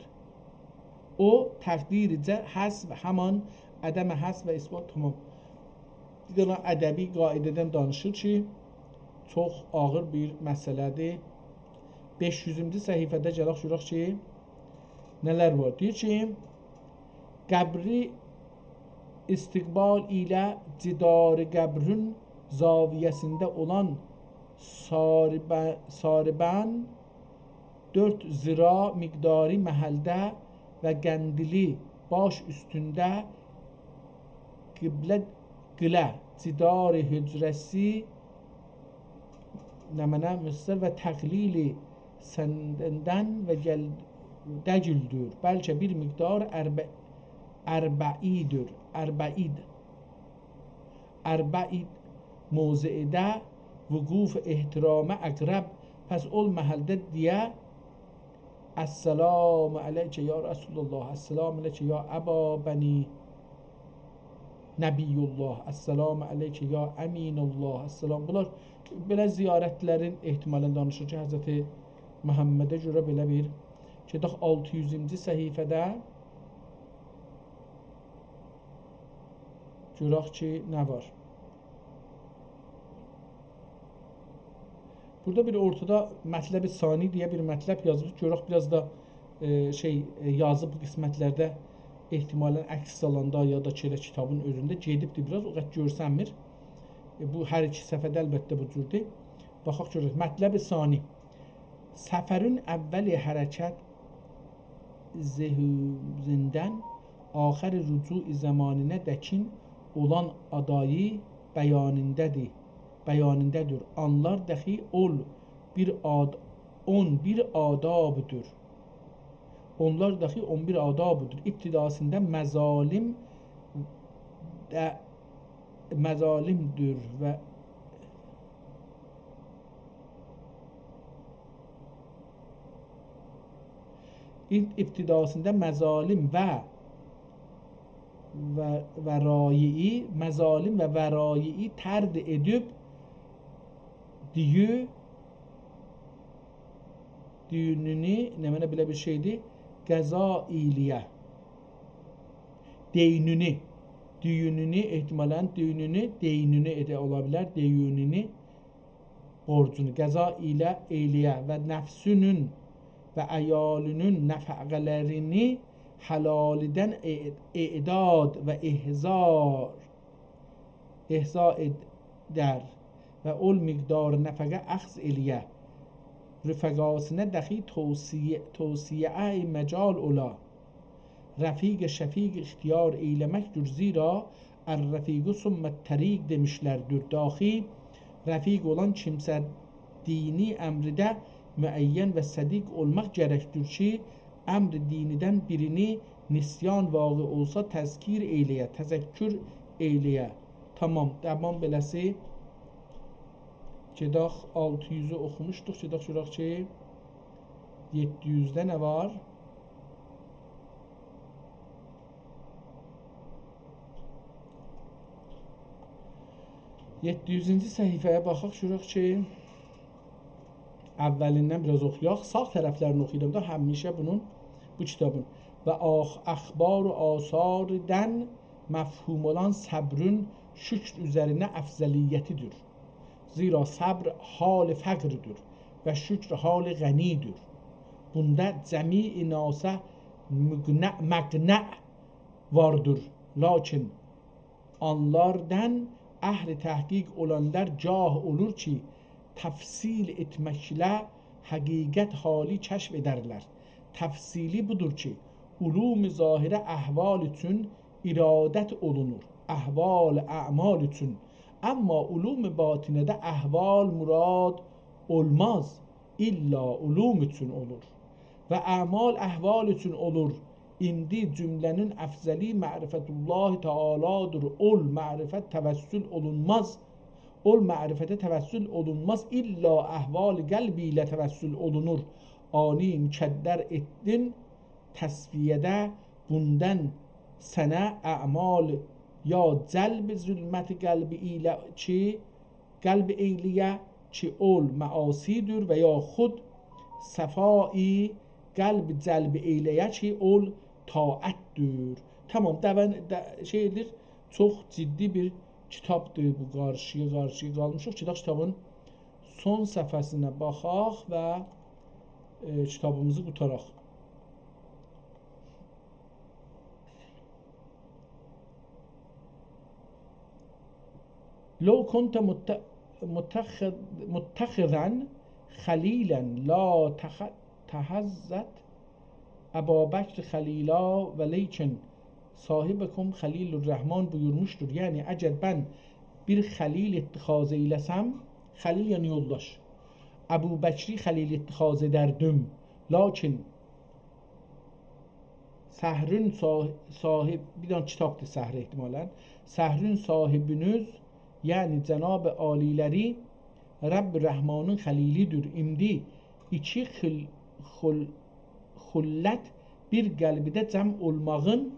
او تقدیر جه-، حذف، همان عدم حذف و اثبات، تامام. بیر دنه ادبی قاعده‌دن دانیشیر کی، چوخ آغیر بیر مسئله‌دیر. بئش یوزونجو صفحه‌ده گلک گؤرک کی، نه‌لر وار. دئییر کی، قبری استقبال ایله جدار قبرین زاویه‌سینده اولان ساربه-، ساربن دؤرد ذراع مقداری محلده و قندیلی باش اوستونده قبله، قیله، جدار حجره‌سی، نمنه مصدر و تقلیل سندن و گل-، دگیلدیر. بلکه بیر مقدار ارب-، اربعیدیر، اربعید. اربعید موضعده وقوف احترام اقرب. پس اول محلده دئیه: «السلام علیک یا رسول الله، السلام علیک یا ابا بنی نبی الله، السلام علیک یا امین الله، السلام.» بونلار بئله زیارتلرین احتمالاً دانیشیر کی، حضرت محمده گؤره بئله بیر. گئدک آلتی یوزونجو صفحه‌ده. گؤرک کی، نه وار. بورادا بیر اورتادا مطلب ثانی دئیه بیر مطلب یازیب. گؤرک بیر آز دا، ائ، شئی، ائ، یازیب بو قسمتلرده احتمالاً عکس آلاندا یا دا کی، ائله کیتابین اؤزونده گئدیبدی بیر آز، او قدر گؤرسنمیر. ائ، بو هر ایکی صفحه‌ده البته بو جوردور. باخاق گؤرک. مطلب ثانی. سفرین اول حرکت ظهورندن آخر رجوع زمانینه دکین اولان آدایی بیانینده‌دیر، بیانینده‌دیر. آنلار داخی اول بیر آد-، اون بیر آدابدیر. اونلار داخی اون بیر آدابدیر. ابتداسیندا مظالم ده، مظالمدیر و اب-، ابتداسیندا مظالم و، و، ورایعی، مظالم و ورایعی طرد ائدیب دیو-، دیونونو، نمنه بئله بیر شئیدیر، قضا ائیله‌یه. دینونو، دیونونو، احتمالاً دیونونو، دینونو ائده اولا بیلر، دیونونو، بورجونو قضا ایله ائیله‌یه و نفسونون و عیالونون نفقه‌لرینی حلالیدن اع-، اعداد و احضار، احضا ائدر و اول مقدار نفقه اخذ ائله‌یه. رفقاسینا داخی توصیه، توصیه‌یه مجال اولا. رفیق شفیق اختیار ائیله‌مکدیر، زیرا «الرفیق ثم الطریق» دئمیشلردیر. داخی رفیق اولان کیمسه دینی امرده معین و صدیق اولماق گرکدیر کی، امر دینیدن بیرینی نسیان واقع اولسا تذکیر ائیله‌یه، تذکر ائیله‌یه. تامام، تامام بئله‌سی. گئدک آلتی یوزو اوخوموشدوق، گئدک گؤرک کی، یئددی یوزده نه وار؟ یئددی یوزونجو صفحه‌یه باخاق، گؤرک کی، اولیندن بیر آز اوخویاق. ساغ طرفلرینی اوخویورام دا همیشه بونون، بو کیتابین. و آخ-، اخبار و آثاردن مفهوم اولان صبرون شکر اوزرینه افضلیتیدیر. زیرا صبر حال فقردیر و شکر حال غنیدیر. بوندا جمیع ناسا مقنع، مقنع واردیر. لاکین آنلاردان اهل تحقیق اولانلار گاه اولور کی، تفصیل ائتمکله حقیقت حالی کشف ائدرلر. تفصیلی بودور کی، علوم ظاهره احوال اوچون ارادت اولونور، احوال اعمال اوچون. اما علوم باطنه‌ده احوال مراد اولماز، الا علوم اوچون اولور. و اعمال احوال اوچون اولور. ایندی جمله‌نین افضلی معرفت الله تعالی‌دیر. اول معرفت توسل اولونماز. اول معرفته توسل اولونماز، الا احوال قلب ایله توسل اولونور. عالی مکدر ائتدین تصفیه‌ده بوندان سنه اعمال یا جلب ظلمت قلب ایله کی، قلب ائیله‌یه کی، اول معاصی‌دیر و یا خود صفایی قلب جلب ائیله‌یه کی، اول طاعت‌دیر. تامام، دوان، ده، شئی ائدیر، چوخ جدی بیر کیتابدیر بو، قارشییا، قارشییا قالمیشیق. گئدک کیتابین سون صفحه‌سینه باخاق و، ائ، کیتابیمیزی قوتاراق. لو کنت مت-، متخ-، متخذا خلیلا لا تخ-، تخذت ابابکر خلیلا، ولیکن صاحبکم خلیل الرحمن بویورموشدور. یعنی، اگر من بیر خلیل اتخاذ ائیله‌سم، خلیل یعنی یولداش، ابوبکری خلیل اتخاذ ائدردیم. لاکین صحرین صاح-، صاحب، بیر دنه کیتابدیر صحر احتمالاً. صحرین صاحبینیز، یعنی جناب عالی‌لری، رب رحمانین خلیلی‌دیر. ایندی ایکی خل-، خل-، خلت بیر قلبده جمع اولماغین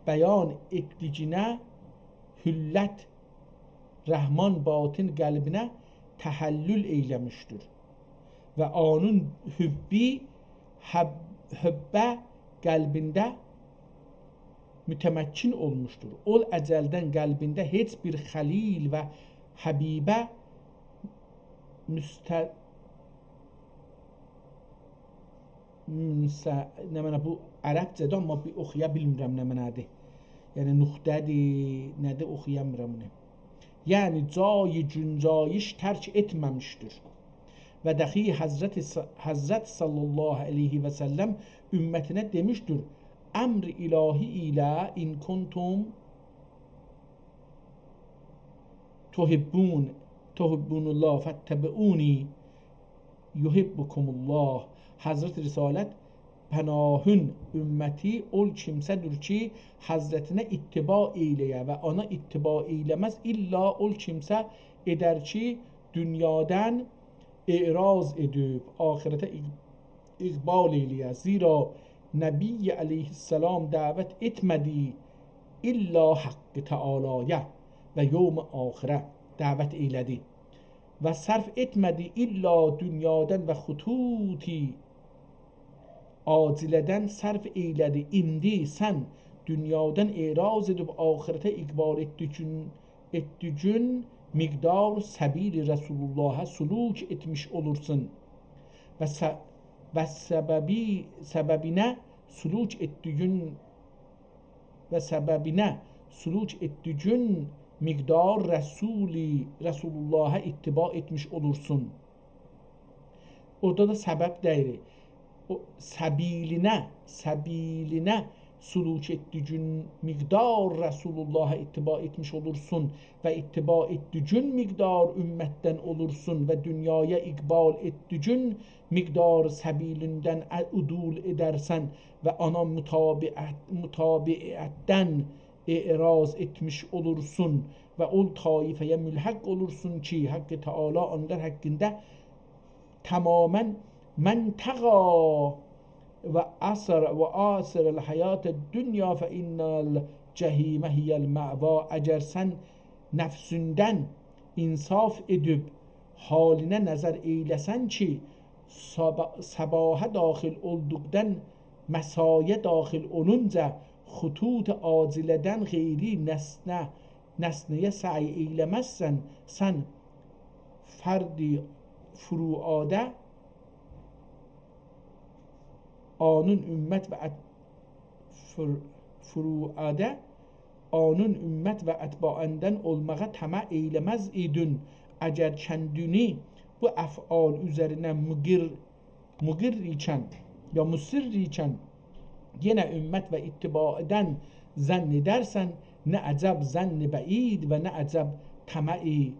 بیان ائتدیگینه حلت رحمان باطن قلبینه تحلل ائیله‌میشدیر. و اونون حبی، حب-، حبه قلبینده متمکن اولموشدور. اول ازلدن قلبینده هئچ بیر خلیل و حبیبه مست-، مس-، نمنه، بو عربجه‌دیر، اما بیر اوخویا بیلمیرم نمنه‌دیر. یعنی نقطه‌دیر، نه‌دیر، اوخویامیرام بونو. یعنی جای گنجایش ترک ائتمه‌میشدیر. و دخی حضرت ص-، حضرت صلی الله علیه و سلم امتینه دئمیشدیر: امر الهی ایله، «ان کنتم تحبون، تحبون الله فاتبعونی یحبکم الله». حضرت رسالت پناهین امتی اول کیمسه‌دیر کی، حضرتینه اتباع ائیله‌یه و اونا اتباع ائیله‌مز، الا اول کیمسه ائدر کی، دونیادان اعراض ائدیب آخرته اق-، اقبال ائیله‌یه. زیرا نبی علیه‌السلام دعوت ائتمه‌دی الا حق تعالی‌یه و یوم آخره دعوت ائیله‌دی. و صرف ائتمه‌دی الا دونیادان و خطوط عاجله‌دن صرف ائیله‌دی. ایندی سن دونیادان اعراض ائدیب آخرته اقبال ائتدیگین، ائتدیگین مقدار سبیل رسول اللهه سلوک ائتمیش اولورسون. و س-، و سببی، سببینه سلوک ائتدیگین و سببینه سلوک ائتدیگین مقدار رسولی، رسول اللهه اتباع ائتمیش اولورسون. اورادا دا سبب دئییر. او سبیلینه، سبیلینه سلوک ائتدیگین مقدار رسول اللهه اتباع ائتمیش اولورسون و اتباع ائتدیگین مقدار امتدن اولورسون و دونیایا اقبال ائتدیگین مقدار سبیلیندن ع-، عدول ائدرسن و اونا متابعت، متابعتدن اعراض ائتمیش اولورسون و او طایفه‌یه ملحق اولورسون کی، حق تعالی اونلار حاقیندا تماماً «من طغی و آثر، و آثر الحیاة الدنیا فإن الجحیم هی المأوی». اگر سن نفسیندن انصاف ائدیب حالینه نظر ائیله‌سن کی، صبا-، صباحا داخل اولدوقدان مسایا داخل اولونجا خطوط عاجله‌دن غیری نسنه، نسنه‌یه سعی ائیله‌مزسن، سن فرد فروعاده آنین امت و ات-، فر-، فروعده، آنین امت و اتباعیندن اولماغا طمع ائیله‌مز ایدین. اگر کندینی بو افعال اوزرینه مقر، مقر ایکن، یا مصر ایکن، یئنه امت و اتباعدن ظن ائدرسن، نه عجب ظن بعید و نه عجب طمع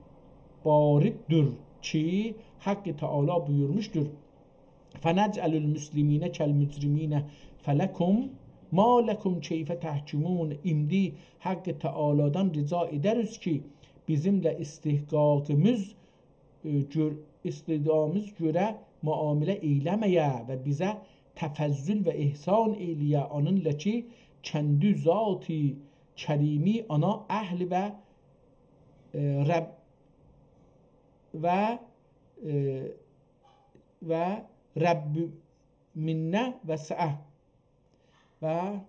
بارددیر کی، حق تعالی بویورموشدور: «فنجعل المسلمین کالمجرمین فلکم ما لکم کیف تحکمون.» ایندی حق تعالی‌دان رجا ائدریز کی، بیزیمله استحقاقیمیز، ائ، گؤر-، استحقاقیمیز گؤره معامله ائیله‌مه‌یه و بیزه تفضل و احسان ائیله‌یه، آنینلا کی، کندی ذات کریمی آنا اهل و، ائ، رب و، ائ، و رب منه و سعه و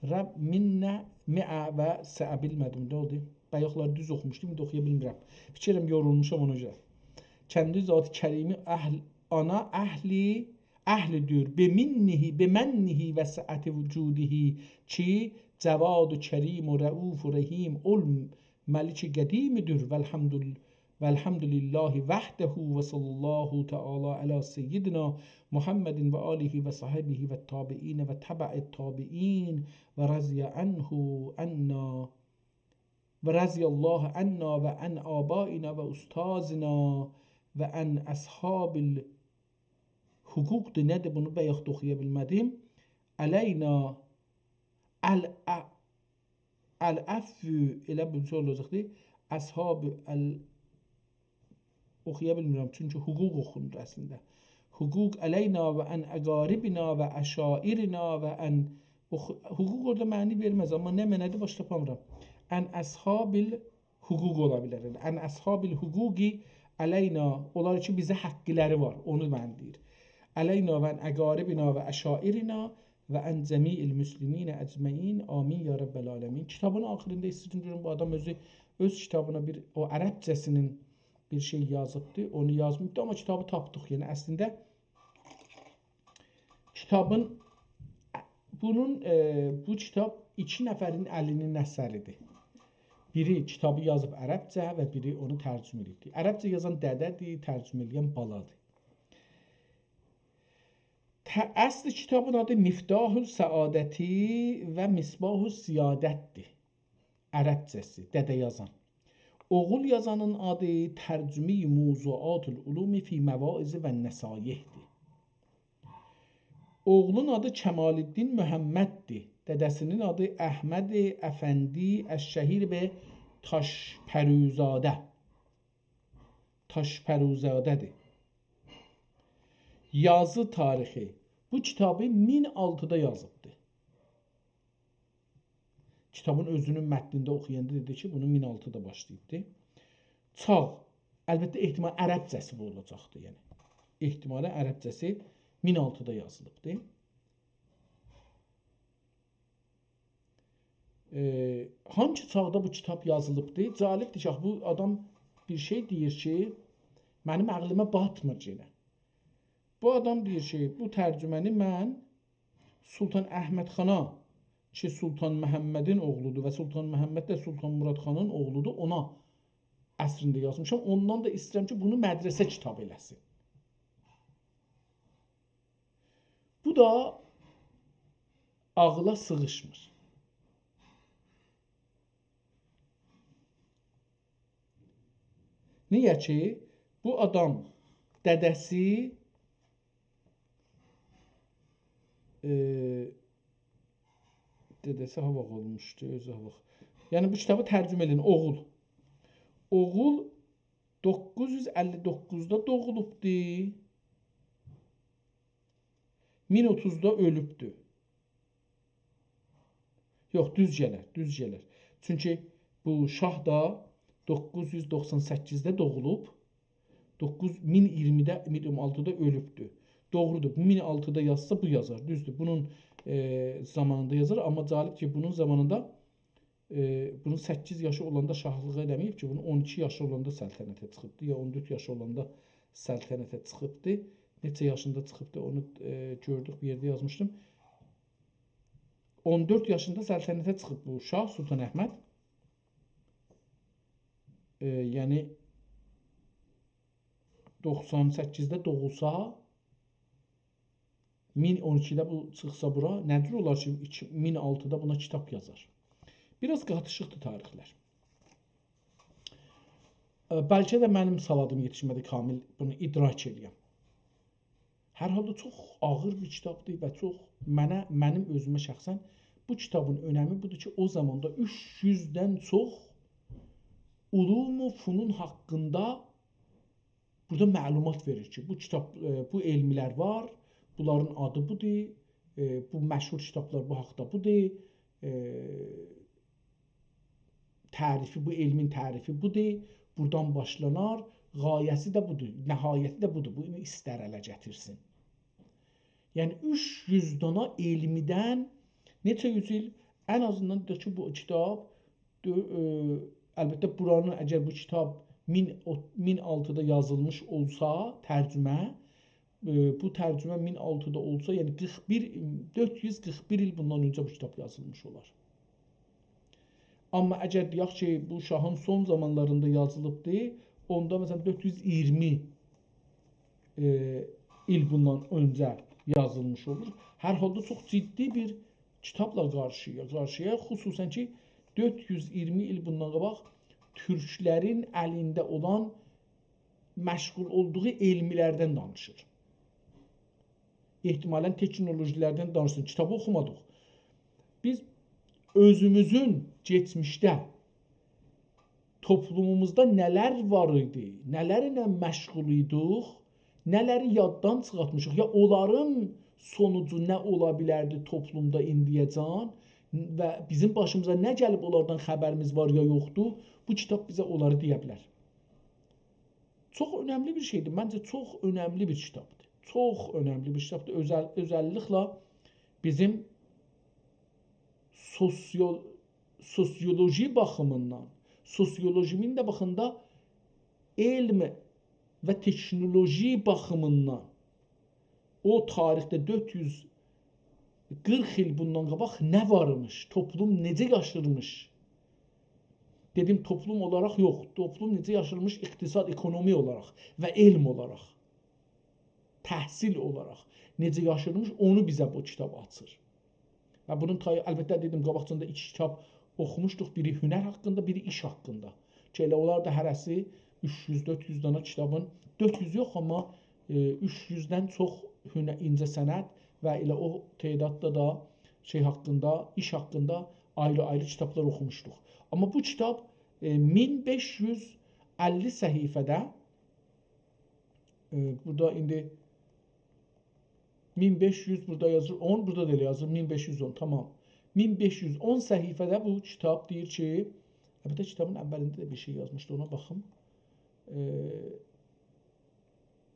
رب منه معه و سعه، بیلمه‌دیم نه اولدو. بایاقلار دوز اوخوموشدوم، ایندی اوخویا بیلمیرم. فیکر ائلیرم یورولموشام اونا گؤره. کندی ذات کریمی اهل، آنا اهلی، اهلدور. بمنه، بمنه و سعة وجوده کی، جواد و کریم و رؤوف و رحیم اول ملک قدیمدیر. والحمد، والحمد لله وحده و صلی الله تعالی علی سیدنا محمد و آله و صحبه و التابعین و تبع التابعین و رضی عنه عنا و رضی الله عنا و عن آبائنا و استادنا و عن اصحاب الحقوق. دئ، نه‌دیر بونو بایاق دا اوخویا بیلمه‌دیم. علینا ال-، ا-، العفو، ائله بیر شئی اولاجاقدی. اصحاب ال-، اوخویا بیلمیرم، چونکی حقوق اوخونور اصلینده. حقوق علینا و عن اقاربنا و عشائرنا و عن، او حو-، حقوق اورادا معنی وئرمز، آمما نمنه‌دیر، باشا تاپامیرام. عن اصحاب الحقوق اولا بیلر. یعنی، عن اصحاب الحقوق علینا، اونلار کی، بیزه حقلری وار، اونو منه دئییر. علینا و عن اقاربنا و عشائرنا و عن جمیع المسلمین اجمعین. آمین یا رب العالمین. کیتابین آخیریندا ایسته‌دیم گؤروم، بو آدام اؤزو اؤز کیتابینا بیر، او عربجه‌سینین بیر شئی یازیبدی، اونو یازماییبدی، آمما کیتابی تاپدیق. یعنی، اصلینده کیتابین، بونون، ائ، بو کیتاب ایکی نفرین الینین اثریدیر. بیری کیتابی یازیب عربجه و بیری اونو ترجمه ائدیبدی. عربجه یازان دده‌دیر، ترجمه ائله‌ین بالادیر. ت-، اصل کیتابین آدی مفتاح السعادة و مصباح السعادت‌دیر. عربجه‌سی، دده یازان. اوغول یازانین آدی ترجمهٔ موضوعات العلوم فی مواعظ و نصایح‌دیر. اوغلون آدی کمال‌الدین محمددیر. دده‌سینین آدی احمد افندی الشهیر به تاشپروزاده. تاشپروزاده‌دیر. یازی تاریخی. بو کیتابی مین آلتیدا یازیبدی. کیتابین اؤزونون متنینده اوخویاندا دئدی کی، بونو مین آلتیدا باشلاییبدی. چاغ، البته، احتمال عربجه‌سی بو اولاجاقدی، یعنی. احتمالا عربجه‌سی مین آلتیدا یازیلیبدی. ائ، هانسی چاغدا بو کیتاب یازیلیبدی؟ جالبدیر کی، بو آدام بیر شئی دئییر کی، منیم عقلیمه باتمیر یئنه. بو آدام دئییر کی، بو ترجمه‌نی من سلطان احمد خانا، کی، سلطان محمدین اوغلودور و سلطان محمد ده سلطان مراد خانین اوغلودور، اونا عصرینده یازمیشام. اوندان دا ایسته‌ییرم کی، بونو مدرسه کیتابی ائله‌سین. بو دا عاغلا سیغیشمیر. نییه کی، بو آدام دده‌سی، ائ، دده‌سی هاواخت اؤلموشدو، اؤزو هاواخت. یعنی، بو کیتابی ترجمه ائله‌ین اوغول. اوغول دوققوز یوز اللی دوققوزدا دوغولوبدو. مین اوتوزدا اؤلوبدو. یوخ، دوز گلر، دوز گلر. چونکی بو شاه دا دوققوز یوز دوخسان سککیزده دوغولوب، دوققوز، مین اییرمیده، مین آلتیدا اؤلوبدو. دوغرودور، بو مین آلتیدا یازسا، بو یازار، دوزدور. بونون، ائ، زامانیندا یازار، آمما جالب کی، بونون زامانیندا ائ، بونون سککیز یاشی اولاندا شاهلیق ائله‌مه‌ییب کی، بونون اون ایکی یاشی اولاندا سلطنته چیخیبدی، یا اون دؤرد یاشی اولاندا سلطنته چیخیبدی. نئچه یاشیندا چیخیبدی، اونو، ائ، گؤردوک، بیر یئرده یازمیشدیم. اون دؤرد یاشیندا سلطنته چیخیب بو شاه سلطان احمد. ائ، یعنی دوخسان سککیزده دوغولسا، مین اون ایکیده بو چیخسا بورا، نه جور اولار کی، ایکی، مین آلتیدا بونا کیتاب یازار؟ بیر آز قاتیشیقدیر تاریخلر. ائ، بلکه ده منیم سوادیم یئتیشمه‌دی کامل بونو ادراک ائله‌یم. هر حالدا چوخ آغیر بیر کیتابدیر و چوخ منه، منیم اؤزومه شخصاً بو کیتابین اؤنمی بودور کی، او زاماندا اوچ یوزدن چوخ علوم و فنون حاقیندا بورادا معلومات وئریر کی، بو کیتاب، ائ، بو علملر وار، بونلارین آدی بودور، ائ، بو مشهور کیتابلار بو حاقدا بودور، ائ، تعریفی، بو علمین تعریفی بودور، بورادان باشلانار، غایه‌سی ده بودور، نهایتی ده بودور، بونو ایستر اله گتیرسین. یعنی اوچ یوز دانا علمیدن نئچه یوز ایل، ان آزیندان دئیک کی، بو کیتاب، دؤ-، ائ، البته، بورانین، اگر بو کیتاب مین، او-، مین آلتیدا یازیلمیش اولسا، ترجمه، ائ، بو ترجمه مین آلتیدا اولسا، یعنی قیرخ بیر، دؤرد یوز قیرخ بیر ایل بوندان اؤنجه بو کیتاب یازیلمیش اولار. آمما اگر دئیک کی، بو شاهین سون زامانلاریندا یازیلیبدی، اوندا، مثلاً، دؤرد یوز ایگیرمی، ائ، ایل بوندان اؤنجه یازیلمیش اولور. هر حالدا چوخ جدی بیر کیتابلا قارشییا، قارشییا. خصوصاً کی، دؤرد یوز ایگیرمی ایل بوندان قاباق تورکلرین الینده اولان، مشغول اولدوغو علملردن دانیشیر. احتمالاً تکنولوژیلردن دانیشسین. کیتابی اوخومادیق. بیز اؤزوموزون کئچمیشده توپلوموموزدا نه‌لر وار ایدی، نه‌لرله مشغول ایدیک، نه‌لری یاددان چیخارتمیشیق، یا اونلارین سونوجو نه اولا بیلردی توپلومدا ایندییه‌جن و بیزیم باشیمیزا نه گلیب اونلاردان خبریمیز وار یا یوخدور، بو کیتاب بیزه اونلاری دئیه بیلر. چوخ اؤنملی بیر شئیدیر. منجه، چوخ اؤنملی بیر کیتابدیر. چوخ اؤنملی بیر کیتابدیر. اؤزل-، اؤزللیکله بیزیم سوسیو-، سوسیولوژی باخیمیندان، سوسیولوژی‌نین ده باخیندا علم و تکنولوژی باخیمیندان او تاریخده دؤرد یوز قیرخ ایل بوندان قاباق نه وارمیش، توپلوم نئجه یاشیرمیش؟ دئدیم، توپلوم اولاراق یوخ، توپلوم نئجه یاشیرمیش اقتصاد، اکونومی اولاراق و علم اولاراق، تحصیل اولاراق نئجه یاشیرمیش، اونو بیزه بو کیتاب آچیر. و بونون تایی، البته، دئدیم، قاباقجیندا ایکی کیتاب اوخوموشدوق، بیری هنر حاقیندا، بیری ایش حاقیندا. کی، ائله اونلار دا هره‌سی اوچ یوز، دؤرد یوز دانا کیتابین، دؤرد یوز یوخ، آمما، ائ، اوچ یوزدن چوخ هنر، اینجه‌صنعت و ائله او تعداددا دا شئی حاقیندا، ایش حاقیندا آیری-آیری کیتابلار اوخوموشدوق. آمما بو کیتاب، ائ، مین بئش یوز اللی صفحه‌ده، ائ، بورادا ایندی مین بئش یوز بورادا یازیر، اون، بورادا دا ائله یازیر، مین بئش یوز اون، تامام. مین بئش یوز اون صفحه‌ده بو کیتاب دئییر کی، البته، کیتابین اولینده ده بیر شئی یازمیشدی، اونا باخیم. ائ،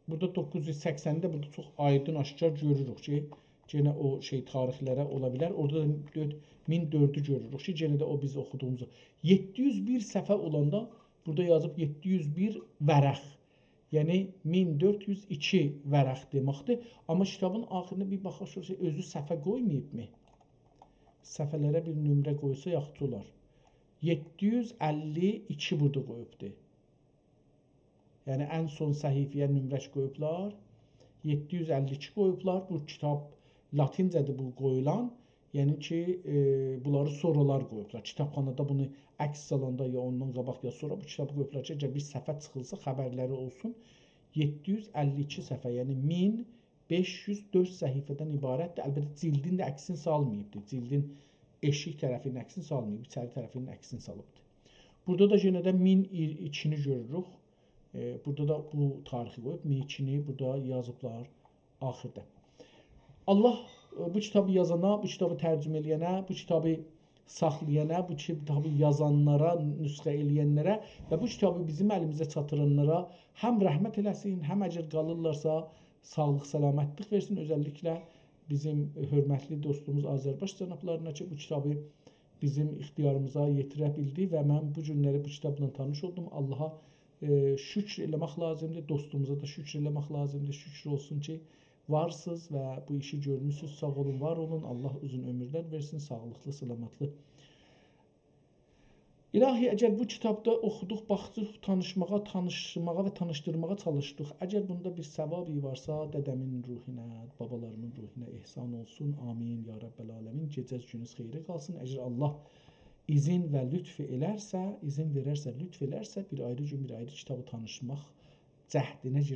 بورادا دوققوز یوز سکسنده بورادا چوخ آیدین آشکار گؤروروک کی، یئنه او شئی تاریخلره اولا بیلر. اورادا دا دؤرد، مین دؤردو گؤروروک کی، یئنه ده او بیز اوخودوغوموزو. یئددی یوز بیر صفحه اولاندا بورادا یازیب یئددی یوز بیر ورق. یعنی مین دؤرد یوز ایکی ورق دئمکدیر. آمما کیتابین آخیریندا بیر باخاق، گؤرک کی، اؤزو صفحه قویماییبمی؟ صفحه‌لره بیر نمره قویسا یاخشی اولار. یئددی یوز اللی ایکی بورادا قویوبدور. یعنی ان سون صفحه‌یه نمره‌ش قویوبلار. یئددی یوز اللی ایکی قویوبلار. بو کیتاب لاتینجه‌دیر بو قویولان. یعنی کی، ائ، بونلاری سونرالار قویوبلار. کیتابخانادا بونو عکس سالاندا یا اوندان قاباق یا سونرا بو کیتابی قویوبلار کی، اگر بیر صفحه چیخیلسا خبرلری اولسون. یئددی یوز اللی ایکی صفحه، یعنی مین بئش یوز دؤرد صفحه‌دن عبارتدیر. البته، جلدین ده عکسینی سالماییبدیر. جلدین ائشیک طرفینین عکسینی سالماییب، ایچری طرفینین عکسینی سالیبدیر. بورادا دا یئنه ده مین ایکینی گؤروروک. ائ، بورادا دا بو تاریخی قویوب، مین ایکینی بورادا یازیبلار آخیردا. الله، ائ، بو کیتابی یازانا، بو کیتابی ترجمه ائله‌ینه، بو کیتابی ساخلایانا، بو کیتابی یازانلارا، نسخه ائله‌ینلره و بو کیتابی بیزیم الیمیزه چاتیرانلارا هم رحمت ائله‌سین، هم اگر قالیرلارسا، ساغلیق، سلامتلیک وئرسین. اؤزللیکله بیزیم حؤرمتلی دوستوموز آذرباش جنابلارینا کی، بو کیتابی بیزیم اختیاریمیزا یئتیره بیلدی و من بو گونلری بو کیتابلا تانیش اولدوم. اللها ائ، شکر ائله‌مک لازیمدیر، دوستوموزا دا شکر ائله‌مک لازیمدیر. شکر اولسون کی، وارسینیز و بو ایشی گؤرموسونوز. ساغ اولون، وار اولون. الله اوزون عؤمورلر وئرسین، ساغلیقلی، سلامتلی. الهی، اگر بو کیتابدا اوخودوق، باخدیق، تانیشماغا، تانیشماغا و تانیشدیرماغا چالیشدیق، اگر بوندا بیر ثوابی وارسا، دده‌مین روحونا، بابالاریمین روحونا احسان اولسون. آمین، یا رب العالمین. گئجه‌ز گونوز خئیره قالسین. اگر الله اذن و لطف ائلرسه، اذن وئررسه، لطف ائلرسه، بیر آیری گون، بیر آیری کیتابی تانیشماق جهدینه گیره‌جه‌ییک.